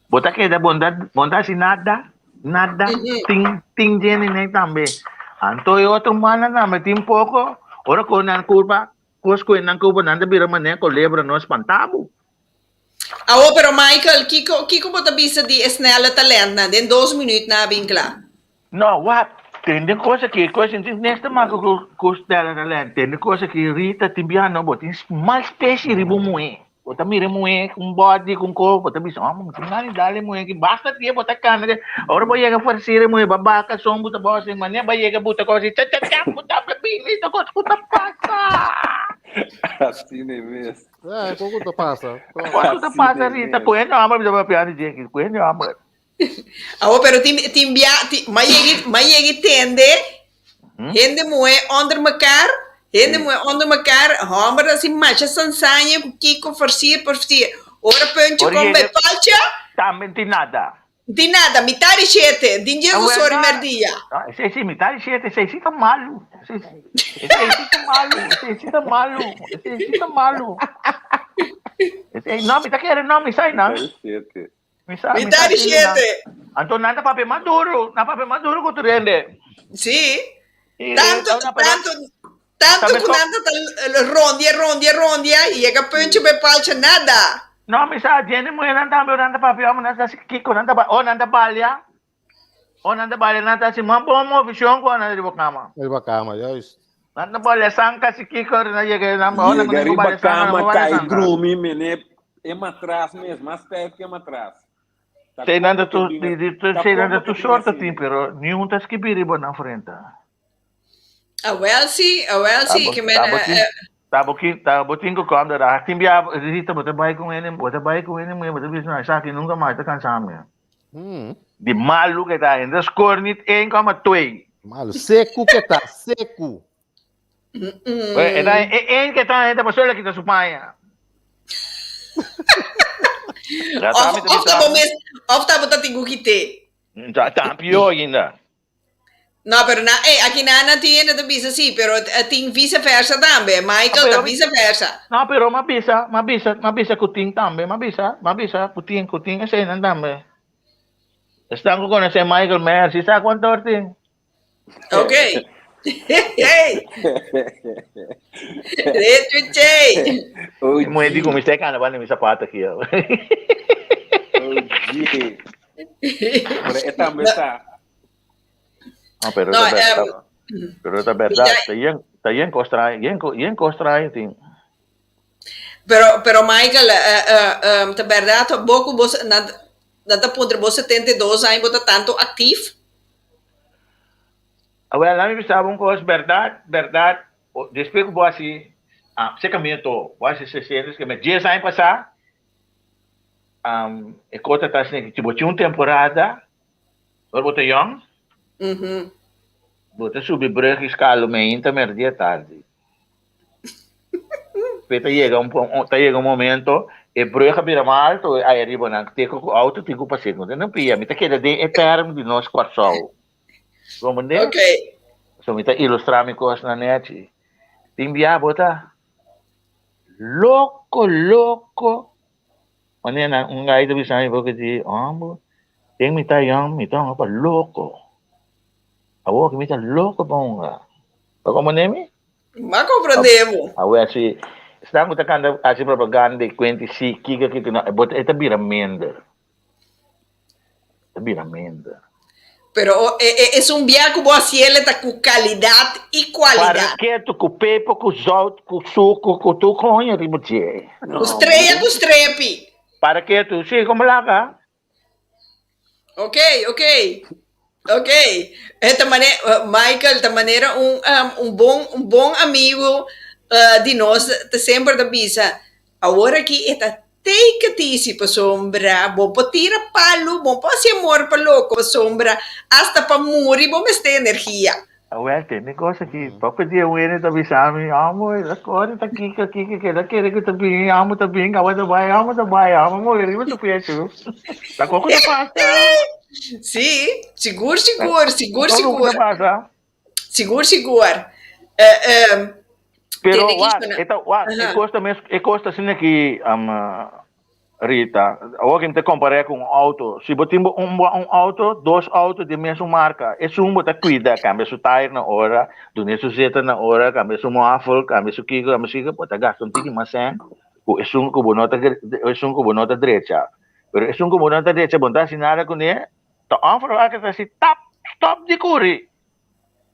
Bo ta keda bo no bo no ta hasi nada nada tin tin djende nei tambe anto e otro mannan tambe tin poko ora ku nan kurpa kos ku nan kurpa nan ta bira manera kolebra no spanta bo. Awo pero Michael, kiko kiko bo ta bisa di e snelle talentnan? Den dos minuut nan a bin kla. No, wak, tende kos aki, kos tin nes ta maka ku ku snelle talent, tende kos aki Rita tin biaha no bo tin mal specie riba un muhé, bo ta mira e muhé ku un body ku un kos, bo ta bisa oh mi tin gana di dal e muhé aki, basta dia bo ta kanda ke, ora bo yega fuersera e muhé ba baka son bo ta bo asin manera bo yega buta kos cha cha cha bo ta bini ta kos ku ta pasa. Asina e mes. Ja, e koko ta pasa. Koko ta pasa Rita, ku hende homber mi ta papia di dje, ku hende homber. Awo pero tin tin bia tin ma yegi ma yegi tende hende muhé onder mekaar, hende muhé onder mekaar, homber ta hasi masha sansaña ku kiko forsier porsier. Ora puntje Ora kom bij yega paltje. tambe tin nada. Di nada, mitad di shete, di dies dos ora i merdia. Esei si, mitad di shete, esei si ta malu. Esei si ta malu, esei si ta malu, esei si ta malu. Esei, no, mi ta kere, no, mi sa einan. Mi sa, mi sa Mitad di si einan. shete. Anto nan ta papia mas duru, nan papia mas duru ku tur hende. Si. I, Tanto, no, pero tanto, tanto tambe ku so, nan ta ta rondia, rondia, rondia, i yega punche pe palcha, nada. No, mi sa, djende muhernan tambe ora nan ta papia, ora nan ta hasi kiko, nan ta ba, ora nan ta balia, ora nan ta balia, nan ta hasi mas bon movishon ku ora nan ta riba kama. Riba kama, juist. Nan ta balia sanka si kiko, ora nan yega, nan, ora nan Yega ku riba balia sanka, nan kama, por balia kai sanka. drumi, mene e matras mes, mas stijf ku e matras. Ta Sei nan kon ta bo ke tur, bin di, di, ta sei kon nan ta bo ke tur bin sorto tin, asina. pero niun ta skibi riba nan frenta. Awel si, awel Ta si, bo, ke men ta bo tin, ta bo kin, ta bo tin ku kom de raak. Tin bia, Rita, bo ta bai ku hende, bo ta bai ku hende muhé, bo ta bisa, no, esaki nunka mas ta kansa mi. Di malu ke ta, hende ta skor nit een koma twee. Malu, seku ke ta, seku. E ta e een ke ta hende pasobra el a kita su paña. Of of ta bo mes of ta bo ta tin ku kit'é. Ta ta pió ainda. No, pero na eh aki na nan tin hende ta bisa si, pero tin vice versa tambe. Michael ta vice versa. No, pero m'a bisa, m'a bisa, m'a bisa ku tin tambe, m'a bisa, m'a bisa ku tin, ku tin eseinan tambe. Esnan ku konosé Michael Meyer si sa kuantu or tin. Ok. Hey. Rechuche. Muhé di ku mi stay kana banda mi sapato aki. Oye. Pero e tambe sa. No, pero No, ta verdad. Pero ta verdad. Ta yen, ta yen kos trae, yen, yen kos trae tin. Pero, pero Michael, uh, uh, um, ta verdad, bo ku bos, nan, nan ta puntra bo 72 aña, bo ta tanto actief? Awel, laat mi bisa bo un kos, berdad, berdad, despues ku bo hasi, ah, se camino to, bo hasi 60, ke me 10 aña pasá, um, e kos ta asina, si bo tin un temporada, Ora bo ta yòn, bo ta subi brug i skalo meinta, merdia, tardi. Pe ta yega un ta yega un momento e brug a bira mas alto ai ariba nan te ku auto tin ku pas'é. No tin pia, mi ta keda den e tèrm di nos Kòrsou. Comprendé? So mi ta ilustrá mi kosnan nèchi. Tin bia bo ta loko loko. Wanneer nan un gai ta bisa mi porque di homber den mi ta yong mi ta hunga pa loco awor mi ta loco pa hunga bo comprende mi? M'a comprende bo. Awor si esnan cu ta canta haci propaganda di cuenti si kiko kiko no bo ta bira minder ta bira minder. Pero e esun bia ku bo hasiel e ta ku kalidat i kualidat. Paraketu ku pepo ku zout ku suku ku tur koño riba dje. Ku strea ku strepi. Paraketu, si, komo laga. Ok, ok, ok. E ta mane, Michael ta manera un un bon un bon amigu di nos ta semper ta bisa, Awor aki e ta take it easy pasobra bo por tira palu, bo por hasi amor pa loko pasobra hasta pa muri bo mester energia. Awel tende kos aki, poco dia un hende ta bisa mi, amo e ta kore ta kiko kiko keda kere ku ta bini, amo ta bin awa ta bai, amo ta bai, amo muri riba su pechu. Ta koko ta pasa? Sí, sigur sigur, sigur Ta koko sigur. ta pasa? Sigur sigur. Eh, eh, Pero tende ki wak, shona. e ta wak, e Aha. kos ta mes, e kos ta asina ki um, Rita, awor ki mi ta kompar'é ku un outo. Si bo tin bo un un outo, dos outo di mesun marka, esun bo ta kuida, kambia su tayer na ora, dun'é su zeta na ora, kambia su muffle, kambia su kiko, kambia su kiko, bo ta gasta un tiki mas sèn ku esun ku bo no ta esun ku bo no ta drecha. Pero esun ku bo no ta drecha, bo no ta hasi nada kuné, ta onverwacht ta hasi tap, stop di kuri.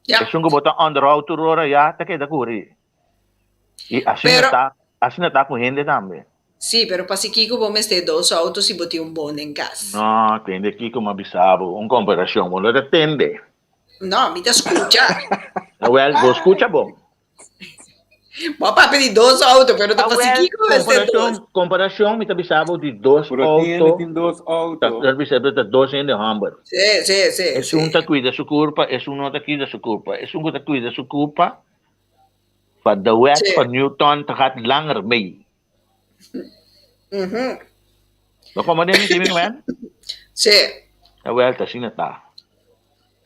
Ja. Esun ku bo ta onderhoud tur ora ya ta keda kuri. I asina Pero, ta, asina ta ku hende tambe. sí, pero pasikiko bo mester dos auto si bo tin un bon den kas? No, tende kiko m'a bisa bo, un komparashon, bo no ta tende. No, mi ta skucha. Awel, bo skucha bon. Bo a papia di dos auto, pero ta Awel, pasikiko mester dos? komparashon, komparashon mi ta bisa bo di dos Pero tin hende auto, tin dos ta, auto. ta bisa bo ta dos hende hòmber. Sí, sí, sí, Esun sí. ta kuida su kurpa, esun no ta kuida su kurpa. Esun ku ta kuida su kurpa, pa de wet Sí. van Newton ta gaat langer mee. Mhm. Bo komo den mi kimi wen? Sí. Awel, ta asina ta.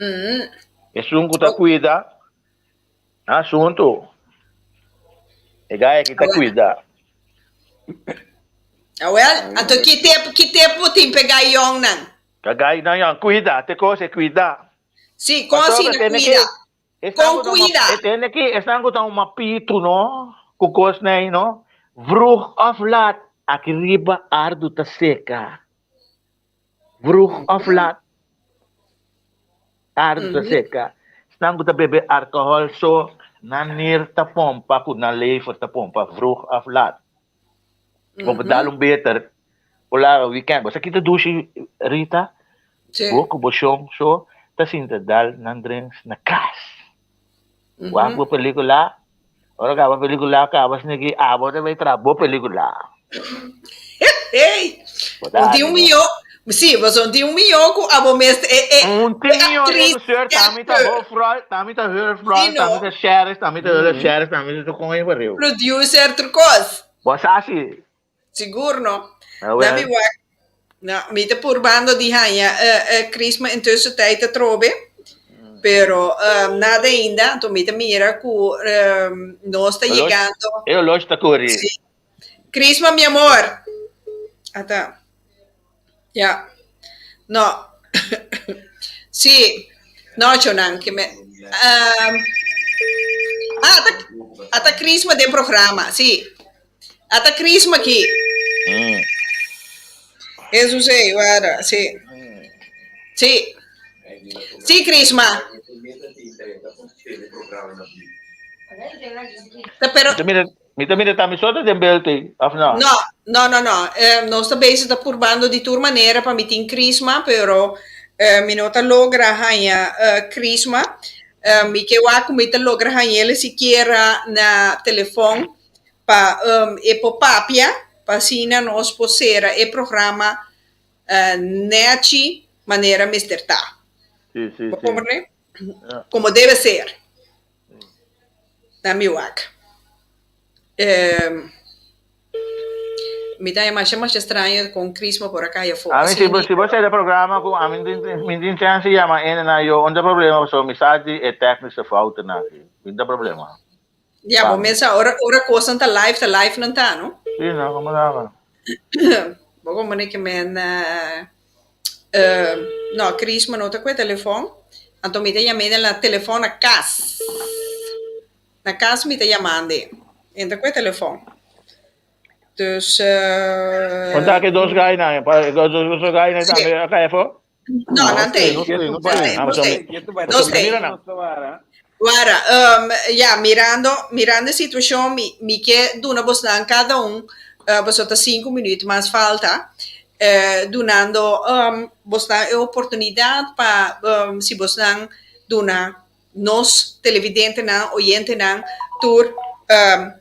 Mhm. Esun ku ta kuida Asuntu. E gai aki ta kuida. Awel, anto ki tep, ki tep bo tin p'e gai yongnan? Ka gai nan yong, kuida, te kos e kuida. Si, kon Pasobra asina tene kuida? ki, esnan Kon ku ta un kuida? e tene ki, esnan ku ta un mapitu no, ku kos nei no, vroeg of laat, aki riba ardu ta seka. Vroeg of laat, ardu ta seka. Esnan ku ta bebe alkohòl so, nan nir ta pompa ku nan lever ta pompa vroeg of laat. Bo por dal un beter por laga weekend. Bo sa kita dushi, Rita? Bo ku bo shon so ta sinta dal nan drinks na kas. Wak bo pelikula, ora kaba pelikula kaba sniki abo ta bai traha bo pelikula. Hey! Bo ta Bo tin un ánimo. mihó, Sí, boso no tin un mihó ku abo mes e e Un tin e mihó aktris regisseur, e tambe ta akteur. hoofdrol, tambe ta Sí, hoofdrol, no. tambe ta sheriff, tambe ta hulp sheriff, tambe ta kon even riu. Producer tur kos. Bo sa si. Sigur no. Ah, Na wel. mi wak. No, mi ta purbando di haña Chrisma intussen tijd atrobe, pero nada ainda, anto mi ta mira ku nos ta Horloge, yegando. e horloge ta kuri. Sí. Chrisma, mi amor. Ata. Ja. No. Sí. No, chonan, ke me ah, ata, ata Chrisma den programa, sí. Ata Crisma aki. Jesus ei, wara, si. Si. Si, Crisma. Ta pero... Mi ta mira, mi ta mira ta mi so ta den beeld ei, of no? No, no, no, no. Eh, nos ta bezig ta purbando di tur manera pa mi tin Crisma, pero eh, mi no ta logra haña eh, Crisma. Eh, mi ke wak ku mi ta logra hañ'el sikiera na telefon. Pa e por papia, pa asina nos por sera e programa nechi manera mester ta. Sí, sí, Bo sí. comprende? Ja. Como debe ser. Na mi wak. Mi ta masha masha straño con Crisma por acá afó. A mi si bo Asina si bo sera programa ku a mi tin mi tin chance yama ene na yo unda problema pasobra mi sa di e technische fouten aki. Mi ta problema. Ya, bo mesa ora ora cosnan ta live, ta live nan ta, no? Sí, no, como daba. Bo como ne ke men uh, uh, no, Chris ma no ta ku e telefon. Anto mi ta yam'é den la telefon na kas. Na kas mi ta yamand'é. E ta ku e telefon. Dus uh, Konta ke dos gai nan, pa dos dos gai nan tambe a kai afó? No, nan te. No sé, no sé. Ah, No sé. No sé. Mira nan. Wara, um, ja, mirando, mirando e situacion, mi, mi ke duna bosnan cada un, uh, boso ta cinco minuut mas falta, uh, dunando um, bosnan e oportunidad pa um, si bosnan duna nos televidentenan, oyentenan, tur um,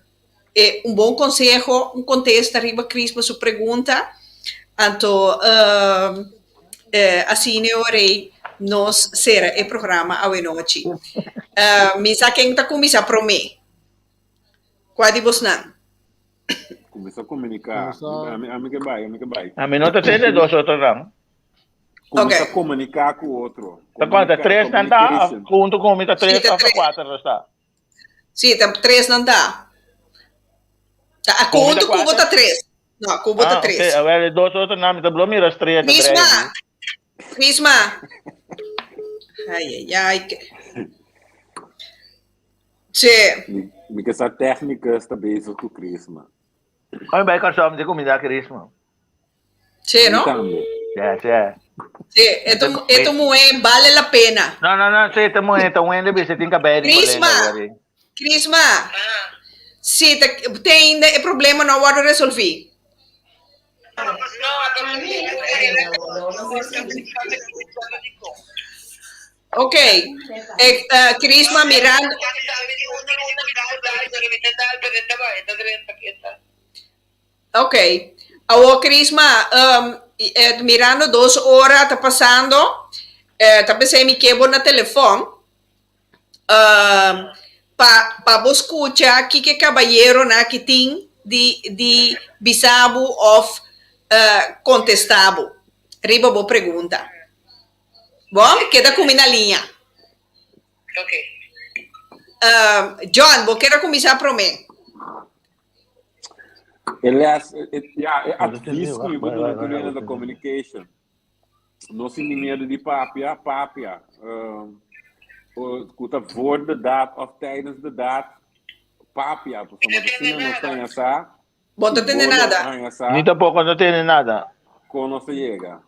e un bon conseho, un contesta riba Crisma su pregunta. Anto um, eh, asina e ora ei nos sera e programa awenochi. Uh, mi sa ken ta kuminsá promé. Kua di bosnan? Kuminsá komuniká. Ami, ami ke bai, ami ke bai. Ami no ta tende dos otronan. Kuminsá okay. komuniká ku otro. Ta kuanta? Tres nan ta? Huntu ku mi ta tres Sí, ta òf tres. kuater ta? Sí, ta tres nan ta. Ta a Como conto ta cubo cuatro? ta tres. No, cubo ta Ah, tres. ok. A ver, dos otro nan, mi ta blo mira estrella ta Crisma, brei. Crisma. Ai, ai, ai. que- Sí. Mi, mi ke sa technicus ta bezig ku Crisma. Oi, bai Kòrsou, mi ta kumindá Crisma. Sí, no? Mi tambe. Sí, sí. Sí, eto, eto muhé vale la pena. No, no, no, sí, esta muhé, esta muhé debe ser tin cabello di Crisma, bolena, Crisma. Sí, te, te ainda e problema no a wordo resolví. Ok, eh, eh, Crisma mirando. Ok. Awor Crisma, um, eh, mirando dos ora ta pasando, eh, ta pensé mi ke bo na telefon, um, pa, pa bo scucha kiko cabayero na ki tin di, di bisabu of eh, contestabu riba bo pregunta. Bon, keda cu mi na liña. Ok. Um, John, bo keda cuminsa prome. E les, e, ja, e advies ku mi por duna tur hende ta communication. No sinti miedu di papia, papia. Um, ku ta voor de daad of tijdens de daad, papia. Pasobra asina nos ta haña sa. Bo ta tende nada. Ni tampoco no tende nada. Kon nos ta yega.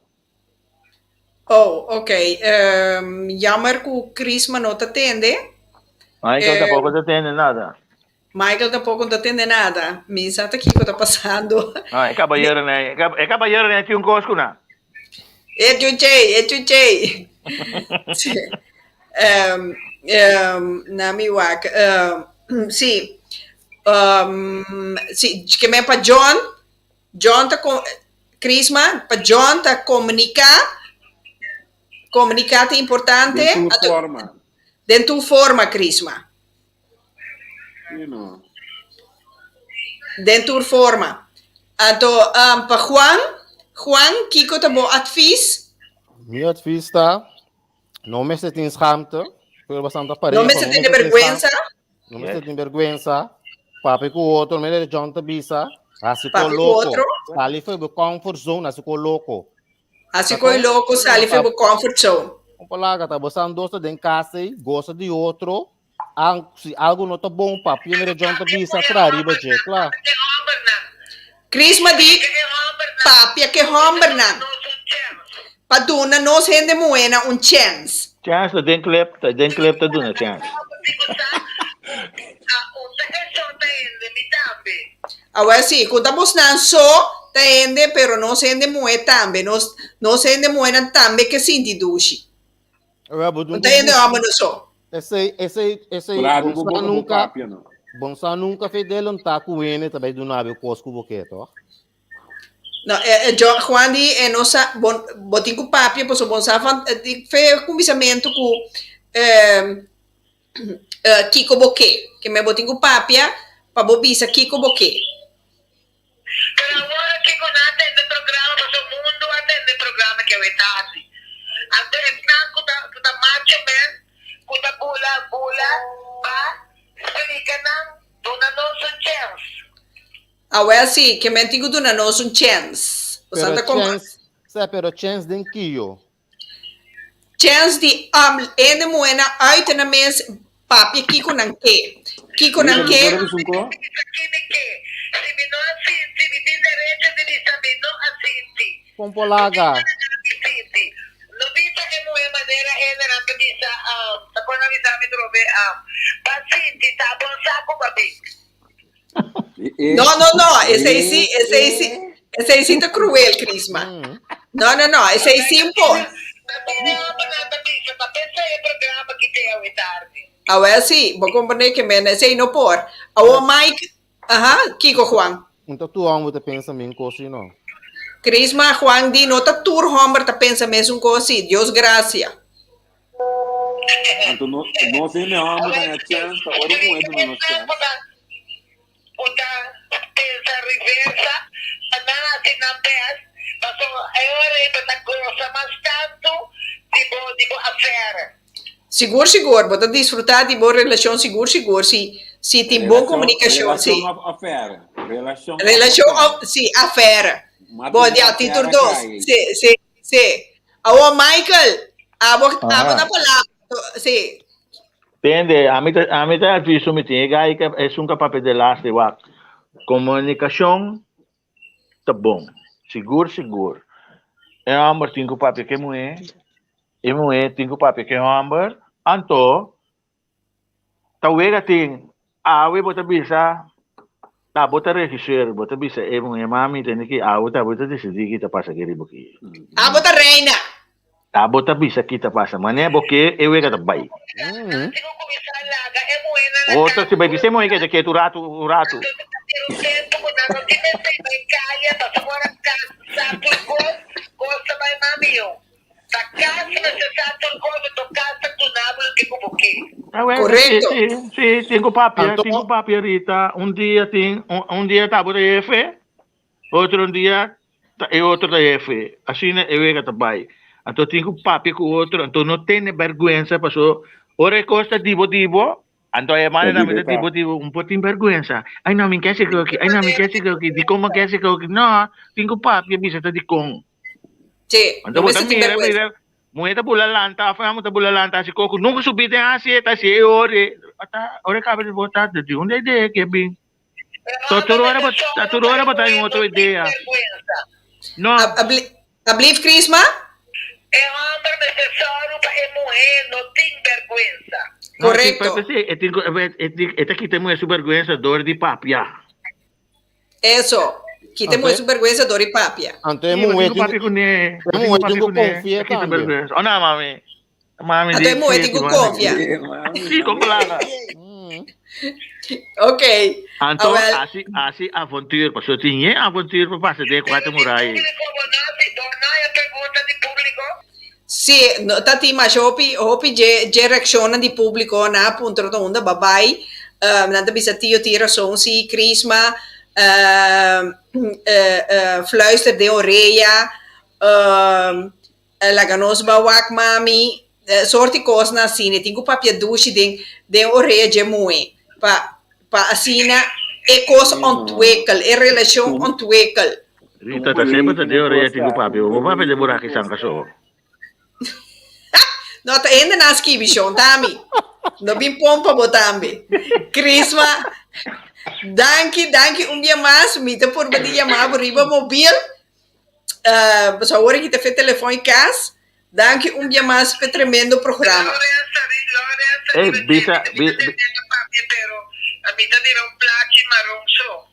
Oh, ok. Um, jammer ku Crisma no ta tende. Michael eh, tampoco ta tende nada. Michael tampoco no ta tende nada. Mi sa ta kiko ta pasando. Ah, e caballero ne, e caballero ne tin un kos ku na. E chuchei, e chuchei. Sí. Um, um, na mi wak. Um, sí. Um, sí, ke men pa John. John ta con. Crisma, pa John ta komuniká, komuniká ta importante. Den tur forma. Den tur forma, Crisma. You know. Den tur forma. Anto, um, pa Juan, Juan, kiko ta bo advies? Mi advies ta, no mester tin schaamte, pero bastante pareja. No mester tin vergüenza. No mester tin vergüenza. Papia ku otro, mira John ta bisa, hasi ko Papia ku loko. otro. Sali for bo comfort zone, hasi ko loko. Hasi ko loko, sali for bo comfort zone. Un palabra, ta bo san dos ta den casa ei, goza di otro. An, si algo no ta bon, papia, mira John ta bisa, tra riba dje, kla. Crisma di, papia ke hombernan. Pa duna nos hende muhénan un chèns. Chèns ta den klep, ta den klep ta duna chèns. Awor si, ku ta bosnan so ta hende, pero nos hende muhé tambe, nos nos hende muhénan tambe ke sinti dushi. Awor bo No ta hende hòmber no so. Esei, esei, esei, Claro, bon bo sa boca bo nunka, papia, no. bon sa nunka Fidel un ta ku hende ta bai duna bo kos ku bo ke, toch? No, eh, eh, Jo- Juan di, eh, no sa, bon, bo tin ku papia, paso bon sa van, eh, di fe kuminsamentu ku eh, eh, kiko bo ke. Ke me bo tin ku papia pa bo bisa kiko bo ke. Pero awor kiko nan a tende programa, paso mundu a tende programa ke awe ta hasi. Anto esnan ku ta ku ta macho men, ku ta bula bula, ba splika nan, duna nos un chèns. Awel si, ke men tin ku duna nos un chèns. Pero Santa kom chèns, sa pero chèns den kiyo? Chèns di um hende muhénan uit nan mes papia kiko nan ke. Kiko nan Rita, ke. mi por a bisa un ko? Bisa ki mi ke. Si mi no a sinti, mi tin derecho di bisa mi no a sinti. Kon por laga? No bisa mi sinti. No bisa e muhé manera hendenan ta bisa, um, ta kon a bisa mi trobe, um, ba sinti, sa bon sa ku ba bin. No, no, no, esei sí, esei sí, esei sí ta cruel, Crisma. No, no, no, esei sí un por. Awel sí, bo comprende que men esei no por. Awo Mike, aha, Kiko Juan. Un ta tur homber ta pensa min cos si no. Crisma, Juan di no ta tur homber ta pensa mesun cos si, Dios gracia. Anto no, nos hende homber ta haña chèns, ta ora muhé duna nos chèns. Ku ta pensa reversa pa nan hasi nan best, pasobra e ora ei bo ta gosa mas tantu di bo di bo affaire. Sigur sigur, bo ta disfruta di bo relashon sigur sigur si si tin bon Relashon, komunikashon, si. relashon òf affaire? Relashon òf Relashon affaire? òf, si, affaire. M'a Bo tene di a tin affaire tur a dos, kai ei. si, si, si. Awor Michael, abo abo Aha. na palabra, si. Tende, ami ta ami ta aviso mi tin e gai ke esun ka papia de laste wak. Komunikashon ta bon, sigur sigur. E hòmber tin ku papia ku e muhé, e muhé tin ku papia ku e hòmber, anto Ta wega tin, awe bo ta bisa, ta bo ta regisseur, bo ta bisa e muhé, mami tende ki awe ta bo ta disidí ki ta pasa aki riba ki. Abo ta reina. Abo ta bisa ki ta pasa, manera bo ke e wega ta bai. Otro si bai bisa e muhé ke ta ketu un ratu, un ratu. Ta cas mester sa tur cos y tur cas ta duna bo loke cu bo ke. Ah, bueno, Correcto. Sí, sí, sí, tin cu papia, Anto, tin cu papia Rita. Un dia tin, un, un dia ta bo ta jefe, otro un dia ta e otro ta jefe. Asina e wega ta bai. Anto tin cu papia cu otro, anto no tene berguensa paso ora e cos ta dibo dibo, anto e Ta manda dibo ta ta. dibo dibo, un por tin berguensa. Ai no, mi ke hasi koki, ai no, mi ke hasi koki, dikon mi ke hasi koki. No, tin cu papia bisa ta dikon. Sí, Anto no bo ta mester tin mira, bergüenza. mira, muhé ta bula lanta, afuera mu ta bula lanta hasi koko, nunka su bida hasi e, ta hasi e ora, ata, ora e kaba di bo ta di unda idea ke bin? Ta tur ora bo, ta tur ora bo ta haña un otro idea. No. Ablief Crisma? E hòmber mester sòru pa e muhé no tin bèrgwensa. No, sí, Correcto. pa, sí, e tin ku, e tin, e ta kita e muhé su bèrgwensa dor di papia. Eso. Kita Anto muhe su bergüenza dor i papia. Anto e Sí, bo muhe tin ku tin papia kuné. e Bo tin ku muhe tin papia ku kuné. konfia Ta kita tambe. bergüenza. Oh, no, mami. Mami Anto di e muhe sí, tin ku mami. konfia. Sí, kon palabra. Ok. Anto, Ah, wel. hasi, hasi avontuur, pasobra tin yen avontuur pa pasa den e kuater muraya ei. Sí, no ta tin masha hopi, hopi dje, dje reaccionnan di publico nan a puntra ta unda babay. Um, nan ta bisa tio tin razon si, Crisma, um, eh, eh, fluister den orea, um, laga nos ba wak mami, sorti kosnan asina, e tin ku papia dushi den den orea dje muhé pa pa asina e kos ontwikkel, e relashon ontwikkel. Rita ta semper ta den orea tin ku papia, bo papia den buraki sanka so. No ta hende nan skibi shon tami. No bin pompa bo tambe. Crisma, danki, danki un bia mas. Mi ta purba di yama bo riba mobil. Uh, so awor aki ta fe telefon i kas. Danki un bia mas p'e tremendo programa. Ey, bisa, bi, bi.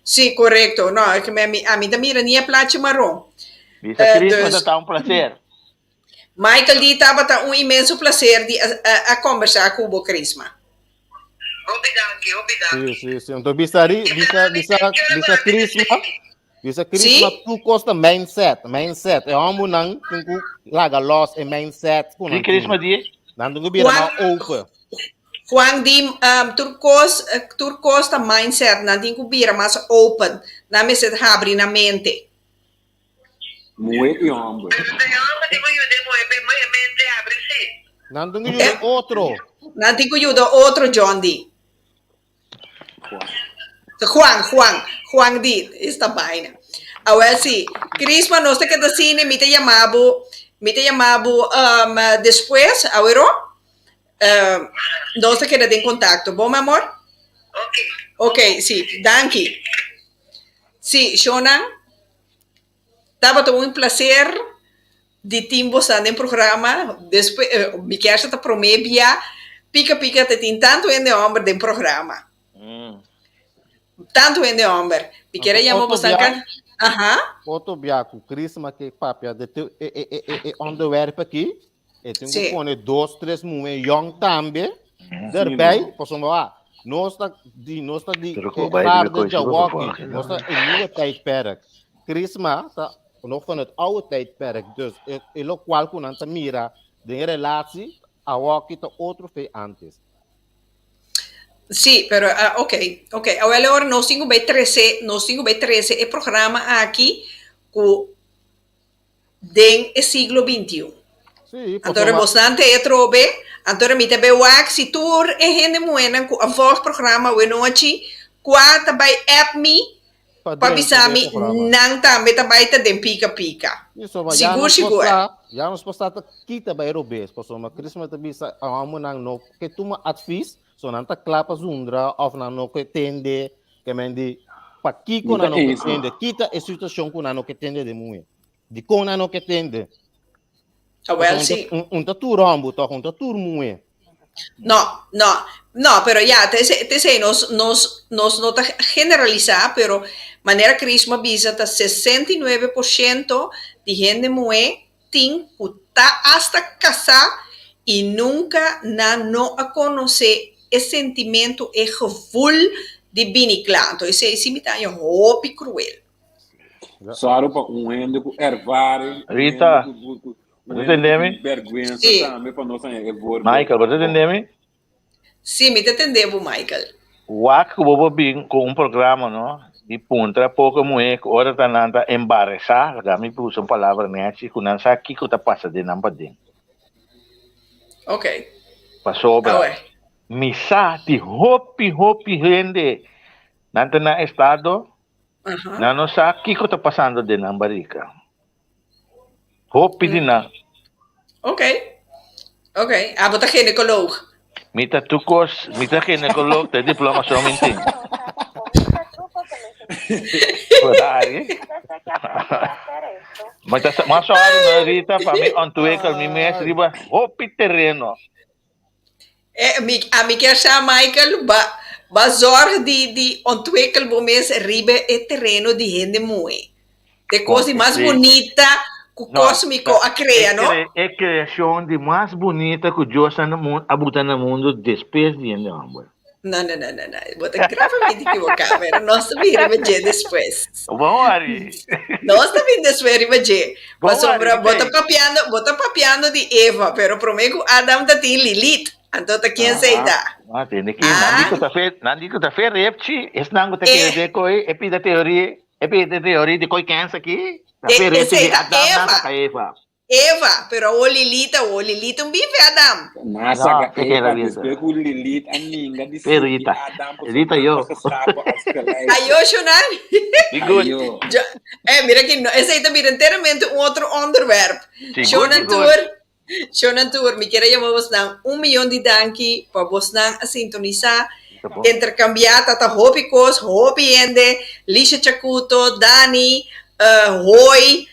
Sí, korekto. No, ek me, mi, ami ta mira ni e plachi maron. Bisa Eh, Crisma dus, ta ta un placer. Michael di tabata un inmenso placer di a, a, a kombersá ku bo, Crisma. Sí, sí, sí. Anto bisa ri, bisa, bisa, bisa Crisma. Bisa Crisma Sí? tur kos ta mindset, mindset. E hombernan tin ku laga los e mindset ku Di nan Crisma tin. di? Nan tin ku bira Juan, mas open. Juan di um, tur kos, eh, tur kos ta mindset. Nan tin ku bira mas open. Nan mester habri nan mente. Muhé i hòmber. Nan tin ku yuda otro. Nan tin ku yuda otro, John di. Juan, Juan, Juan di, esta vaina. Awel si, Crisma, nos ta keda asina, mi ta yama bo, mi ta yama bo um, despues, awero? Um, nos ta keda den contacto. Bon, mi amor? Ok, si, danki. Si, Shonan, tabata un placer di tin bosan den programa. Despues, eh, mi kier sa ta prome bia, pika pika ta tin tanto hende homber den programa. Tanto hende homber. Mi kier a Anto yama otro bosan bia, ka, aha. otro bia ku Crisma ke papia de te e e e e e onderwerp aki, e tin ku Sí. pone dos, tres muhé yong tambe Sí, erbij, no. pasobra wa, nos ta di nos ta di Pero e ko bai riba garde koe siba djawoki, vervolg, nos ta e nieuwe tijdperk. Crisma ta nog van het oude tijdperk, dus e e lokual ku nan ta mira den relatie, awoki ta otro fe antes. Sí, pero ah, ok, ok. Awel ora nos tin ku bai trese, nos tin ku bai trese e programa aki ku den e siglo bintiun. Sí, Anto pasobra bosnan te e trobe, anto mi ta bai wak si tur e hende muhénan ku a volg programa awenochi, kua ta bai app mi pa pa drenta bisa den e mi programa. nan tambe ta bai ta den pika pika. Sí, so, ma ya Sigur nos por sigur. sa, ya nos por sa ta kita bai robes, pasobra Crisma ta bisa a homonan no ke tuma advies, so nan ta kla pa zundra of nan no ke tende, ke men di pakiko Mi ta nan no ke eens. tende, kita e situacion ku nan no ke tende den muhe. Dikon nan no ke tende? Ah, wel, Pasobra un ta, sí. un, un ta tur homber toch, un ta tur muhe. No, no, no, pero ya, te te esei nos, nos, nos no ta generalisá, pero manera Crisma bisa ta 69% di hende muhé tin ku ta asta kasá i nunka nan no a konosé e sentimentu, e gevoel di bini kla. Anto esei si mi ta haña hopi kruel. Sòru pa un hende ku ervaring, un hende Rita, ku, ku, ku, bo un ta hende tende ku mi? tin bèrgwensa Sí. tambe pa nos haña e voorbeeld Michael, bo ta bon. tende mi? Sí, mi ta tende bo, Michael. Wak ku bo por bin ku un programa no di puntra poko muhé ku ora ta nan ta embaresá, laga mi usa un palabra nèchi, ku nan sa kiko ta pasa den nan paden. Ok. Pasobra Awe. mi sa di hopi hopi hende nan ta na estado Aha. Nan no sa kiko ta pasando den nan barika. Hopi di nan. Ok. Ok. Abo ta ginecoloog. Mi ta tur kos, mi ta ginecoloog, ta e diploma so mi tin. Ferrari. Ma ta ma sorry no Rita, pa mi ontwikkel mi mes riba hopi tereno. Eh, mi, ami kier sa, Michael, ba, ba zorg di, di ontwikkel bo mes riba e tereno di hende muhe. De kos di mas Sí. bunita ku No, kosmiko a e, krea, no? cre, e creacion di mas bunita ku Dios a, na mun, a buta na mundo despues di hende homber. No, no, no, no, no. Bo ta gravemente equivocá, pero nos ta bin riba dje despues. Bon wari. Nos ta bin despues riba dje. Bon wari, Pasobra bo ta Ripei. papiando, bo ta papiando di Eva, pero promé ku Adam ta tin Lilith. Anto ta ken sei ta? Ah, tende ki nan di ku ta fe, nan di ku ta fe repchi, esnan ku ta kere Eh. de koi, e pida teoria, e pida teoria di koi kens aki, ta E, fe repchi esei di ta Adam nan Eva. saka Eva. Eva, pero awor Lilith awor, Lilith un bife Adam. Na No, saka ke kere Eva bisa. despues ku Lilith a ninga di Pero sirbi Rita, Adam pasobra Rita nan yo. ta geschapen als gelijke. Ayo, Shonan. Di good. Ayo. Jo, eh, mira ki no, esei ta bira enteramente un otro onderwerp. Sigur, Shonan sigur. Tur, Shonan Tur, mi kier a yama bosnan un miyon di danki pa bosnan a sintonisá, Ta bon. interkambiá, ta ta hopi kos, hopi hende, Lisha Chacuto, Dani, eh, Hoy,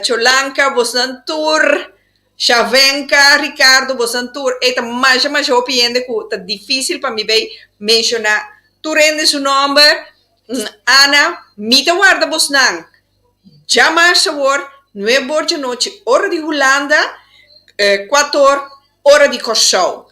Cholanka, bosnan tur, Shavenka, Ricardo, bosnan tur, ey ta masha masha hopi hende ku ta dificil pa mi bay menciona tur hende su nomber, Ana, mi ta warda bosnan djamars awor, nuebe or djanochi ora di Hulanda, kuator ora di Kòrsou.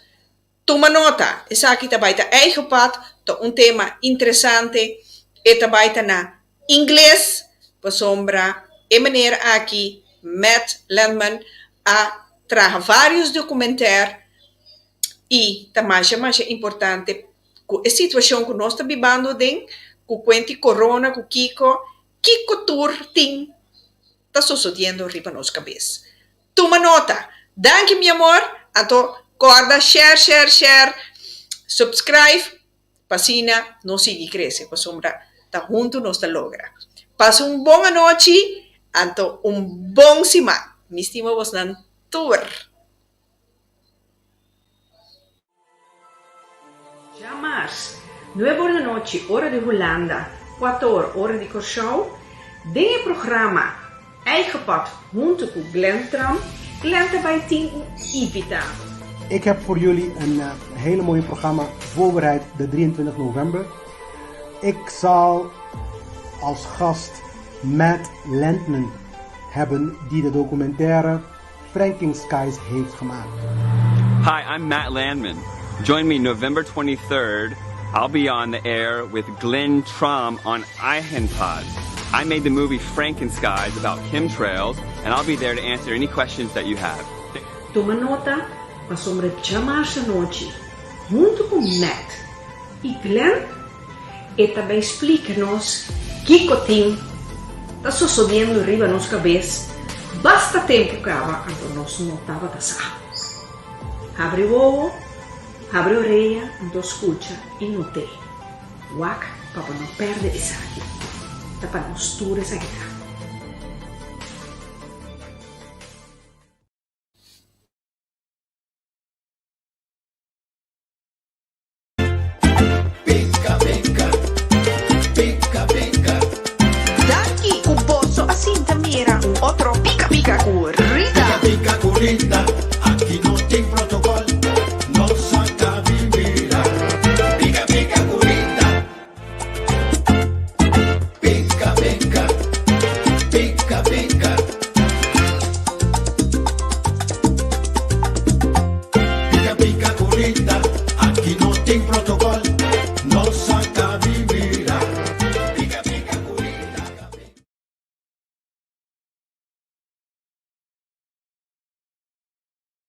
Tuma nota, esaki ta bai ta eigen pad, ta un tema interesante, e ta bai ta na ingles, pasobra e meneer aki, Matt Landman, a traha varios documentaire y ta masha masha importante cu e situacion cu nos ta bibando aden, cu cuenti corona, cu kico, kico tur tin ta sosodiendo riba nos cabes. Tuma nota! Danki mi amor, anto corda share share share, subscribe pa asina nos sigui crece pasobra ta hunto nos ta logra. Pasa un bon anochi anto un bon siman. Mi stima bosnan tur. Djamars, nuebe or di nochi, ora di Hulanda, kuater or, ora di Kòrsou, den e programa Eigen Pad huntu ku Glenn Tram, Glenn ta bai tin un invitado. Ik heb voor jullie een hele mooie programma voorbereid de 23 november. Ik zal als gast Matt Landman hebben die de documentaire Frankenskies heeft gemaakt. Hi, I'm Matt Landman. Join me November 23rd. I'll be on the air with Glenn Trom on Pod. I made the movie Frankenskies about chemtrails, and I'll be there to answer any questions that you have. Tuma nota pasobra djamars anochi huntu ku Matt i Glenn e ta bai splika nos kiko tin ta sosodiendo riba nos kabes basta tempu kaba anto nos no tabata sa. Habri wowo, habri orea anto skucha i not'é. Wak pa bo no pèrdè esaki. Ta pa nos tur esaki ta.